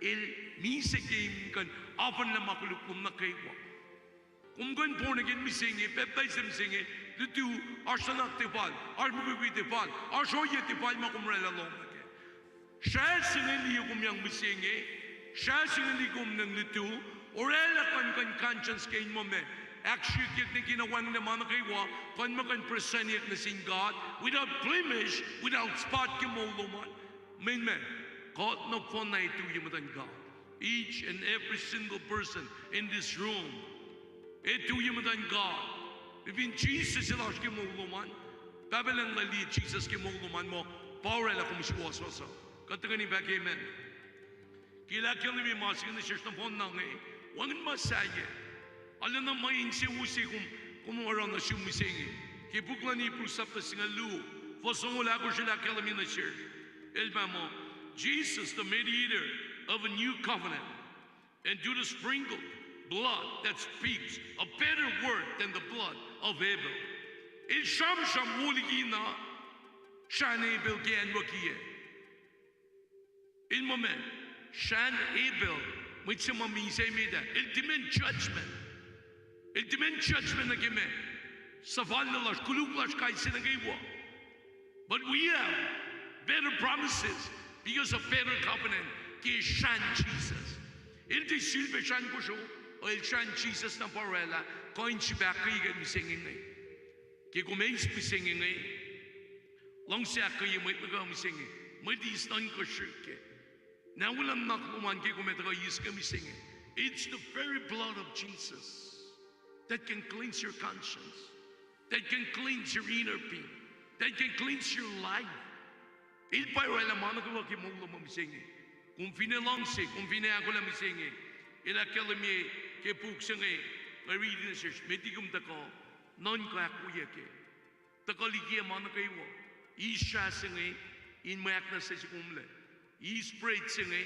el misac ke in kuh in apkuhranlah ma koluk lom nuh kwewa. Kom kuh in born again mihsenge, pacptais mihsenge, lutu, oasr nuhnak tiac fal, oasr mukwikwi tiac fal, oasr ohiyac tiac fal ma kom oraclah lohng nuh kac. Srah se inge liye kom yang mihsenge, srah se inge liye kom in lutu, oraclah kuh in kuh in conscience ke in muh ma, ahksrihkyak nuh ke na wacngihnlac ma nuh kwewa, kuh in muh kuh in presentyak nuh sin God without blemish, without spot ke moul lom an. Mweyen ma, kuht nohfohn na ac tui ye muhtuhn God. Each and every single person in this room, ac tui ye muhtuhn God. Fin Jisus el oasr ke moul lom an, Pahpah Lucng El liye Jisus ke moul lom an muh pa oraclah kom suwohswohs uh. Kuht tuhkweni fahk amen. Ke el ahkkahlwemye ma se inge nuh sesr nohfohn na inge, wacngihn ma sahyac. Arulacna mwe insewowo se kom, kom oruh nuh sum mihsenge. Ke puk luhn Hebrew sapta singucul luo, fuhs longoul ahkosr el ahkkahlwemye nuh sesr, el pa muh, Jesus, the mediator of a new covenant, and through the sprinkled blood that speaks a better word than the blood of Abel. El sramsram wo likina srahn Abel ke acn wukiyac. El muh ma, srahn Abel, mwet se ma misac met ah, el demand judgment. El demand judgment nuh ke ma, suhfal lasr, koluk lasr kais sie nuh kwewa. But we have better promises because of better covenant ke srahn Jisus. El tiac sulpac srahn kosro, el srahn Jisus na pa oraclah kuh in srihpac ahkkweye kuht mihsenge inge. Ke kom eis mihsenge inge, luhngse ahkkweye mwet nuh kwewa mihsenge, mwet eis nuhnkuh srihk kac. Na weluhl nuhnak lom an ke kom ac tuhkuh eis ke mihsenge. It's the very blood of Jesus that can cleanse your conscience, that can cleanse your inner being, that can cleanse your life. El pa oraclah ma nuh kwewa ke moul lom uh mihsenge. Kom finne luhngse, kom finne ahkolah mihsenge. El ahkkahlwemye ke puk se inge, nga riti nuh sesr, met liki kom tuhkuh, nuhnkuh ahkwoye kac. Tuhkuh likiyac ma nuh kwewa. Eis srah se inge, in mwe ahknwacsnwacs se kom lac. Eis bread se inge,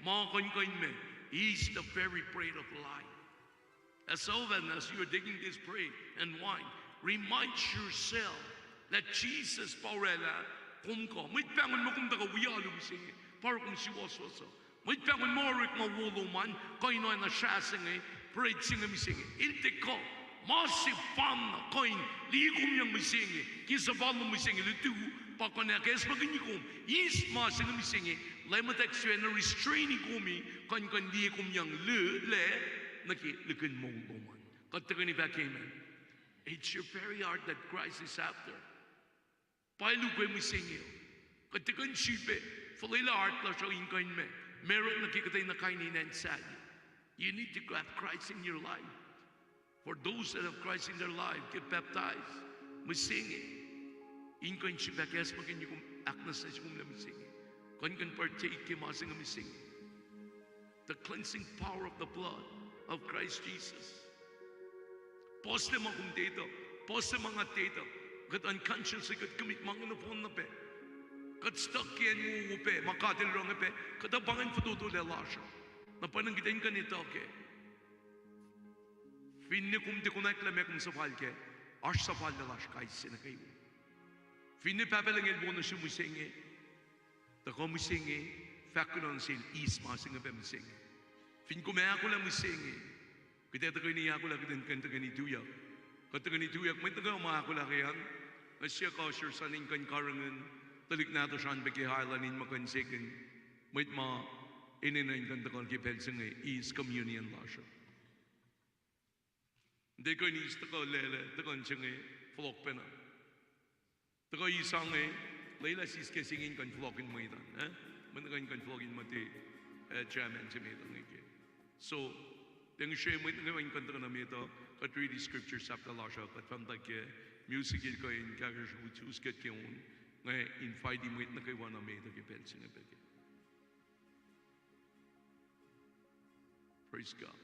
ma kuh in kuh in ma. Eis the very bread of life. As often as you are taking this bread and wine, remind yourself that Jesus pa oraclah kom kuh. Mwet pahngon muh kom tuhkuh wi alu mihsenge, pa oruh kom suwohswohs uh. Mwet pahngon muh orekma wo lom an kuh in oacna srah se inge, bread se inge mihsenge. El tiac kuh. Ma sefanna kuh in liye kom yang mihsenge ke suhfal lom mihsenge, lutu, pa kuh in ahkacsmakihnye kom eis ma se inge mihsenge. Leum El tiac kuh in restrain kom, kuh in kuh in liye kom yang lulac nuh ke lihkihn moul lom an. Kuht tuhkweni fahk amen. It's your very heart that Christ is after. Pa el ukwe mihsenge. Kuht tiac kuh in sifilpac fuhlwelah heart lasr uh in kuh in ma, marut nuh ke kuhtwena kain in acn sahyac. You need to have Christ in your life. For those that have Christ in their life, get baptized mihsenge, in kuh in srihpac ahkacsmakihnye kom, ahknwacsnwacs se kom lac mihsenge, kuh in kuh in partake ke ma se inge mihsenge. The cleansing power of the blood of Christ Jesus. Puhslac ma kom tiac etuh, puhslac ma nga tiac etuh. Kuht unconsciously kuht commit ma inge nohfohn na pac. Kuht stuck ke acn wowo pac ma God El oruh inge pac, kuhtuh pa ingacn fototolac lasr uh. Na pa inge kuht in kuh in etuh kac. Finne kom tiac konwacack lah meac kom suhfal kac, oasr suhfal lasr kais sie nuh kwewa. Finne Pahpah Lucng El wo nuh sum mihsenge, tuhkuh mihsenge, fahkkuhnuh nuh sel eis ma se inge pac mihsenge. Fin kom ahkolah mihsenge, kuht ac tuhkweni ahkolah, kuht in kuh in tuhkweni tuyak. Kuht tuhkweni tuyak mwet nuh kwewa ma ahkolah ke an. Nga siyuck usher san in kuh in karihngihn tuhlihk nahtuhsr an pac ke airline in muh kuh in sekin mwet ma enenuh in kuh in tuhkuh ke pacl se inge eis communion lasr uh. Tiac kuh in eis tuhkuh lwelah, tuhkuh in se inge fohlohk pacna. Tuhkuh eis inge, lwelah sis ke se inge in kuh in fohlohk in mwet an, eh? Mwet nuh kuh in kuh in fohlohk in muhta, eh, chairman se met uh inge ke. So, tiac ngihsre mwet nuh kwewa in kuh in tuhkuh nuh met uh, kuht riti scripture sahflah lasr uh, kuht fahkwack ke music el kuh in kahkahsruh us, us kuht ke on, nga invite mwet nuh kwewa nuh met uh ke pacl se inge pac ke. Praise God.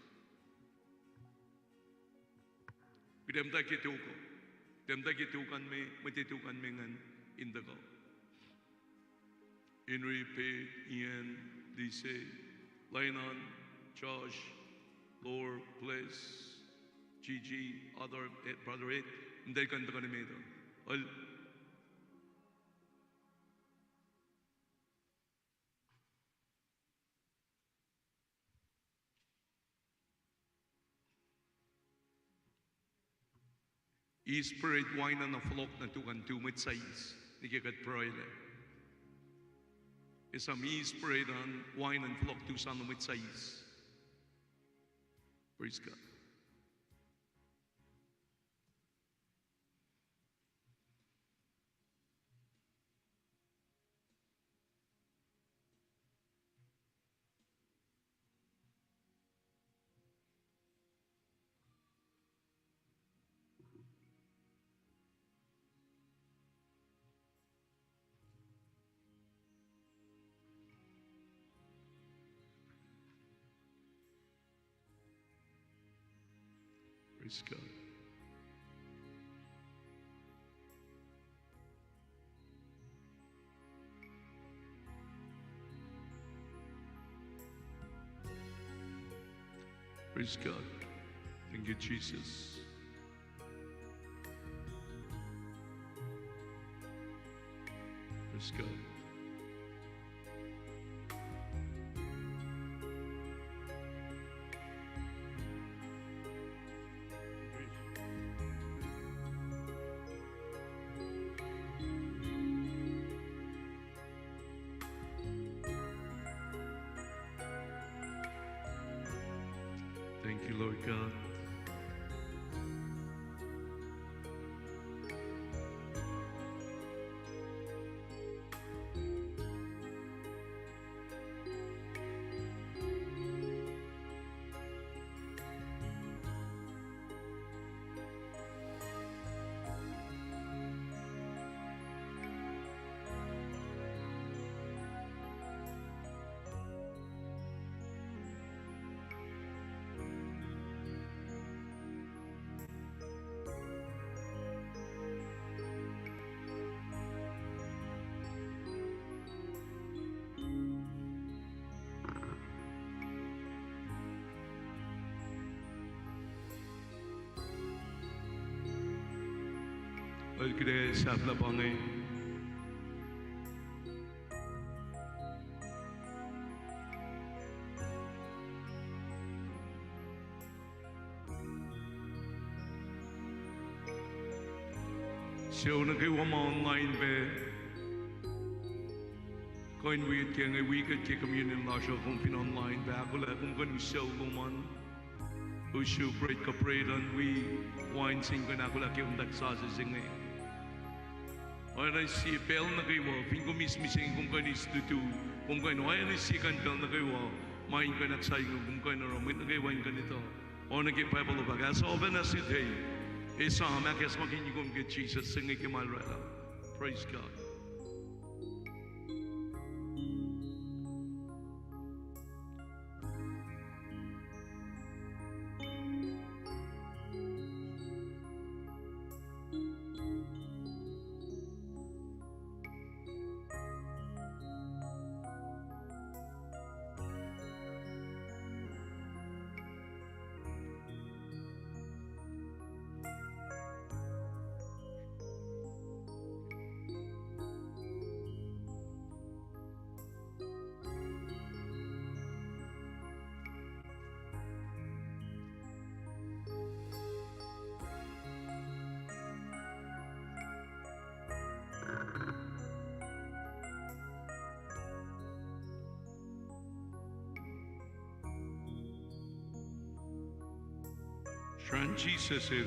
Kuht muhta ke tok uh. Kuht muhta ke tok an me, mwet tok an me ingacn in tuhkuh. Henry, Pete, Ian, Lise, Lainan, Josh, Lor, Bless, Gigi, Arthur, eh, Brother Ed, in tiac kuh in tuhkuh nuh met uh. Al- Eis bread, wain an, fohlohk nuh tok an, tu mwet suc eis, nwe ke kuht pruhelah. Esam eis bread an, wain an, fohlohk tu sa nuh mwet suc eis. Praise God. Praise God. Praise God. Thank you, Jesus. Praise God. Thank you, Lord God. Kuht ac sahflah pa inge. Sucu nuh kwewa ma online pac, kuh in wi kuht ke inge, wi kuht ke communion lasr uh, kom fin online pac ahkolah, kom kuh in wi sucu lom an, wi bread kuh bread an, wi wain se in kuh in ahkolah ke komtak sasuc se inge. Oacna sie pacl nuh kwewa, fin kom eis mihsenge, kom kuh in eis lutu, kom kuh in oacna sie kain pacl nuh kwewa, ma in kuh in ahksahfyelah kom, kom kuh in oruh mwet nuh kwewa in kuh in etuh. Oacna ke Bible uh fahk, as often as you take, esam, ahkacsmakihnye kom ke Jisus se inge ke ma El oraclah. Praise God. Srahn Jisus El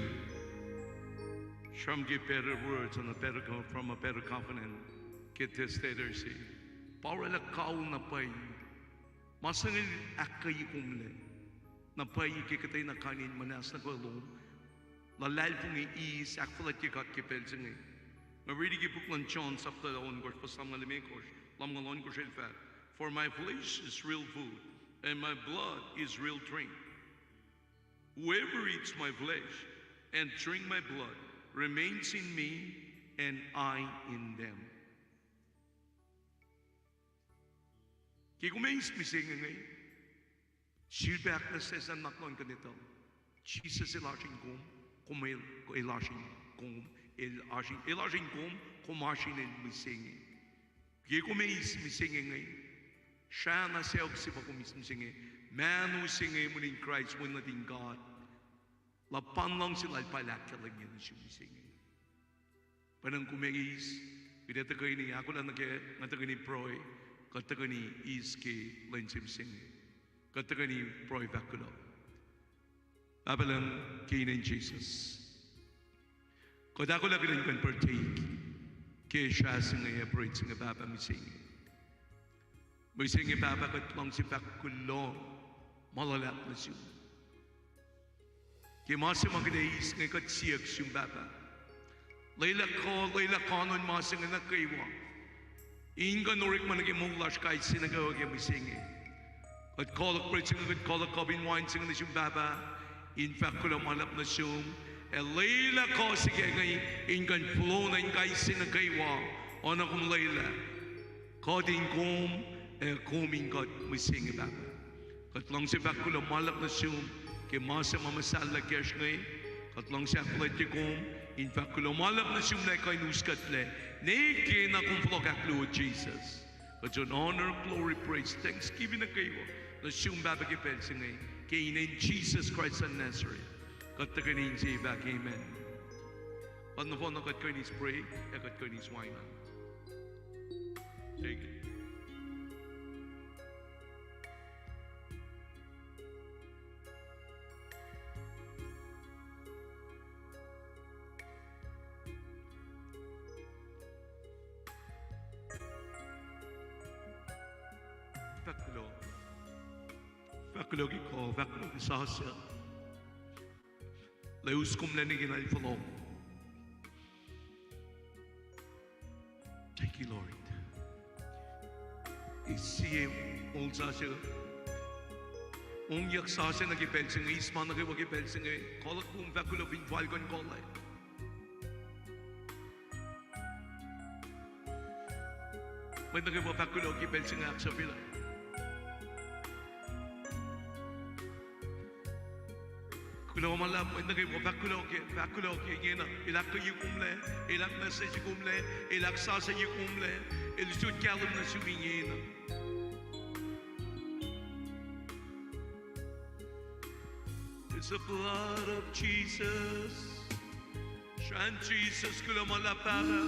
sramsram ke better words and a better co-, from a better covenant ke testator se. Pa oraclah kaun na pwacye. Ma se inge ahkkweye komlac. Na pwacye ke kuhtwena kain in muhnahs nuh kwewa lom. Luhlahlfongi, eis, ahkfuhlwactye God ke pacl se inge. Nga riti ke puk luhn John sapta ohnkohsr, fuhs lumngaul limekohsr, lumngaul ohnkohsr el fahk, For my flesh is real food, and my blood is real drink. Whoever eats my flesh and drink my blood remains in me, and I in them. Ke kom eis mihsenge inge, sifilpac ahknwacsnwacslah nuhnak luhn kuh in etuh. Jisus El oasr in kom, kom El, El oasr in kom, El oasr in, El oasr in kom, kom oasr in El mihsenge. Ke kom eis mihsenge inge, srahna sacohk se pa kom eis mihsenge, mahno se inge mweyen Kraist, Wen nuhtin God, luhpan luhngse Lal pa El ahkkahlwemye nuh sum mihsenge. Pwacnwacng kom eis, kuht ac tuhkweni ahkolah nuh ke, nga tuhkweni pruhe, kuht tuhkweni eis ke lwen se mihsenge. Kuht tuhkweni pruhe, fahk kuloh. Pahpah Lucng, ke inen Jisus, kuht ahkolah kuht in kuh in partake ke srah se inge, bread se inge, Pahpah, mihsenge. Mihsenge, Pahpah, kuht luhngse fahk kuloh ma luhlahp nuh sum ke ma se ma kuht ac eis inge. Kuht siyuck sum, Pahpah, lwelah kuh, lwelah kuh in ma se inge nuh kwewa in kuh in orekma nuh ke moul lasr kais sie nuh kwewa ke mihsenge. Kuht kohluhk bread se inge, kuht kohluhk cup in wain se inge nuh sum, Pahpah, in fahk kuloh ma luhlahp nuh sum, ac lwelah kuh se ke inge in kuh in flow nuh in kais sie nuh kwewa, oacna kom lwelah kuht in kom, ac kom in kuht mihsenge, Pahpah. Kuht luhngse fahk kuloh ma luhlahp nuh sum ke ma se ma muhsahllah kacsr inge. Kuht luhngse ahkfuhlwactye kom in fahk kuloh ma luhlahp nuh sum lah kuh in us kuhtlac ne ke na kom fohlohk ahkluo, Jisus. Kuht in honor, glory, praise, thanksgiving nuh kwewa nuh sum, Pahpah, ke pacl se inge, ke inen Jisus Kraist luhn Nazareth. Kuht tuhkweni inse fahk amen. Kuht nohfohn na kuht kuh in eis bread ac kuht kuh in eis wain an. Take it. Fahk kuloh. Fahk kuloh ke kuh, fahk kuloh ke sasuc. Lah us komlac nuh ke na fohlohk. Thank you, Lord. Eis sie moul sasuc, ongyuck sasuc nuh ke pacl se inge, eis ma nuh kwewa ke pacl se inge, kohluhk kom, fahk kuloh fin fal kuh in kohllah. Mwet nuh kwewa, fahk kuloh ke pacl se inge, ahksahfyelah. Kuloh ma luhlahp, mwet nuh kwewa, fahk kuloh ke, fahk kuloh ke ingena. El ahkkweye komlac, El ahkmessage komlac, El ahksasucye komlac, El sot kahlwem nuh sum ingena. It's the blood of Jesus. Srahn Jisus, kuloh ma luhlahp, Pahpah.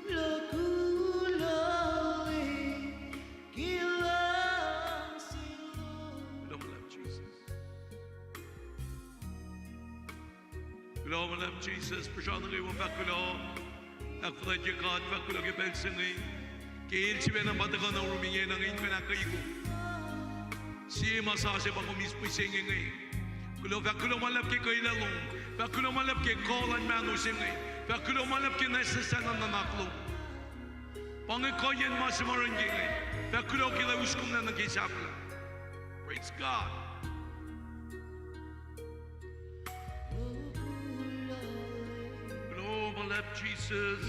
Kuloh, kuloh, e, ke luhngse Lord. Kuloh ma luhlahp, Jisus. Kuloh ma luhlahp, Jisus. Puhsra nuh kwewa, fahk kuloh. Ahkfuhlwactye God, fahk kuloh ke pacl se inge, ke El sifacna pa tuhkuh nuh yurum ingena inge in kuh in ahkkweye kom. Sie ma sasuc pa kom eis mihsenge inge. Kuloh, fahk kuloh ma luhlahp ke kwelah lom. Fahk kuloh ma luhlahp ke kuh luhn mahno se inge. Fahk kuloh ma luhlahp ke nwacsnwacslah luhn nuhnak lom. Pa inge kuhiyacn ma se ma oruh ke inge. Fahk kuloh ke lah us komlac nuh ke sahflah. Praise God. Kuloh ma luhlahp, Jesus.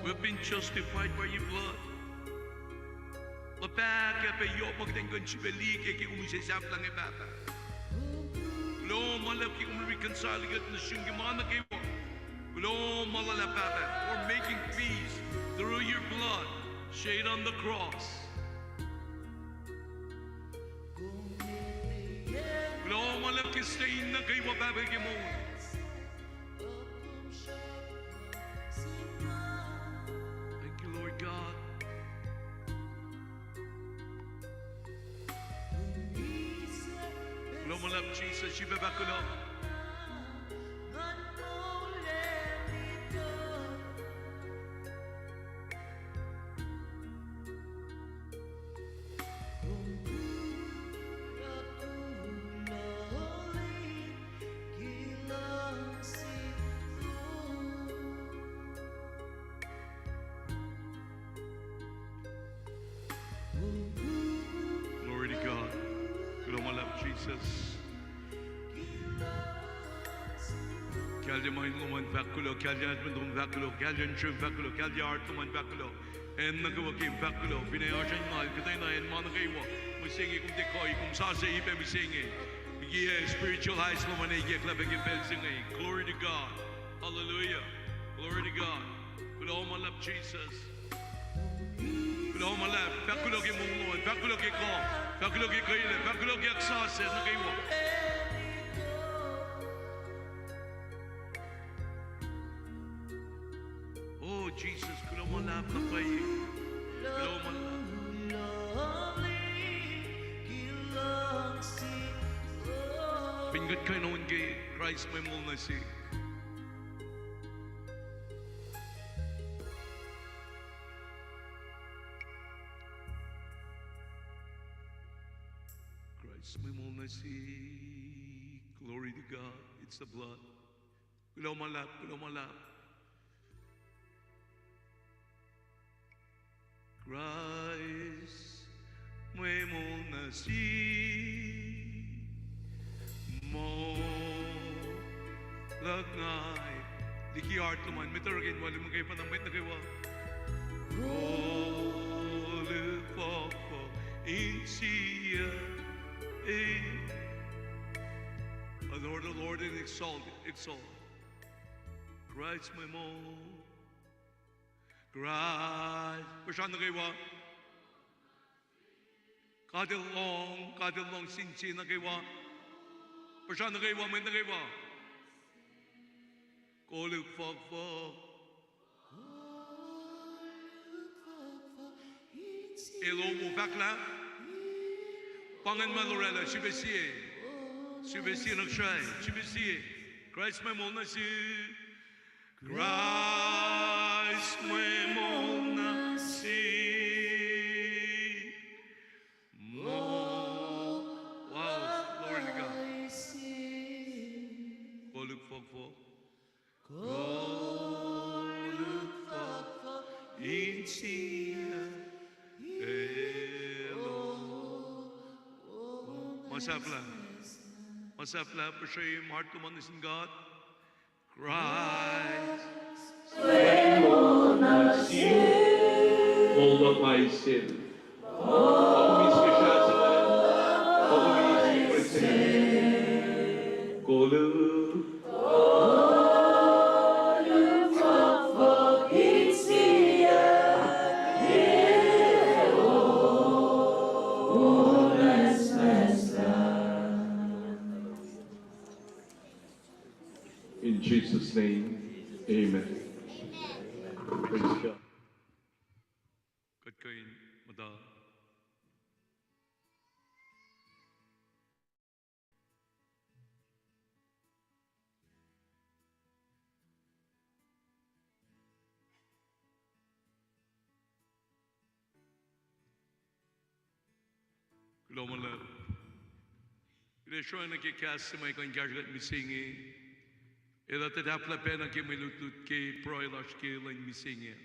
We have been justified by your blood. Luhpah ke pac yohk ma kuht in kuh in sifacna liye ke kom use sahflah inge, Pahpah. Kuloh ma luhlahp ke kom reconcile kuht nuh sum ke ma nuh kwewa. Kuloh ma luhlahp, Pahpah, for making peace through your blood shed on the cross. Kuloh ma luhlahp ke stain nuh kwewa, Pahpah, ke moul. Thank you, Lord God. Kuloh ma luhlahp, Jisus, sifilpac fahk kuloh. Glory to God. Kuloh ma luhlahp Jisus. Kalye ma in lom an fahk kuloh, kalye atmen lom fahk kuloh, kalye in srem fahk kuloh, kalye heart lom an fahk kuloh. Acn nuh kwewa ke fahk kuloh, finne oasr acn ngal, kuhtwena acn ma nuh kwewa. Mihsenge kom tiac kuh, kom sasuc pac mihsenge. Liki spiritual eyes lom an eklac pac ke pacl se inge. Glory to God. Hallelujah. Glory to God. Kuloh ma luhlahp Jisus. Kuloh ma luhlahp, fahk kuloh ke moul lom an, fahk kuloh ke kuh, fahk kuloh ke kwelah, fahk kuloh ke ahksasuc nuh kwewa. O Jisus, kuloh ma luhlahp na pwacye. Kuloh ma luhlahp. Fin kuht kuh in on ke Kraist mwe moul nuh sihk. Kraist mwe moul nuh sihk. Glory to God. It's the blood. Kuloh ma luhlahp, kuloh ma luhlahp. Kraist mwe moul nuh sihk, moul luhk ngwac. Liki heart lom an, met oruh ke in walimu ke pacna mwet nuh kwewa. Koluk fohkfohk insiyuck, eh. Adore the Lord and exalt, exalt. Kraist mwe moul. Kraist. Puhsra nuh kwewa. God El lohng, God El lohng sin sie nuh kwewa. Puhsra nuh kwewa, mwet nuh kwewa. Koluk fohkfohk. Elowo fahklah. Pa ingacn ma El oraclah, sifilpac sie. Sifilpac sie nuh sesr, sifilpac sie. Kraist mwe moul nuh sihk. Kraist mwe moul nuh sihk. Moul. Wow, glory to God. Koluk fohkfohk. Koluk fohkfohk insiyuck. Elowo. Ma sahflah. Ma sahflah, puhsra ma heart lom an nuh sin God. Kraist. Moul luhk ngwac sel. Koluk. In Jesus' name, amen. Praise God. Kuht kuh in muhta. Kuloh ma luhlahp. Kuht ac sruhmuhn nuh ke kahs se ma kuh in kahsruh kuht mihsenge. Elah tuh tahfwelah pacna ke mwe lutlut ke pruhe lasr ke lwen mihsenge.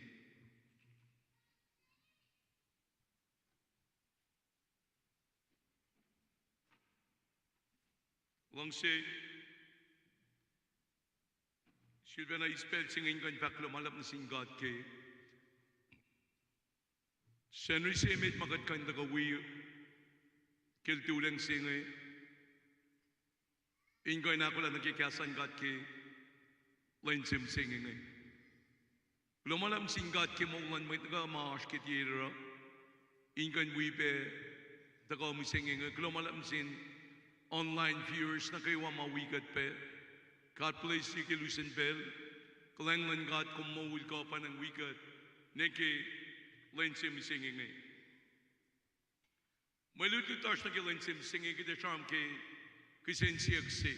Luhngse, sifilpacna eis pacl se inge in kuh in fahk kuloh ma luhlahp nuh sin God ke Sacnri se met ma kuht kuh in tuhkuh wi ke lututacng se inge, in kuh in ahkolah nuh ke kahs luhn God ke lwen se mihsenge inge. Kuloh ma luhlahp nuh sin God ke moul luhn mwet nuh kwewa ma oasr ke tiac oruh, in kuh in wi pac tuhkuh mihsenge inge. Kuloh ma luhlahp nuh sin online viewers nuh kwewa ma wi kuht pac. God bless you ke lusen pacl. Kuhlwacng luhn God kom moul kuh pwacnwacng wi kuht nuh ke lwen se mihsenge inge. Mwe lutlut lasr nuh ke lwen se mihsenge kuht ac sramsram ke Kihsen siyuck se.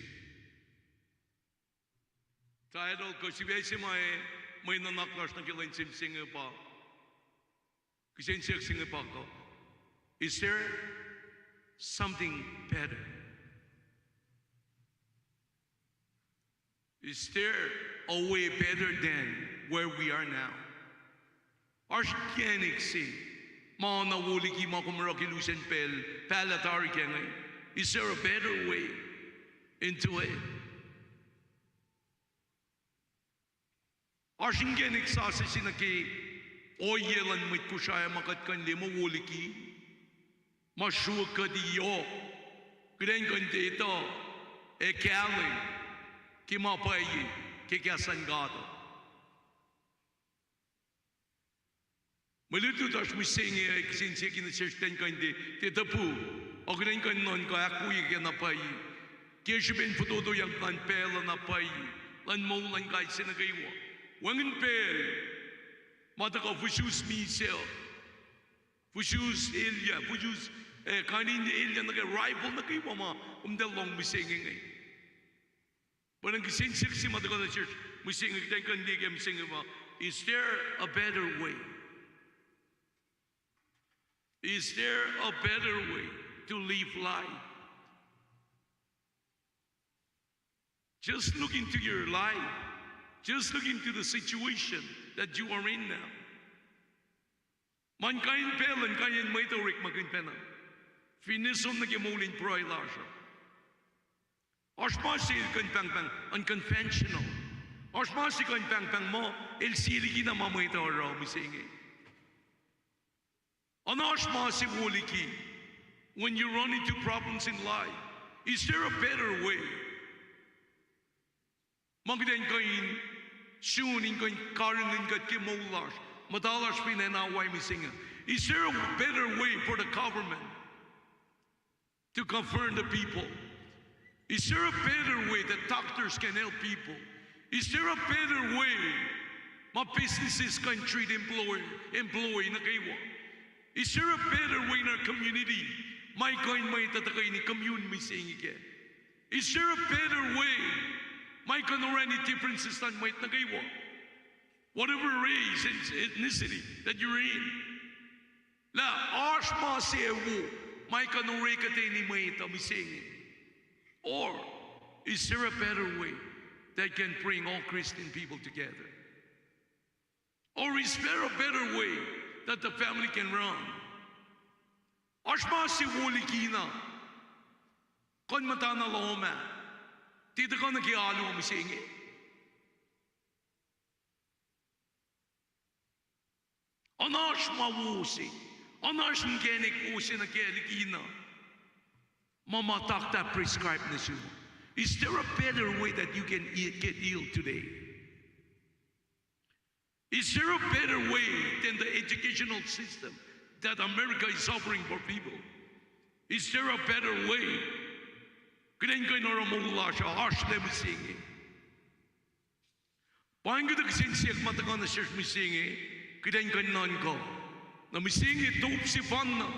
Title kuh sifac se ma, mwe nuhnak lasr nuh ke lwen se mihsenge pa, kihsen siyuck se inge pa kuh, is there something better? Is there a way better than where we are now? Oasr inkacnek se ma na wo liki ma kom oruh ke lusen pacl, pacl uh tari ke inge? Is there a better way into it? Oasr inkacnek sasuc se nuh ke ohiyac luhn mwet Kosrae ma kuht kuh in liye muh wo liki, ma sruok kuht yohk, kuht in kuh in etuh ac kahlwem ke ma pwacye ke kahs luhn God uh. Mwe lutlut oasr mihsenge, kihsen siyuck nuh sesr kuht in kuh in tiac, tiac topuk, a kuht in kuh in nuhnkuh ahkwoye ke na pwacye, ke srihpen fototoyang luhn pacl uh na pwacye, luhn moul luhn kais sie nuh kwewa. Wacngihn pacl ma tuhkuh fusus misac, fusus elyah, fusus, eh, kain in elyah nuh ke rifle nuh kwewa ma kom tiac lohng mihsenge inge. Pwacnwacng kihsen siyuck se ma tuhkuh nuh sesr mihsenge, kuht in kuh in liye ke mihsenge pa, is there a better way? Is there a better way to live life? Just look into your life. Just look into the situation that you are in now. Ma kain pacl uh, kain in mwet uh orekmakihn pacna, finne som nuh ke moul in pruhe lasr uh, oasr ma se kuh in pahngpahng unconventional. Oasr ma se kuh in pahngpahng muh el sie liki na ma mwet uh oruh mihsenge. Oasr ma se wo liki, when you run into problems in life, is there a better way? Ma kuht in kuh in sun in kuh in karihngihn kuht ke moul lasr, muhta lasr fin acn Hawaii mihsenge, is there a better way for the government to govern the people? Is there a better way that doctors can help people? Is there a better way ma businesses kuh in treat employer, employee nuh kwewa? Is there a better way in our community ma kuh in mwet uh tuhkweni commune mihsenge kac? Is there a better way ma kuh in orani differences luhn mwet nuh kwewa? Whatever race and ethnicity that you're in. Lah oasr ma se wo ma kuh in orekuhtweni mwet uh mihsenge? Or is there a better way that can bring all Christian people together? Or is there a better way that the family can run? Oasr ma se wo liki na kuh in muhtana lohm ah, tiac tuhkuh nuh ke alu uh mihsenge? Oasr ma wo se, oasr inkacnek wo se nuh ke liki na ma ma doctor prescribe nuh sum. Is there a better way that you can e- get healed today? Is there a better way than the educational system that America is offering for people? Is there a better way? Kuht in kuh in oruh moul lasr uh oasr lac mihsenge. Pa inge kuhtuh kihsen siyuck ma tuhkuh nuh sesr mihsenge, kuht in kuh in nuhnkuh. Na mihsenge top sefanna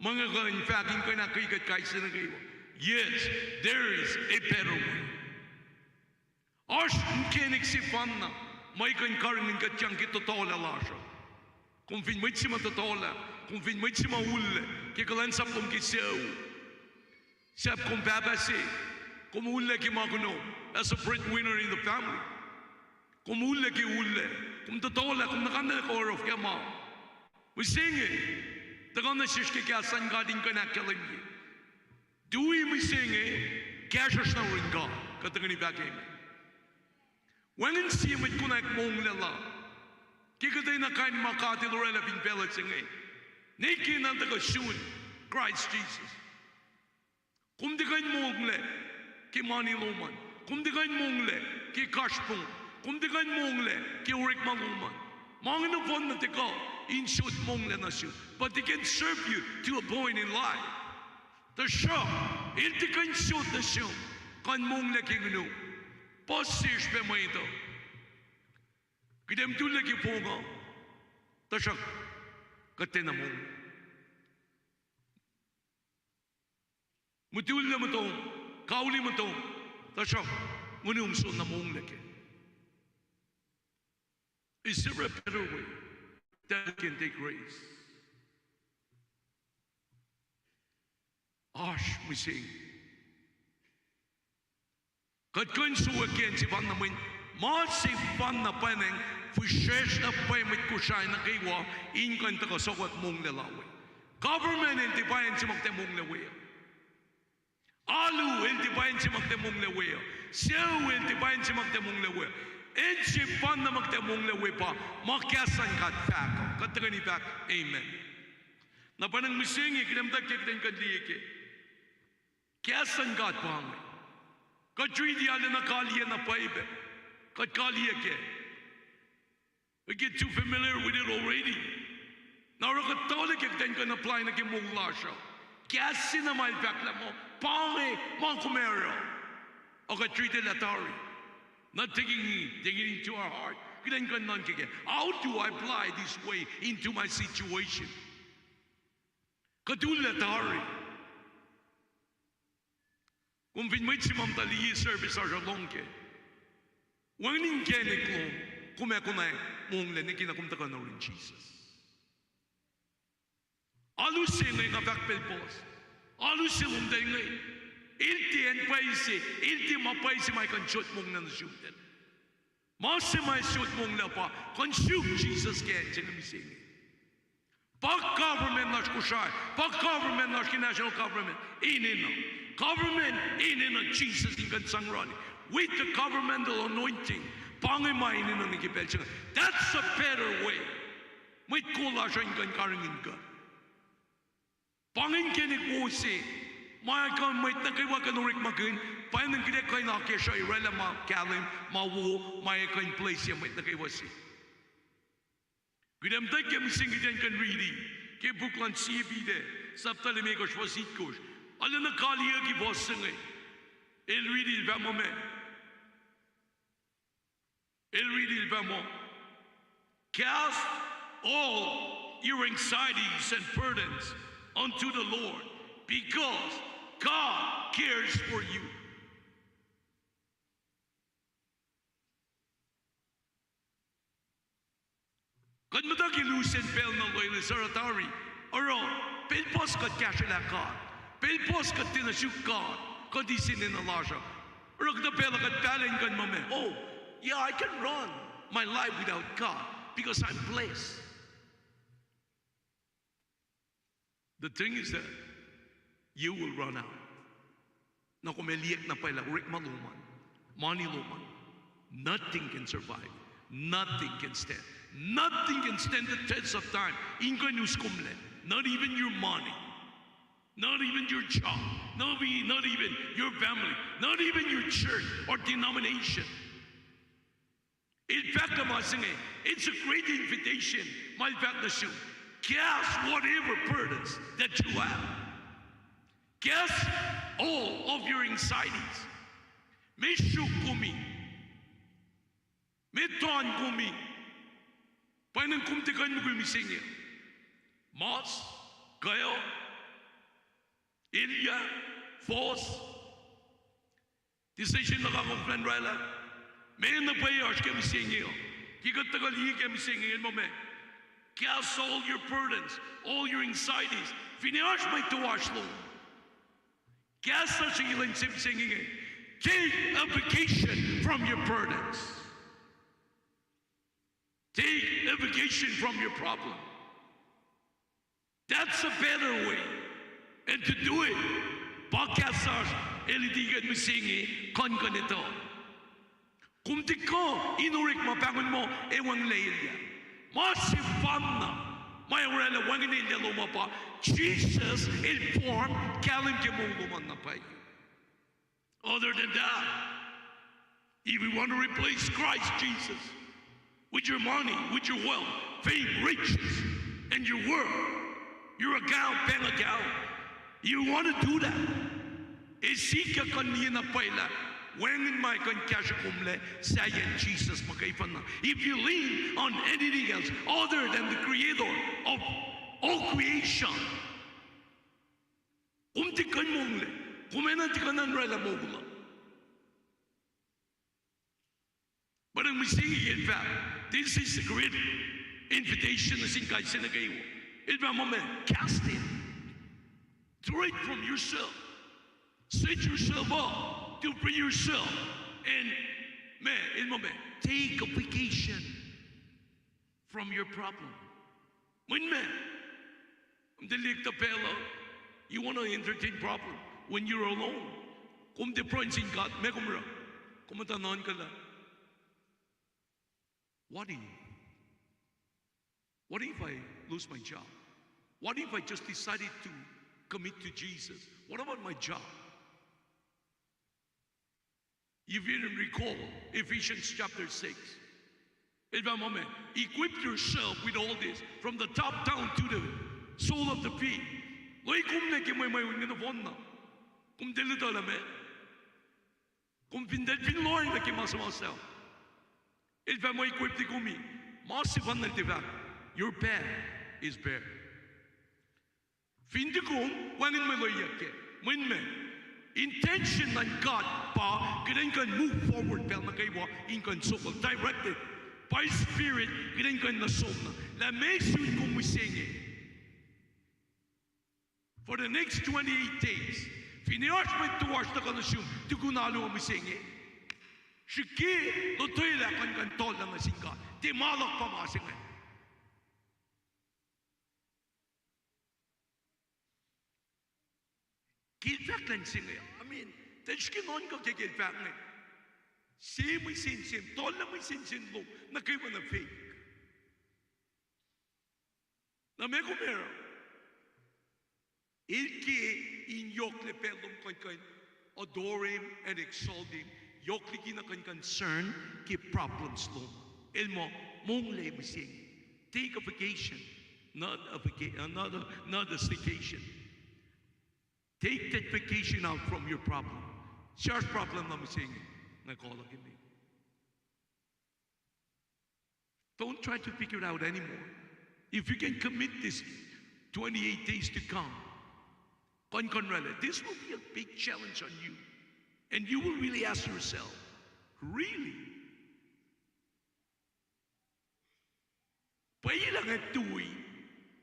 ma nga kuh in fahk in kuh in ahkkweye kuht kais sie nuh kwewa, yes, there is a better way. Oasr inkacnek sefanna ma kuh in karihngihn kuht yang ke tohtohlah lasr uh. Kom fin mwet se ma tohtohlah, kom fin mwet se ma ullac ke kuhlwacnsap lom ke sucu, sahp kom pahpah se, kom ullac ke ma kunom as a breadwinner in the family, kom ullac ke ullac, kom tohtohlah, kom nuhkanlah kuh oruh ke ma mihsenge, tuhkuh nuh sesr ke kahs luhn God in kuh in ahkkahlwemye. Tui mihsenge, kahsruhsr na yurin God, kuht tuhkweni fahk amen. Wacngihn sie mwet konwacack monglac la ke kuhtwena kain ma God El oraclah fin facluh se inge, ne ke na tuhkuh sun Kraist Jisus. Kom tiac kuh in monglac ke mani lom an. Kom tiac kuh in monglac ke kasrpong. Kom tiac kuh in monglac ke orekma lom an. Ma inge nohfohn na tiac kuh in sot monglac nuh sum, but they can serve you to a point in life. Tuhsruhk el tiac kuh in sot nuh sum kuh in monglac ke nguhnuh. Puhs sesr pac mwet uh, kuht ac mutullac ke fong uh, tuhsruhk kuht tiacna monglac. Mutullac mutom, Kauli muhtom, tuhsruhk nguhnuhm soenna monglac kac. Is there a better way that we can take grace? Oasr mihsenge. Kuht kuh in sowak ke acn sefanna mweyen ma sefanna pwacnwacng fihsracsr na pwacye mwet Kosrae nuh kwewa in kuh in tuhkuh sowak monglac la we. Government el tiac pa acn se ma kuht ac monglac we uh. Alu el tiac pa acn se ma kuht ac monglac we uh. Sucu el tiac pa acn se ma kuht ac monglac we uh. Acn sefanna ma kuht ac monglac we pa ma kahs luhn God fahk uh. Kuht tuhkweni fahk amen. Na pa inge mihsenge kuht muhta ke kuht in kuh in liye ke kahs luhn God pa inge. Kuht riti arulacna kaliyac na pwacye pac. Kuht kaliyac kac. We get too familiar with it already. Na oruh kuht tuhlac ke kuht in kuh in apply nuh ke moul lasr uh. Kahs se na ma el fahk lah muh pa inge ma kom ac oruh, ac kuht riti lah tari. Not taking it, taking it into our heart. Kuht in kuh in nuhnkuh kac, how do I apply this way into my situation? Kuht ulac tari. Kom fin mwet se ma muhta liye service lasr uh, lohng kac. Wacngihn inkacnek lom, kom ac konwacack monglac nwe ke na kom tuhkuh nuh yurin Jisus. Alu se inge nga fahk pacl puhs. Alu se lom tuh inge. El tiac acn pwacye se, el tiac ma pwacye se ma kuh in sot monglac nuh sum tuh. Ma se ma sot monglac pa kuh in suk Jisus ke acn se inge mihsenge. Pa government lasr Kosrae, pa government lasr ke national government, enenuh. Government enenuh Jisus in kuh in sang orani. With the governmental anointing, pa inge ma enenuh inge ke pacl se inge. That's a better way. Mwet kol lasr uh in kuh in karihngihn kuh. Pa inge inkacnek wo se ma kuh in mwet nuh kwewa kuh in orekmakihn, pa inge kuht ac kuh in akacsruhi oraclah ma kahlwem, ma wo, ma ac kuh in bless-ye mwet nuh kwewa se. Kuht ac muhtwacta ke mihsenge kuht in kuh in riti ke puk luhn Sie Peter, sapta limekohsr, fuhs itkohsr. Arulacna kaliyucki fuhs se inge. El riti el fahk muh meac? El riti el fahk muh, cast all your anxieties and burdens unto the Lord, because God cares for you. Kuht muhta ke lusen pacl na loeloes oruh tari, oruh pacl puhs kuht kahsrwelah God, pacl puhs kuht tiacna suk God, kuht eis enenuh lasr uh. Oruh kuhtuh pacl uh kuht pahlwem kuh in muh meac, oh, yeah, I can run my life without God because I'm blessed. The thing is that you will run out. Na kom ac liyacacng na pwacye lah orekma lom an, mani lom an, nothing can survive. Nothing can stand. Nothing can stand the test of time. In kuh in us komlac. Not even your money. Not even your job. Not even, not even your family. Not even your church or denomination. El fahk ke ma se inge, it's a great invitation. Ma el fahk nuh sum, cast whatever burdens that you have. Cast all of your anxieties. Meac suk kom, meac tuhn kom, pa inge kom tiac kuh in mukul mihsenge. Mas, kweok, elyah, fohs. Decision nuh kwewa kom fin oraclah, meac na pwacye oasr ke mihsenge uh? Ke kuht tuhkuh liye ke mihsenge el muh meac? Cast all your burdens, all your anxieties. Finne oasr mwe toasr lom, kahs lasr ke lwen se mihsenge inge, take a vacation from your burdens. Take a vacation from your problem. That's a better way. And to do it, pa kahs lasr el luti ke mihsenge, kuh in kuh in etuh. Kom tiac kuh in orekma pahngon muh ac wacngihnlac elyah. Ma sefanna ma ac oraclah wacngihnlac elyah lom uh pa Jisus el form kahlwem ke moul lom an na pwacye. Other than that, if you want to replace Christ Jesus with your money, with your wealth, fame, riches, and your work, your account, bank account, you want to do that, ac sikyak kuh in liye na pwacye lah wacngihn ma kuh in kahsruh komlac sahyacn Jisus muhkwena. If you lean on anything else other than the Creator of all creation, kom tiac kuh in monglac. Kom enenuh tiac kuh in oraclah moul uh. But in mihsenge el fahk, this is the great invitation nuh sin kais sie nuh kwewa. El fahk muh meac, cast it. Throw it from yourself. Set yourself up to free yourself. And meac, el muh meac, take a vacation from your problem. Mwet ma, kom tiac liye kuhtuh pacl uh, you want to entertain problem when you're alone. Kom tiac pruhe sin God, meac kom oruh? Kom muhta nuhnkuhlah, what if? What if I lose my job? What if I just decided to commit to Jesus? What about my job? If you didn't recall Ephesians chapter six, el fahk muh meac, equip yourself with all this, from the top down to the sole of the feet. Loikom nuh ke mwe mweun inge nohfohn na. Kom tiac lutlut lah meac, kom fin tiac fin lohacng nuh ke ma suhmuhslah, el fahk muh equip-i kom. Ma sefanna el tiac fahk, your path is bare. Fin tiac kom, wacngihn mwe loeyuck kac. Mwet ma, intention luhn God pa kuht in kuh in move forward pacl nuh kwewa in kuh in sokol, directed by Spirit, kuht in kuh in nuh som na lah meac sun kom mihsenge. For the next twenty-eight days, finne oasr mwet toasr tuhkuh nuh sum tukun alu uh mihsenge, srihke lotwelah kuhn kuh in tohllah nuh sin God, tiac ma luhk pa ma se inge. Ke el fahk lah in se inge, I mean, tuh srihke nuhnkuh ke ke el fahk inge, se mihsenge se, tohllah mihsenge se lom nuh kwewa nuh faith. Na meac kom oruh? El ke in yohklac pacl lom kuhn kuh in adore him and exalt him, yohk liki na kuhn concern ke problems lom. El muh, monglac mihsenge. Take a vacation, not a vaca-, another, not a staycation. Take that vacation out from your problem. Suc problem na mihsenge, na kuh luhk in me. Don't try to figure it out anymore. If you can commit this twenty-eight days to come, kuhn kuh in oraclah, this will be a big challenge on you. And you will really ask yourself, really? Pwacye lah nga tui,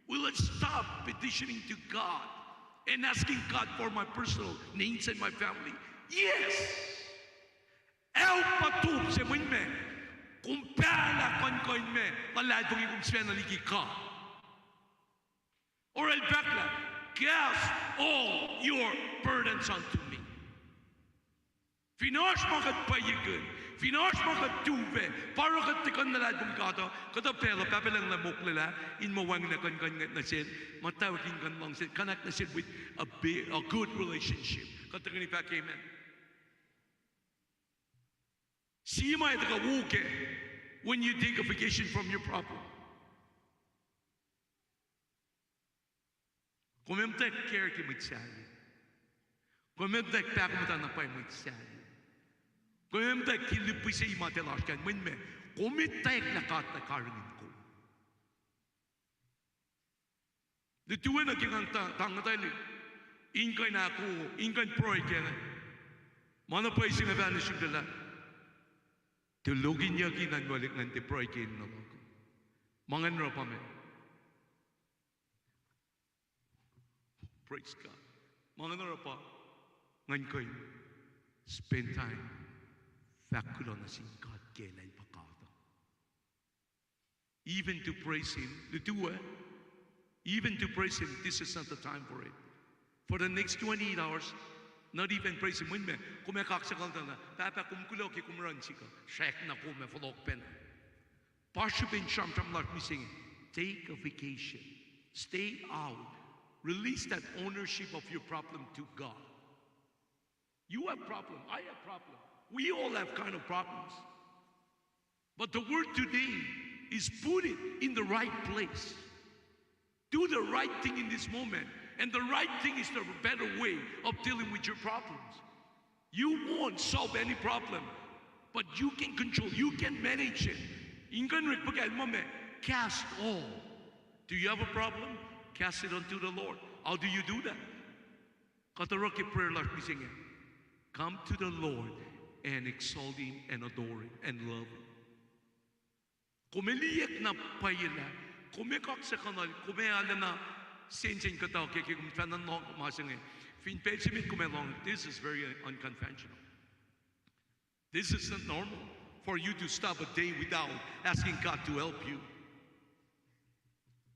will I stop petitioning to God and asking God for my personal needs and my family? Yes. Ac pa top se mwet ma, kom pahlah kuhn kuh in ma luhlahlfongi kom sifacna liki God. Oruh el fahk lah, cast all your burdens unto me. Fin oasr ma kuht pwacye kihn, fin oasr ma kuht tufac, pa oruh kuht tiac kuh in luhlahlfongi God uh, kuhtuh pacl uh Pahpah Lucng El ac moklwelah in muh wacngihnlac kuhn kuh in ngwet nuh sel, muhtwacwacack in kuh in luhngse, connect nuh sel with a, bi- a good relationship. Kuht tuhkweni fahk amen. Sie ma ac tuhkuh wo kac when you take a vacation from your problem. Kom ac muhtwacwacack care ke mwet sahyac. Kom ac muhtwacwacack pahkomuhta na pwacye mwet sahyac. Kom ac muhtwacwacack ke lihpufacn se ma tiac lasr kac, mwet ma, kom ac muhtwacwacack lah God El karihngihn kom. Lutu na ke ngan ta-, tangtali in kuh in ahko, in kuh in pruhe kac inge. Ma na pwacye se nga fahk nuh sum lah, tulokinyucki na in welihk ngan tiac pruhe kac in nuh luhk. Ma ngan oruh pa meac? Praise God. Ma ngan oruh pa, ngan kuh in spend time fahk kuloh nuh sin God ke El pa God. Even to praise Him, lutu ah, even to praise Him, this is not the time for it. For the next twenty-eight hours, not even praise Him. Mwet ma, kom ac kaksakuhltana, Pahpah, kom kuloh ke kom run sikuh. Srack na kom ac fohlohk pacna. Pa srihpen sramsram lasr mihsenge, take a vacation. Stay out. Release that ownership of your problem to God. You have problem, I have problem. We all have kind of problems. But the word today is put it in the right place. Do the right thing in this moment. And the right thing is the better way of dealing with your problems. You won't solve any problem, but you can control, you can manage it. In kuh in rek pa kal ma ma, cast all. Do you have a problem? Cast it unto the Lord. How do you do that? Kuht oruh ke prayer lasr mihsenge, come to the Lord and exalt him and adore him and love him. Kom ac liye na pwacye lah kom ac kaksakihnuhl, kom ac arulacna sensen kuhtuh ke, ke kom fahna lohng ma se inge. Fin pacl se met kom ac lohng, this is very unconventional. This is not normal for you to stop a day without asking God to help you.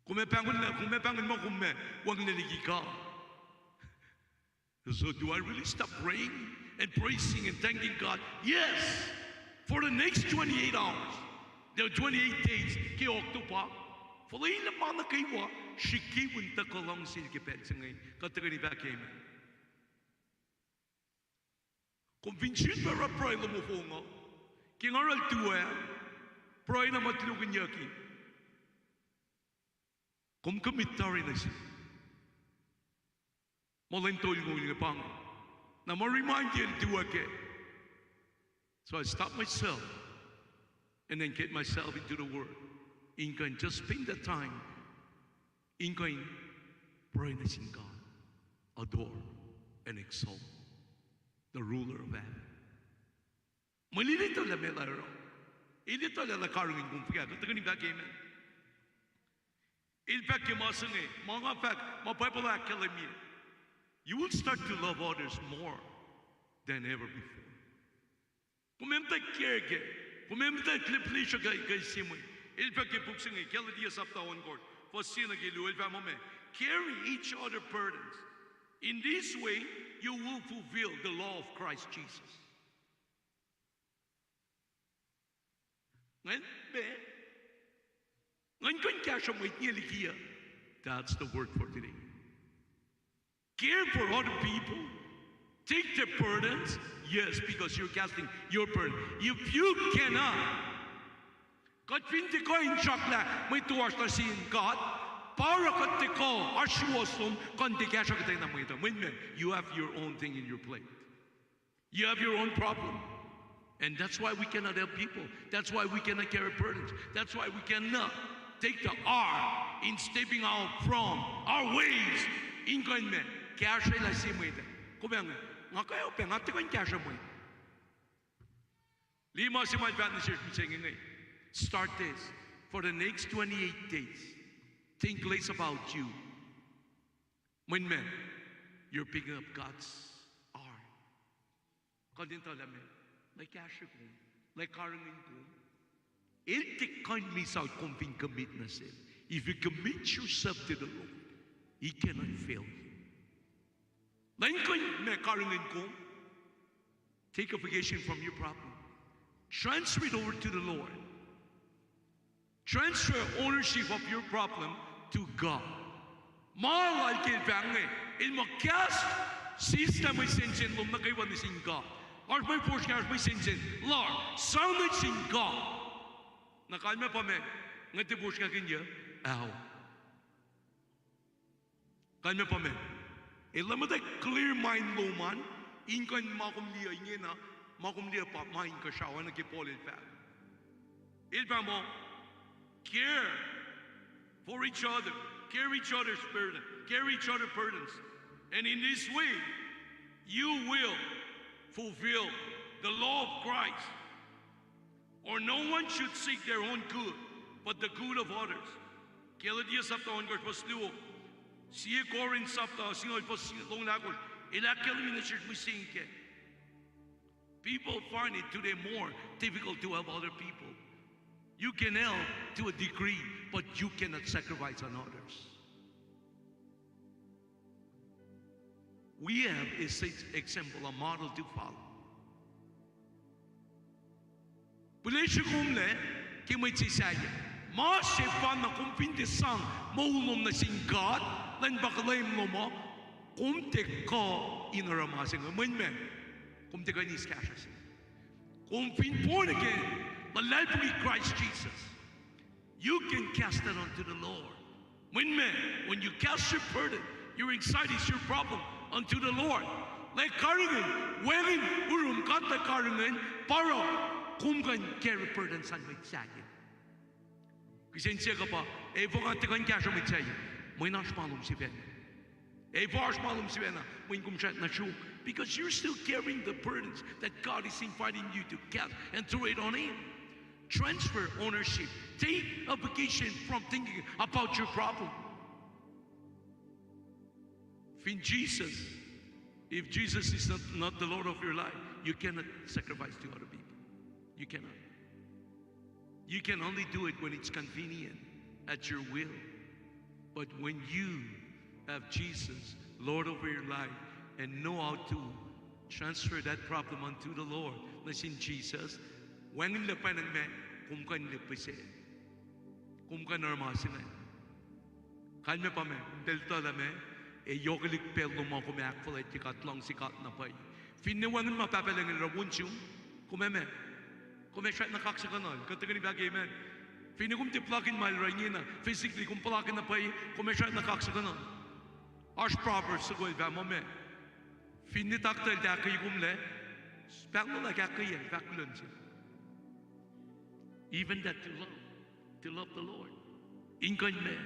Kom ac pahngon, kom ac pahngon muh kom ac wacngihnlac liki God. So do I really stop praying and praising and thanking God? Yes. For the next twenty-eight hours, there are twenty-eight days ke October, fuhlwelah ma nuh kwewa srihke in tuhkuh luhngse ke pacl se inge, kuht tuhkweni fahk amen. Kom fin sun pac oruh pruhe lom ofong uh, ke nga oruh el tuh ah, pruhe na ma tulokihnyucki, kom commit tari nuh sin ma lwen tolngoul inge pa inge. Na ma remind el tuh ah kac. So I stop myself and then get myself into the word. In kuh in just spend the time in kuh in pruhe nuh sin God, adore and exalt the ruler of heaven. Mwe el etuh lah meac el oruh. El etuh lah el karihngihn kom fuhkah, kuht tuhkweni fahk amen. El fahk ke ma se inge, ma nga fahk, ma Bible ahkkahlwemye, you will start to love others more than ever before. Kom ac muhta care kac, kom ac muhta lihplisr ke, ke sie mwet. El fahk ke puk se inge, Galatia sapta ohnkohsr, fuhs sie nuh ke luo, el fahk muh, carry each other burdens. In this way, you will fulfill the law of Christ Jesus. Ngan, me, ngan kuh in kahsruh mwet inge liki uh. That's the word for today. Care for other people. Take their burdens. Yes, because you're casting your burden. If you cannot, kuht fin tiac kuh in sruhklah mwe toasr nuh sin God, pa oruh kuht tiac kuh oasr suwohs lom kuh in tiac kahsruh kuhtwena mwet uh. Mwet me, you have your own thing in your plate. You have your own problem. And that's why we cannot help people. That's why we cannot carry burdens. That's why we cannot take the R in stepping out from our ways. In kuh in me, kahsrwelah sie mwet uh. Kom ac, nga kweok pac, nga tiac kuh in kahsruh mwet. Liye ma se ma el fahk nuh sesr mihsenge inge. Start this. For the next twenty-eight days, think less about you. Mwet me, you're picking up God's arm. Kuht in tuh lah me, lah kahsruh kom, lah karihngihn kom. El tiac kuh in miss out kom fin commit nuh sel. If you commit yourself to the Lord, He cannot fail you. Lah in kuh in me karihngihn kom, take a vacation from your problem. Transfer it over to the Lord. Transfer ownership of your problem to God. Ma lal ke el fahk inge, el muh cast sislah mwe sensen lom nuh kwewa nuh sin God. Oasr mwe fosrngah, oasr mwe sensen lasr, sang nuh sin God. Na kalmac pa meac, nga tiac fosrngahkihnyuc, ao. Kalmac pa meac, el muhta clear mind lom an, in kuh in ma kom liye ingena, ma kom liye pa ma inkuhsrao, oacna ke Paul el fahk. El fahk muh, care for each other, carry each other's burden, carry each other burdens. And in this way, you will fulfill the law of Christ. Or no one should seek their own good, but the good of others. Galatia sapta ohnkohsr fuhs luo. Sie Corinth sapta singucul fuhs longoul ahkosr. El ahkkahlwemye nuh sesr mihsenge. People find it today more difficult to help other people. You can help to a degree, but you cannot sacrifice on others. We have a set example, a model to follow. Pihlesruh kom lac ke mwet se sahyac. Ma sefanna kom fin tiac sang moul lom nuh sin God, lwen pa kuhlwem lom uh, kom tiac kuh in oruh ma se inge. Mwet me, kom tiac kuh in eis kahsruh se. Kom fin born again, luhlahlfongi Christ Jesus, you can cast that unto the Lord. Mwet me, when you cast your burden, your anxieties, your problem unto the Lord, lah karihngihn, wacngihn, urum God lah karihngihn, pa oruh kom kuh in carry burden sin mwet sahyac. Kihsen siyuck uh pa, efuh nga tiac kuh in kahsruh mwet sahyac? Mwe in oasr ma lom sifacna. Ac fahsr ma lom sifacna, mweyen kom srackna sruok. Because you're still carrying the burdens that God is inviting you to cast and throw it on Him. Transfer ownership. Take a vacation from thinking about your problem. Fin Jesus, if Jesus is not, not the Lord of your life, you cannot sacrifice to other people. You cannot. You can only do it when it's convenient, at your will. But when you have Jesus Lord over your life and know how to transfer that problem unto the Lord, nuh sin Jesus, wacngihnlac pwacnwacng ma, kom kuh in liye pihsac. Kom kuh in oruh ma se inge. Kalmac pa ma, kom eltahl lah ma, ac yohkwelihk pacl lom ma kom ahkfuhlwactye God, luhngse God na pwacye. Finne wacngihn ma Pahpah Lucng El oruh nuh sum, kom ac ma, kom ac srackna kaksakihnuhl. Kuht tuhkweni fahk amen. Finne kom tiac puhlakihn ma El oruh ingena, physically kom puhlakihn na pwacye, kom ac srackna kaksakihnuhl. Oasr Proverbs soko el fahk muh ma, finne taktuh el tiac ahkkweye kom lac, pahnglah lah ahkkweyacl, fahk kuloh nuh sel. Even that to love, to love the Lord. In kuh in ma,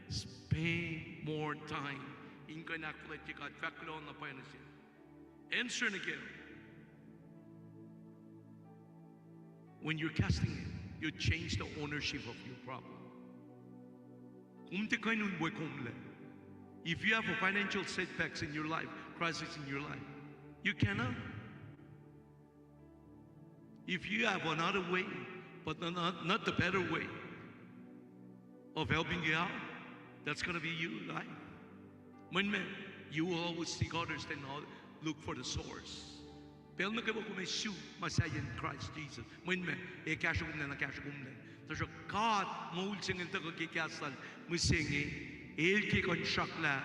spend more time in kuh in ahkfuhlwactye God, fahk kuloh na pwacye nuh sel. Answer nuh kac. When you're casting it, you change the ownership of your problem. Kom tiac kuh in un we kom lac. If you have a financial setbacks in your life, crisis in your life, you cannot. If you have another way, but not, not, not the better way of helping you out, that's gonna be you life. Mweyen ma, you will always seek others than all, look for the source. Pacl nuh kwewa kom ac suk ma sahyacn Christ Jesus, mweyen ma, ac kahsruh kom lac, na kahsruh kom lac. Tuhsruhk God moul se inge tuhkuh ke kahs lal mihsenge, El ke kuh in sracklah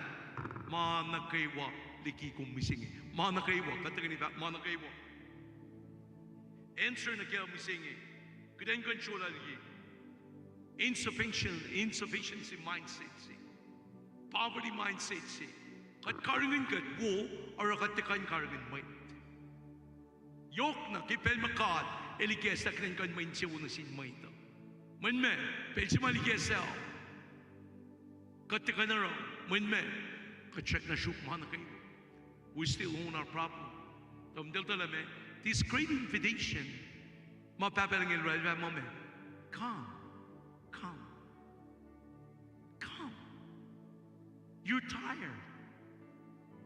ma nuh kwewa liki kom mihsenge. Ma nuh kwewa, kuht tuhkweni fahk ma nuh kwewa. Answer nuh ke mihsenge, kuht in kuh in srolah liki insufficient, insufficiency mindset se, poverty mindset se. Kuht karihngihn kuht wo, oruh kuht tiac kuh in karihngihn mwet. Yohk na ke pacl ma God El ikacslah kuht in kuh in mwe insewowo nuh sin mwet uh. Mweyen ma, pacl se ma El ikacslah, kuht tiac kuh in oruh, mweyen ma, kuht srackna suk ma nuh kwewa. We still own our problem. Tuh kom eltahl lah ma, this great invitation ma Pahpah Lucng El orwaclah muh ma, come, come, come. You're tired.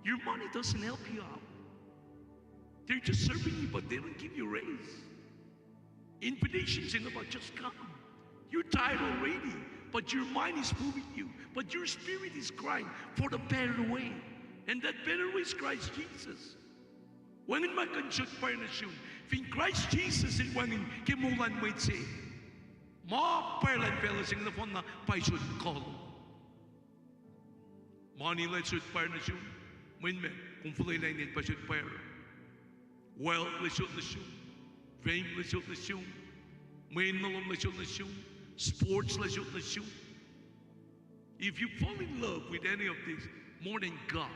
Your money doesn't help you out. They're just serving you, but they don't give you a raise. Invitation se inge pa, just come. You're tired already, but your mind is moving you, but your spirit is crying for the better way. And that better way is Christ Jesus. Wacngihn ma kuh in sot pwacr nuh sum, fin Christ Jesus El wacngihn ke moul luhn mwet se, ma pwacr luhn facluh se inge nohfohn na pa sot kuh. Money lac sot pwacr nuh sum, mweyen ma, kom fuhlwelah in el pa sot pwacr. Wealth lac sot nuh sum, fame lac sot nuh sum, mwe enenuh lom lac sot nuh sum, sports lac sot nuh sum. If you fall in love with any of this more than God,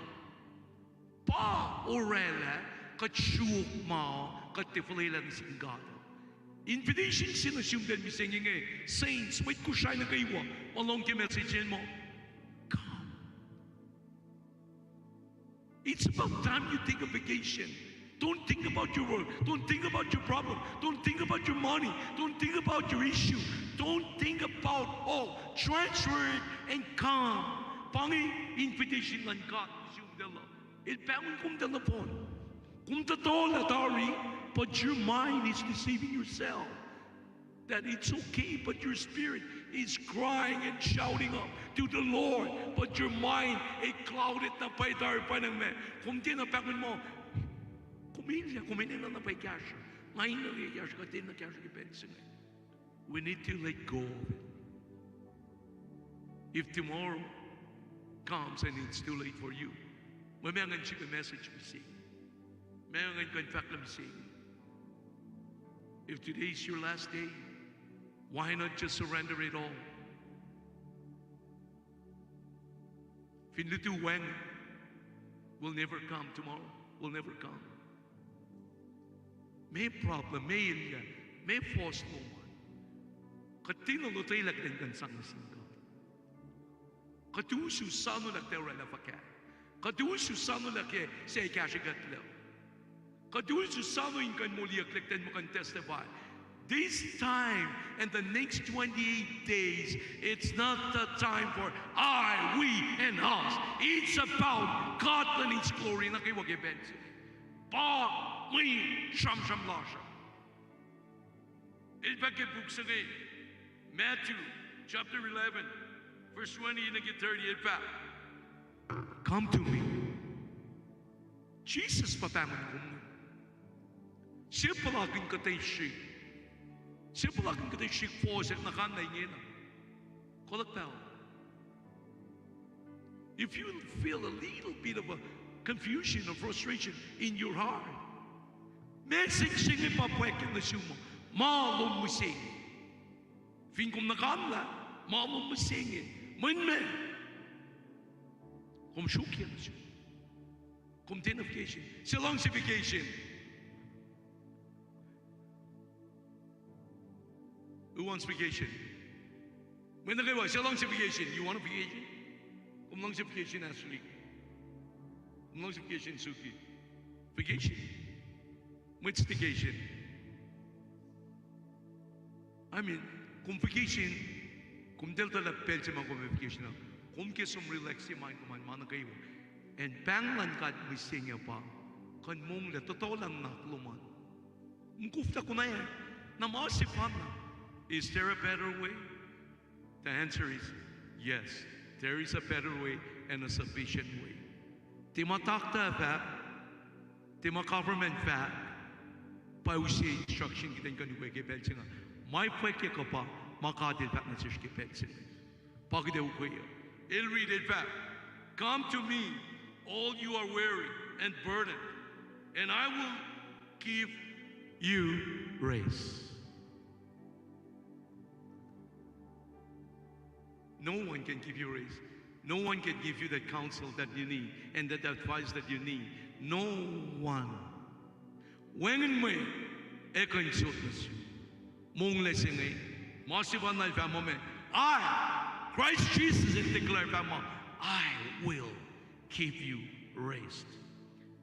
pa orwaclah kuht sruok ma kuht tiac fuhlwelah nuh sin God. Invitation se nuh sum pacl mihsenge inge, saints, mwet Kosrae nuh kwewa ma lohng ke message se inge muh, come. It's about time you take a vacation. Don't think about your work. Don't think about your problem. Don't think about your money. Don't think about your issue. Don't think about all. Transfer it and come. Pa inge invitation luhn God nuh sum tuh lah, El pahngon kom tuh nohfohn. Kom tuh tohlah tari, but your mind is deceiving yourself that it's okay, but your spirit is crying and shouting up to the Lord, but your mind ac clouded na pwacye tari, pwacnwacng ma, kom tiacna pahngon muh, kom in, kom enenuh na pwacye kahsruh. Nga enenuh kahsruh, kuht enenuh kahsruh ke pacl se inge. We need to let go of it. If tomorrow comes and it's too late for you, mwe ma ngan srihke message mihsenge, ma ngan kuh in fahk lah mihsenge, if today is your last day, why not just surrender it all? Fin lutu wacngihn will never come, tomorrow will never come. Meac problem, meac elyah, meac fohs lom an? Kuht tiacna lotwelah kuht in kuh in sang nuh sin God. Kuht us, us soano lah kuht ac orwaclah fuhkah. Kuht us soano lah ke suc kahsrwe kuhtlac. Kuht us soano in kuh in moliyucklac kuht in muh kuh in testify. This time and the next twenty-eight days, it's not the time for I, we, and us. It's about God and His glory. Nuh kwewa ke pacl se pa mwe sramsram lasr uh. El fahk ke puk se inge, Matthew chapter eleven, verse twenty nuh ke thirty, el fahk, Come to me. Jisus pa pahngon kom. Sie puhlakihn kuhtuh srihk. Sie puhlakihn kuhtuh srihk fohsack na kanna ingena. Koluk pahol. If you feel a little bit of a confusion or frustration in your heart, message se inge pa pwacye nuh sum uh. Ma lom mihsenge. Fin kom nuhkanlah, ma lom mihsenge. Mwet me, kom sruokyac nuh sum. Kom tiacna vacation. Se luhngse vacation. Who wants vacation? Mwet nuh kwewa, se luhngse vacation. You want a vacation? Kom luhngse vacation, Ashley? Kom luhngse vacation, Suki? Vacation. Mwet staycation. I mean, kom vacation, kom tiac etuh lah pacl se ma kom vacation uh, kom ke som relax ye mind kom an ma nuh kwewa. Ac pahng luhn God mihsenge pa kuh in monglac, tohtohlah nuhnak lom an. Mukuflah konwacack, na ma sefanna. Is there a better way? The answer is yes, there is a better way and a sufficient way. Tiac ma taktuh fahk, tiac ma government fahk, pa use instruction kuht in kuh in ukwe ke pacl se inge. Ma fwackyak uh pa ma God El fahk nuh sesr ke pacl se inge. Pa kuht ac ukweyuc. El riti, el fahk, Come to me, all you are weary and burdened, and I will give you rest. No one can give you rest. No one can give you that counsel that you need and that advice that you need. No one. Wacngihn mwe ac kuh in sot nuh sum. Monglac se inge, ma sefanna el fahk muh me, I, Christ Jesus el declare fahk muh, I will give you rest.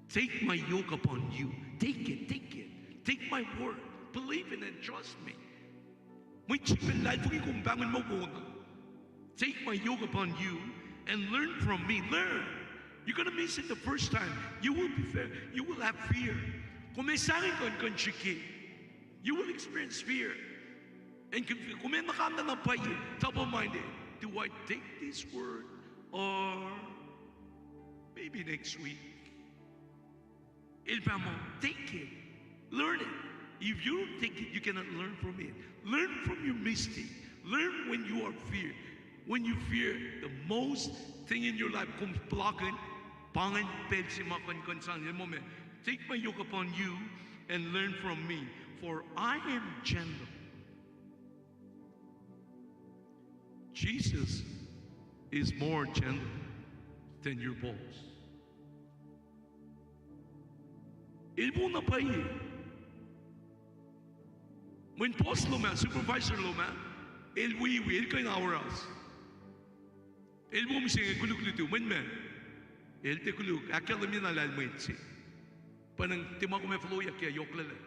Take my yoke upon you. Take it, take it. Take my word. Believe in and trust me. Mwet srihpac luhlahlfongi kom pahngon muh kona. Take my yoke upon you and learn from me. Learn. You're gonna miss it the first time. You will be fear. You will have fear. Kom ac sahngweng kuh in kuh in srihke. You will experience fear. And conf-, kom ac nuhkanlah na pwacye, double-minded. Do I take this word or maybe next week? El fahk muh, take it. Learn it. If you don't take it, you cannot learn from it. Learn from your mistake. Learn when you are fear. When you fear, the most thing in your life kom puhlakihn, pa ingacn pacl se ma kuh in kuh in sang, el muh me, take my yoke upon you and learn from me, for I am gentle. Jesus is more gentle than your boss. El wo na pwacye. Mweyen boss lom ah, supervisor lom ah, el wiwi, el kuh in auras. El wo mihsenge koluk lutu, mweyen ma, el tiac koluk, ahkkahlwemye na lah el mwet se. Pa ingacn tiac ma kom ac fohlohkyak ke yohklaclac.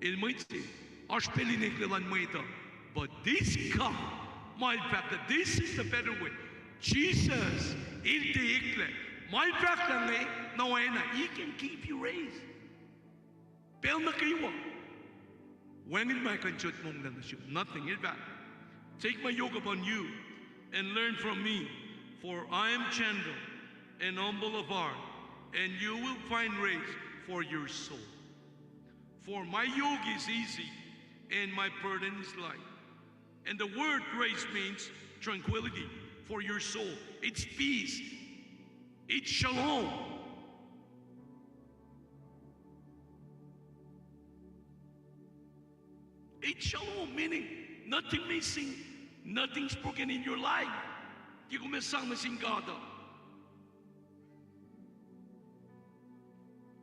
El mwet se, oasr pacl in eklac luhn mwet uh. But this God, ma el fahk lah this is the better way. Jesus, el tiac eklac. Ma el fahk lah inge, na oacna, he can give you rest. Pacl nuh kwewa. Wacngihn ma kuh in sot monglac nuh sum. Nothing, el fahk. Take my yoke upon you and learn from me, for I am gentle and humble of heart, and you will find rest for your soul. For my yoke is easy and my burden is light. And the word rest means tranquility for your soul. It's peace. It's shalom. It's shalom, meaning nothing missing, nothing's broken in your life. Ke kom ac sang nuh sin God uh.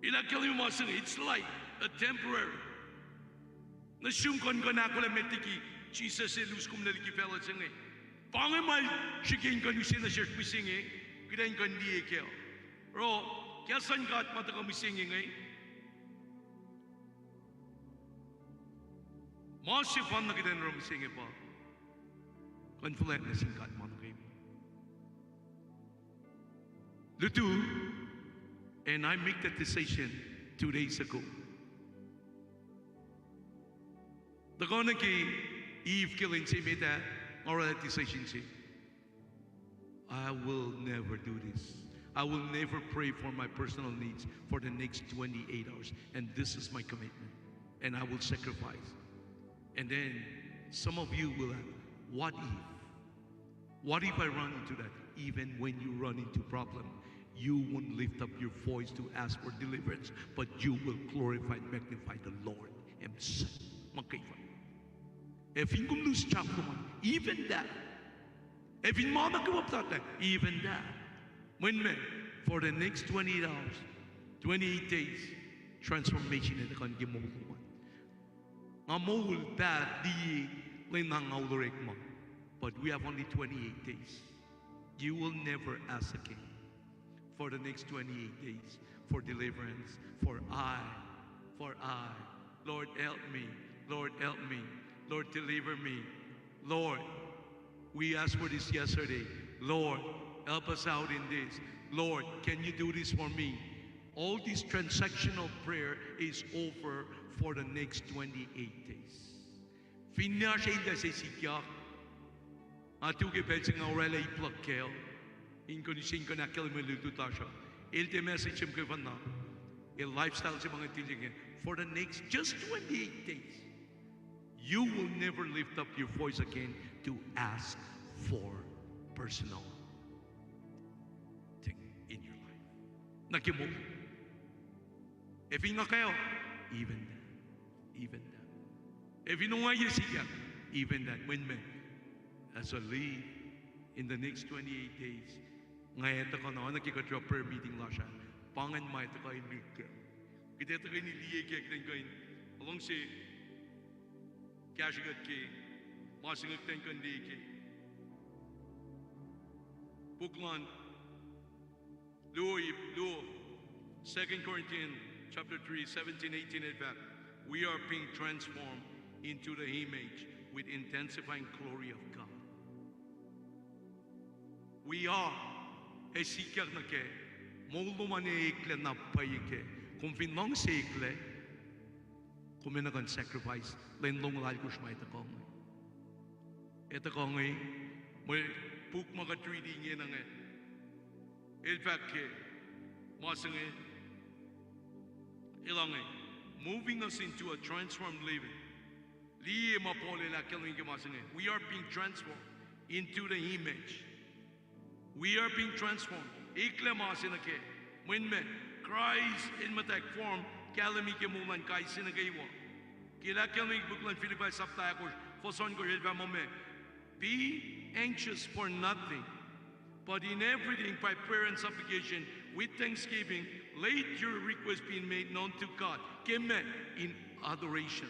El ahkkahlwemye ma se inge, it's light, a temporary. Nuh sum kuh in kuh in ahkolah met liki Jisus el us kom nuh liki facluh se inge. Pa inge ma el srihke in kuh in use nuh sesr mihsenge, kuht in kuh in liye kac. Oruh, kahs luhn God ma tuhkuh mihsenge inge, ma sefanna kuht in oruh mihsenge pa kuh in fuhlwact nuh sin God ma nuh kwewa. Lutu, and I make that decision two days ago. Tuhkuh nuh ke eve ke lwen se met ah, nga orwaclah decision se. I will never do this. I will never pray for my personal needs for the next twenty-eight hours. And this is my commitment. And I will sacrifice. And then some of you will ask, what if? What if I run into that? Even when you run into problem, you won't lift up your voice to ask for deliverance, but you will glorify and magnify the Lord himself. Ma kwewa. Ac fin kom lose job lom an, even that. Ac fin ma nuh kwewa puhtatlac, even that. Mweyen meac, for the next twenty-eight hours, twenty-eight days, transformation ac tuhkuh nuh ke moul lom an. Nga moul paht liye lwen na nga ul orekma. But we have only twenty-eight days. You will never ask again for the next twenty-eight days for deliverance, for I, for I. Lord, help me. Lord, help me. Lord, deliver me. Lord, we asked for this yesterday. Lord, help us out in this. Lord, can you do this for me? All this transactional prayer is over for the next twenty-eight days. Finne oasr elyah se sikyak, nga tu ke pacl se nga orwaclah ip luhk kac in kuh in, in kuh in ahkkahlwemye lutlut lasr uh. El tiac message se muhkwena. El lifestyle se ma nga tilac ke. For the next just twenty-eight days, you will never lift up your voice again to ask for personal thing in your life. Nuh ke moul. Ac fin nga kac, even that. Even that. Ac fin ongaiyac sikyak, even that. Mweyen meac, as I leave in the next twenty-eight days, nga ac tuhkuh na, oacna ke kuht oruh prayer meeting lasr ah, pa ingacn ma ac tuhkuh in liye kac. Kuht ac tuhkuh in liye kac, kuht in kuh in, luhngse kahsrwe kuht ke ma se inge kuht in kuh in liye kac. Puk luhn Luo, Luo, Second Corinthians chapter three, seventeen, eighteen, el fahk, we are being transformed into the image with intensifying glory of God. We are, ac sikyak nuh kac, moul lom an eklac na pwacye kac. Kom fin luhngse eklac, kom enenuh in sacrifice lwen longoul alkosr ma ac tuhkuh inge. Ac tuhkuh inge, mwe puk ma kuht riti ingena inge. El fahk ke ma se inge, el inge, moving us into a transformed living. Liye ma Paul el ahkkahlwemye ke ma se inge. We are being transformed into the image. We are being transformed. Eklac ma se nuh kac. Mweyen meac, Kraist el muhtwacwacack form kahlwemi ke moul luhn kais sie nuh kwewa. Ke el ahkkahlwemye ke puk luhn Philippians sapta ahkosr, fuhs ohnkohsr, el fahk muh meac, be anxious for nothing, but in everything by prayer and supplication with thanksgiving, let your request be made known to God. Ke meac, in adoration.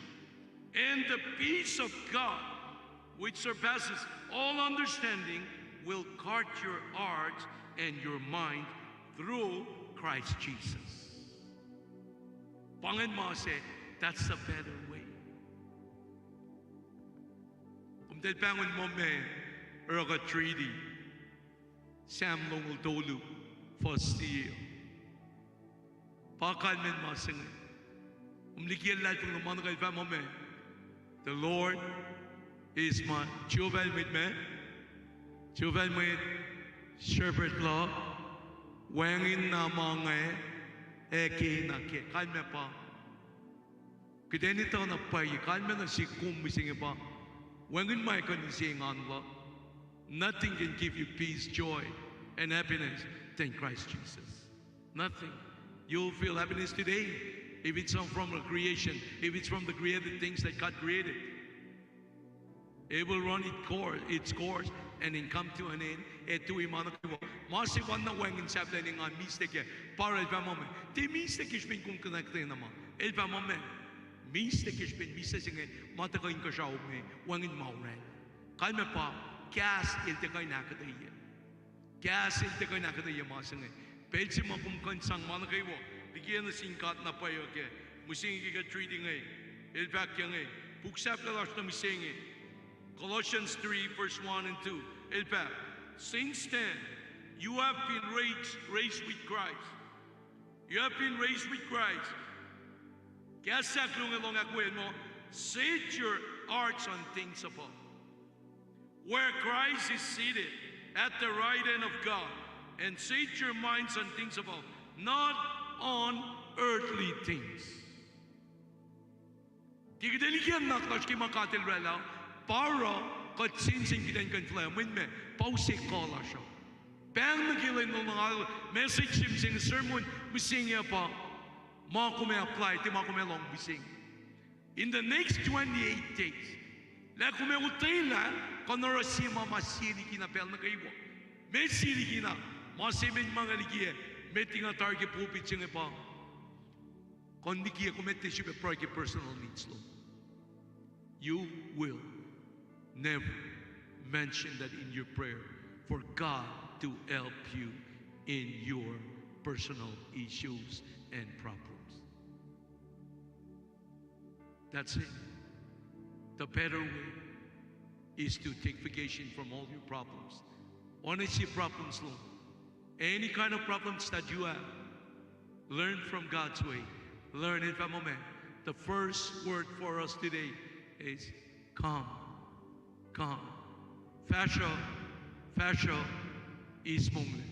And the peace of God, which surpasses all understanding, will guard your hearts and your mind through Christ Jesus. Pa ingacn ma se, that's a better way. Kom tiac pahngon muh meac, oruh kuht riti Sam longoul tolu, fuhs sie. Pa kalmacn ma se inge. Kom liki luhlahlfongi lom an, el fahk muh meac, the Lord is my, Jehovah el mwet meac? Jehovah el mwet shepherd luhk, wacngihn na ma nga ac kena kac. Kalmac pa kuht enenuh na pwacye, kalmac nuh sin kom mihsenge pa, wacngihn ma kuh in se engan luhk. Nothing can give you peace, joy, and happiness than Christ Jesus. Nothing. You'll feel happiness today if it's not from a creation, if it's from the created things that God created. It will run its course, its course and then come to an end. Ac tui ma nuh kwewa. Ma sefanna wacngihn sahflah in engan, mihslac kac. Pa el fahk muh meac, tiac mihslac ke srihpen kom kuh in ahkuhtweyac na ma. El fahk muh meac, mihslac ke srihpen mihslac se inge ma tuhkuh inkuhsrao me, wacngihn ma orwaclah. Kalmac pa, kahs el tiac kuh in ahkuhtweyac. Kahs el tiac kuh in ahkuhtweyac ma se inge. Pacl se ma kom kuh in sang ma nuh kwewa liki nuh sin God na pwacye kac. Mihsenge ke kuht riti inge, el fahk inge, puk sahflah lasr nuh mihsenge, Colossians three, verse one and two. El fahk, since then, you have been raised, raised with Christ. You have been raised with Christ. Kahs ahkluo inge lohng ahkwoye muh, set your hearts on things above, where Christ is seated at the right hand of God, and set your minds on things above, not on earthly things. Ke kuht likiyac nuhnak lasr ke ma God El oraclah, pa oruh kuht sensen kuht in kuh in fuhlweack mwet me pa use kuh lasr uh. Pahng nuh ke lwen longoul, message se mihsenge, sermon mihsenge pa ma kom ac apply, tiac ma kom ac lohng mihsenge in the next twenty-eight days. Lah kom ac otwelah kuh in oruh sie ma ma sie likina pacl nuh kwewa. Meac sie likina? Ma se met ma nga likiyac, met nga tari ke pulpit se inge pa, kom likiyac, kom etuh srihpac pruhe ke personal needs lom. You will never mention that in your prayer for God to help you in your personal issues and problems. That's it. The better way is to take vacation from all your problems. Oacna sie problems lom, any kind of problems that you have, learn from God's way. Learn it from a man. The first word for us today is come. Come. Fahsruh, fahsruh, eis monglac.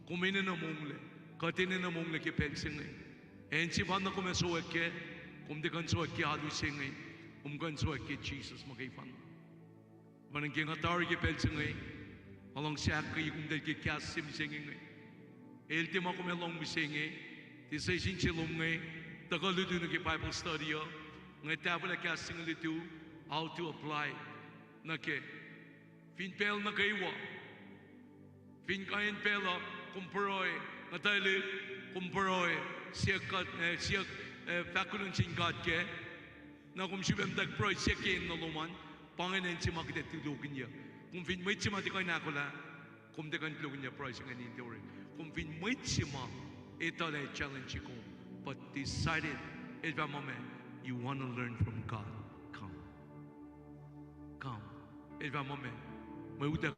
Kom enenuh monglac. Kuht enenuh monglac ke pacl se inge. Acn se pa na kom ac sowack kac, kom tiac kuh in sowack ke alu se inge, kom kuh in sowack ke Jisus muhkwena. Mweyen ke nga tari ke pacl se inge, nga luhngse ahkkweye komtacl ke kahs se mihsenge inge. El tiac ma kom ac lohng mihsenge, decision se lom inge, tuhkuh lutu nuh ke Bible study uh, inge tahfwelah kahs se inge lutu, how to apply nuh ke fin pacl nuh kwewa. Fin kain pacl uh, kom pruhe, nga tuhlac, kom pruhe, siyuck, eh, siyuck, eh, fahk kuloh nuh sin God kac. Na kom sifilpac muhtwacwacack pruhe siyuck ke enenuh lom an, pa ingacn acn se ma kuht ac tulokihnyac. Kom fin mwet se ma tiac kuh in ahkolah, kom tiac kuh in tulokihnyac pruhe se ingacn in tiac orek. Kom fin mwet se ma etuh lah challenge kom, but decided, el fah ma ma, you want to learn from God, come. Come. El fah ma ma, mwe utuck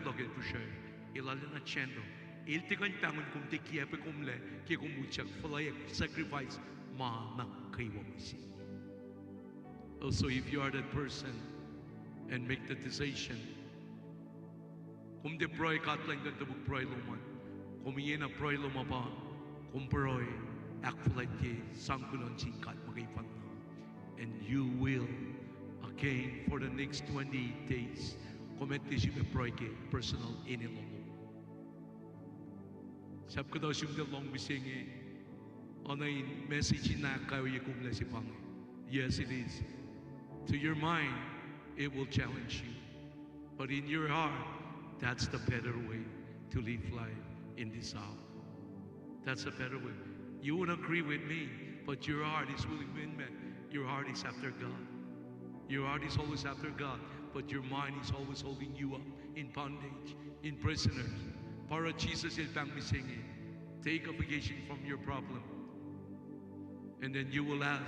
luhk el pihsrac, el arulacna channel. El tiac kuh in pahngon kom tiac kiacpwe komlac ke kom utyak fuhlweack sacrifice ma nuh kwewa mihsenge. Also, if you are that person and make the decision, kom tiac pruhe God luhn kuh in topuk pruhe lom an, kom ingena pruhe lom an pa, kom pruhe, ahkfuhlwactye, sang kuloh nuh sin God muhkwena. And you will, again, for the next twenty-eight days, kom etuh sifilpac pruhe ke personal enenuh lom. Sahp kuhtuh sum tiac lohng mihsenge, oacna in message in ahkkweye komlac se pa inge. Yes, it is. To your mind, it will challenge you. But in your heart, that's the better way to live life in this hour. That's a better way. You won't agree with me, but your heart is willing, man. Your heart is after God. Your heart is always after God, but your mind is always holding you up in bondage, in prisoners. Pa oruh Jisus el pahng mihsenge, take a vacation from your problem. And then you will ask,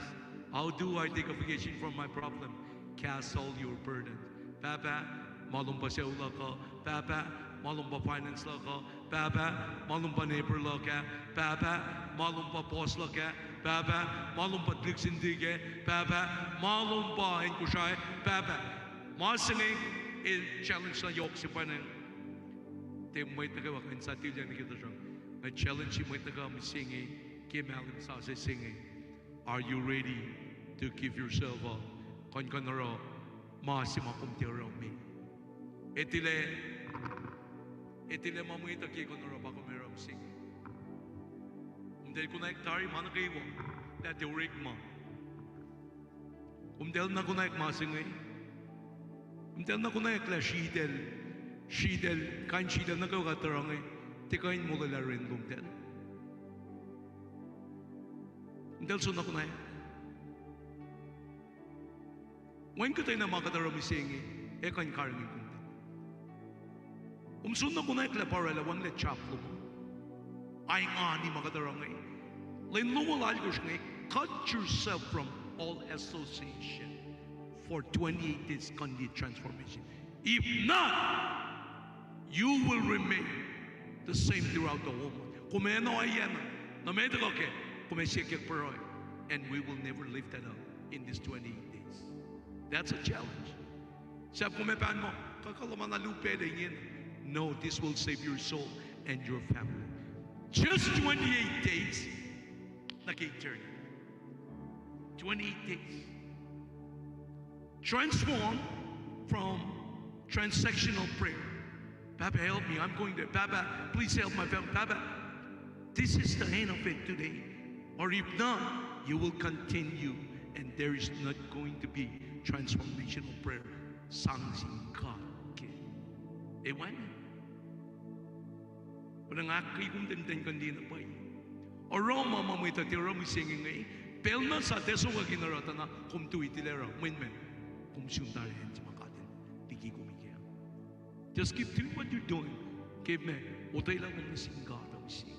how do I take a vacation from my problem? Cast all your burden. Pahpah, ma lom pa sucu luhk uh. Pahpah, ma lom pa finance luhk uh. Pahpah, ma lom pa neighbor luhk ah. Pahpah, ma lom pa boss luhk ah. Pahpah, ma lom pa tuhlihk sin tuhlihk ah. Pahpah, ma lom pa acn Kosrae. Pahpah, ma se inge el challenge na yohk se pa inge. Tiac mwet nuh kwewa kuh in satulyang nuh ke tuhsruhk. Nga challenge mwet nuh kwewa mihsenge ke mahlwem sasuc se inge. Are you ready to give yourself up? Kuh in kuh in oruh ma se ma kom tiac oruh me. Etilac, etilac ma mwet uh ke kuh in oruh pa kom oruh mihsenge. Kom tiac konwacack tari ma nuh kwewa, lah tiac orekma. Kom tiac na konwacack ma se inge. Kom tiac na konwacack lah sritacl, sritacl, kain sritacl nuh kwewa kuht oruh inge, tiac kuh in molwelah ren lom tacl. Kom tiac soenna konwacack. Wacngihn kuhtwena ma kuht oruh mihsenge, ac kuh in karihngihn kom tacl. Kom soenna konwacack lah pa oraclah wacngihnlac sap lom. Pa ingacn ma kuht oruh inge. Lwen longoul alkosr inge, cut yourself from all association for twenty-eight days, kuh in liye transformation. If not, you will remain the same throughout the whole month. Kom ac oacna, na met uh ke, kom ac sikyak pruhe, and we will never lift that up in these twenty-eight days. That's a challenge. Sahp kom ac pahn muh, kuh kuh luhman alu pacl ingena. No, this will save your soul and your family. Just twenty-eight days, nuh ke eternity. Twenty-eight days. Transform from transactional prayer. Papa, help me. I'm going there. Papa, please help my family. Papa, this is the end of it today. Or if not, you will continue and there is not going to be transformational prayer. Sang sin God ke. Amen. Pwacnwacng ahkkweye kom ten ten kuh in liye na pwacye. Oruh ma ma mwet uh tiac oruh mihsenge inge. Pacl na sa tiac sokwack in oruh tuh na kom tui tilac oruh. Mweyen meac? Kom sun tari acn se ma God El liki kom ke. Just keep doing what you're doing. Ke meac? Otwelah kom nuh sin God uh mihsenge.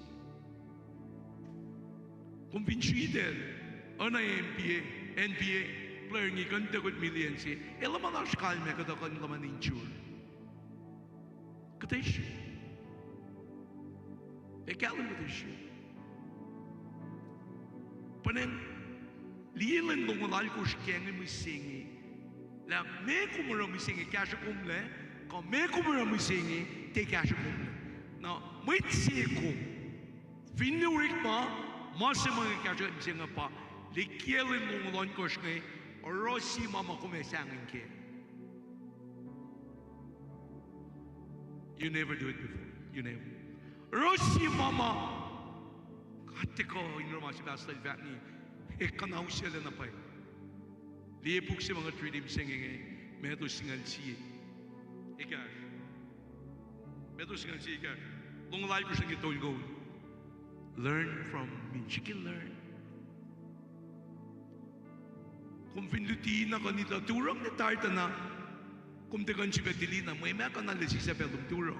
Kom fin sritacl, oacna N B A, N B A player inge kuh in tuhkuh million se, el luhman oasr kalmac kuhtuh kuh in luhman injure. Kuhtuh srihk. Ac kahlwem kuhtuh srihk. Pwacnwacng, liye lwen longoul alkosr ke inge mihsenge. Lah meac kom oruh mihsenge kahsruhkomlac, kuh meac kom oruh mihsenge tiac kahsruhkomlac. Na mwet se kom fin orekma, ma se ma inge kahsruh mihsenge pa, likiyac lwen longoul ohnkohsr inge, oruh sie ma ma kom ac sahngweng kac. You never do it before. You never. Oruh sie ma ma, kuht tiac kuh in oruh ma se pastor el fahk inge, ac kuhnauslah na pwacye. Liye puk se ma kuht riti mihsenge inge, Matthew singucul sie. Ekahsr. Matthew singucul sie ekahsr. Longoul alkosr nuh ke tolngoul. Learn from me. Srihke learn. Kom fin luti na kuh in etuh turac na tari tuh na, kom tiac kuh in sifilpac tili na, mwe ma kuh na lesi sifilpac lom turac.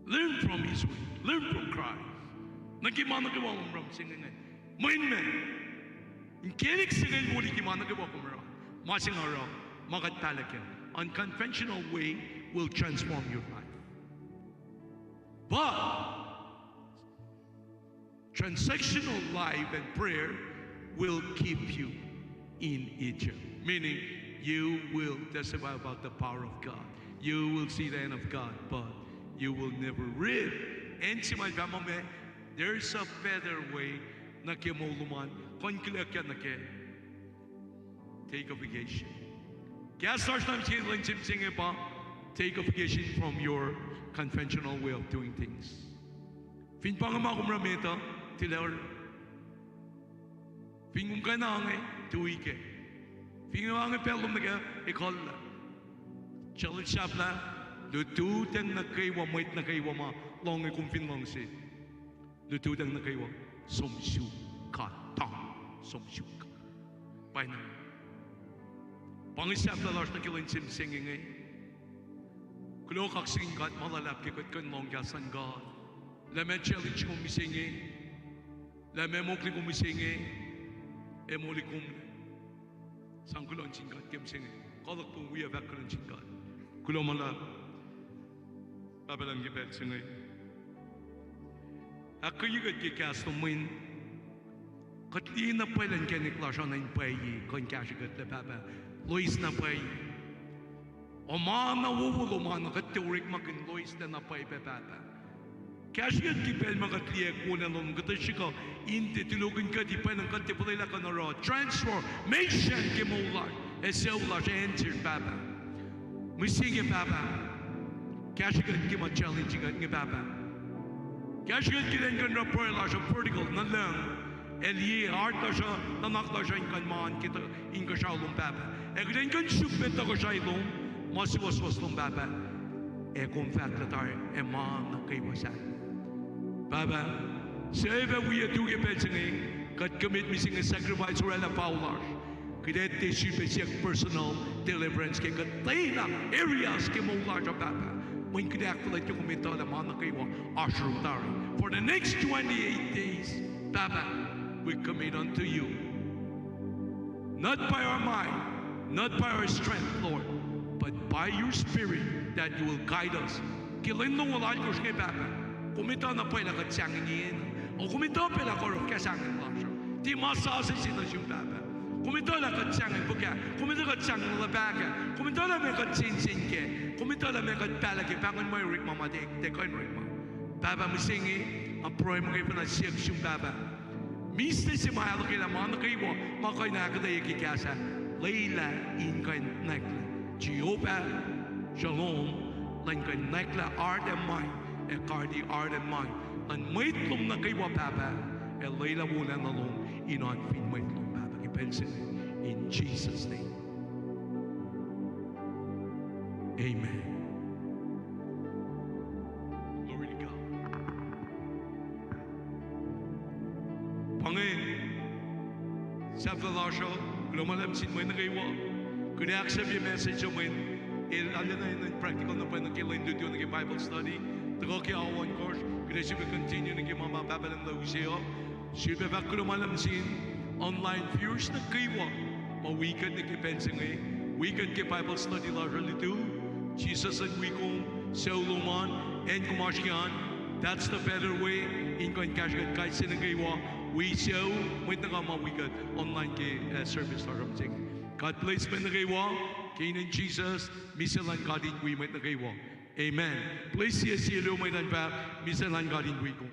Learn from His way. Learn from Christ. Nuh ke ma nuh kwewa kom oruh mihsenge inge. Mweyen meac? Inkacnek se inge el wo liki ma nuh kwewa kom oruh. Ma se nga oruh, ma kuht pahluh kac. Unconventional way will transform your life. But transactional life and prayer will keep you in Egypt. Meaning, you will testify about the power of God. You will see the hand of God, but you will never reap. Acn se ma el fahk muh meac, there is a better way nuh ke moul lom an, kuh in kihlackyang nuh ke take a vacation. Kahs lasr nuh ke lwen se mihsenge pa, take a vacation from your conventional way of doing things. Fin pa inge ma kom oruh met uh, tilac oruh. Fin kom kuh in ange, tui kac. Fin kom ange pacl lom nuh kac, ekuhllah. Challenge sahflah, lututacng nuh kwewa, mwet nuh kwewa ma lohng kom fin luhngse. Lututacng nuh kwewa, som suk God, tang, som suk God. Pa inge. Pa inge sahflah lasr nuh ke lwen se mihsenge inge. Kuloh kaksakihn God ma luhlahp ke kuht kuh in lohng kahs luhn God. Lah meac challenge kom mihsenge. Lah meac mokle kom mihsenge. Ac moli kom. Sang kuloh nuh sin God ke mihsenge. Koluk pun wi fahk kuloh nuh sin God. Kuloh ma luhlahp. Pahpah Lucng, ke pacl se inge, ahkkweye kuht ke kahs lom mweyen kuht liye na pwacye lah inkacnek lasr uh na in pwacye kuh in kahsrwe kuht lah Pahpah. Loes na pwacye. Oacna wowo lom an, kuht tiac orekmakihn loeslac na pwacye pac Pahpah. Kahsrwe kuht ke pacl ma kuht liye ac kona lom, kuhtuh srihk uh in tiac tulokihn kuht, pwacnwacng kuht tiac fuhlwelah kuh in oruh transformation ke moul lasr, ac sucu lasr ac answer Pahpah. Mihsenge Pahpah, kahsrwe kuht ke ma challenge kuht inge Pahpah. Kahsrwe kuht kuht in kuh in oruh pruhe lasr uh vertical, nuh lucng, ac liye heart lasr uh, nuhnak lasr uh in kuh in ma in kuhsrao lom Pahpah. Ac kuht in kuh in suk met tohkohsrahi lom, ma suwohswohs lom Pahpah. Ac kom fahk lah tari, ac ma nuh kwewa sahyac. Pahpah, suc fah wi tu ke pacl se inge, kuht commit mihsenge sacrifice oraclah paho lasr. Kuht ac tiac sifilpac siyuck personal deliverance ke kuhtwena areas ke moul lasr uh Pahpah. Mweyen kuht ahkfuhlwactye kom etuh lah ma nuh kwewa oasr yurum tari. For the next twenty-eight days, Pahpah, we commit unto you. Not by our might, not by our strength, Lord, but by your Spirit that you will guide us. Ke lwen longoul alkosr inge, Pahpah, kom etuh na pwacye lah kuht sahngweng yen, o kom etuh pac lah kuht oruh kahs sahngweng lasr uh. Tiac ma sasuc se nuh sum, Pahpah. Kom etuh lah kuht sahngweng fuhkah, kom etuh kuht sahngweng luhpah kac, kom etuh lah meac kuht sensen kac, kom etuh lah meac kuht pahlah kac, pahngon mwe orekma ma tiac kuh in orekma. Pahpah, mihsenge, nga pruhe muhkwena siyuck sum, Pahpah, misac se ma ahluhkwelah ma nuh kwewa ma kuh in ahkuhtweyac ke kahs ah, lwelah in kuh in nwacklah Jehovah Shalom, lwen kuh in nwacklah heart and mind, ac guard heart and mind luhn mwet lom nuh kwewa, Pahpah, ac lwelah wolacna lom in oan fin mwet lom, Pahpah, ke pacl se inge. In Jesus' name, amen. Glory to God. Pa inge sahflah lasr uh. Kuloh ma luhlahp sin mwet nuh kwewa. Kuht ac ahksahfye message uh mweyen el arulacna enenuh in practical na pwacye nuh ke lwen lutu nuh ke Bible study. Tuhkuh ke ao ohnkohsr kuht ac sifilpac continue nuh ke ma ma Pahpah Lucng el use uh. Sifilpac fahk kuloh ma luhlahp sin online viewers nuh kwewa ma wi kuht nuh ke pacl se inge, wi kuht ke Bible study lasr uh lutu. Jisus El wi kom, sucu lom an, acn kom oasr ke an. That's the better way in kuh in kahsruh kuht kais sie nuh kwewa. Wi sucu, mwet nuh kwewa ma wi kuht online ke, uh, service lasr uh mihsenge. God bless mwet nuh kwewa. Ke inen Jisus, mihs luhn God in wi mwet nuh kwewa. Amen. Bless sie sie luo mwet an fahk, mihs luhn God in wi kom.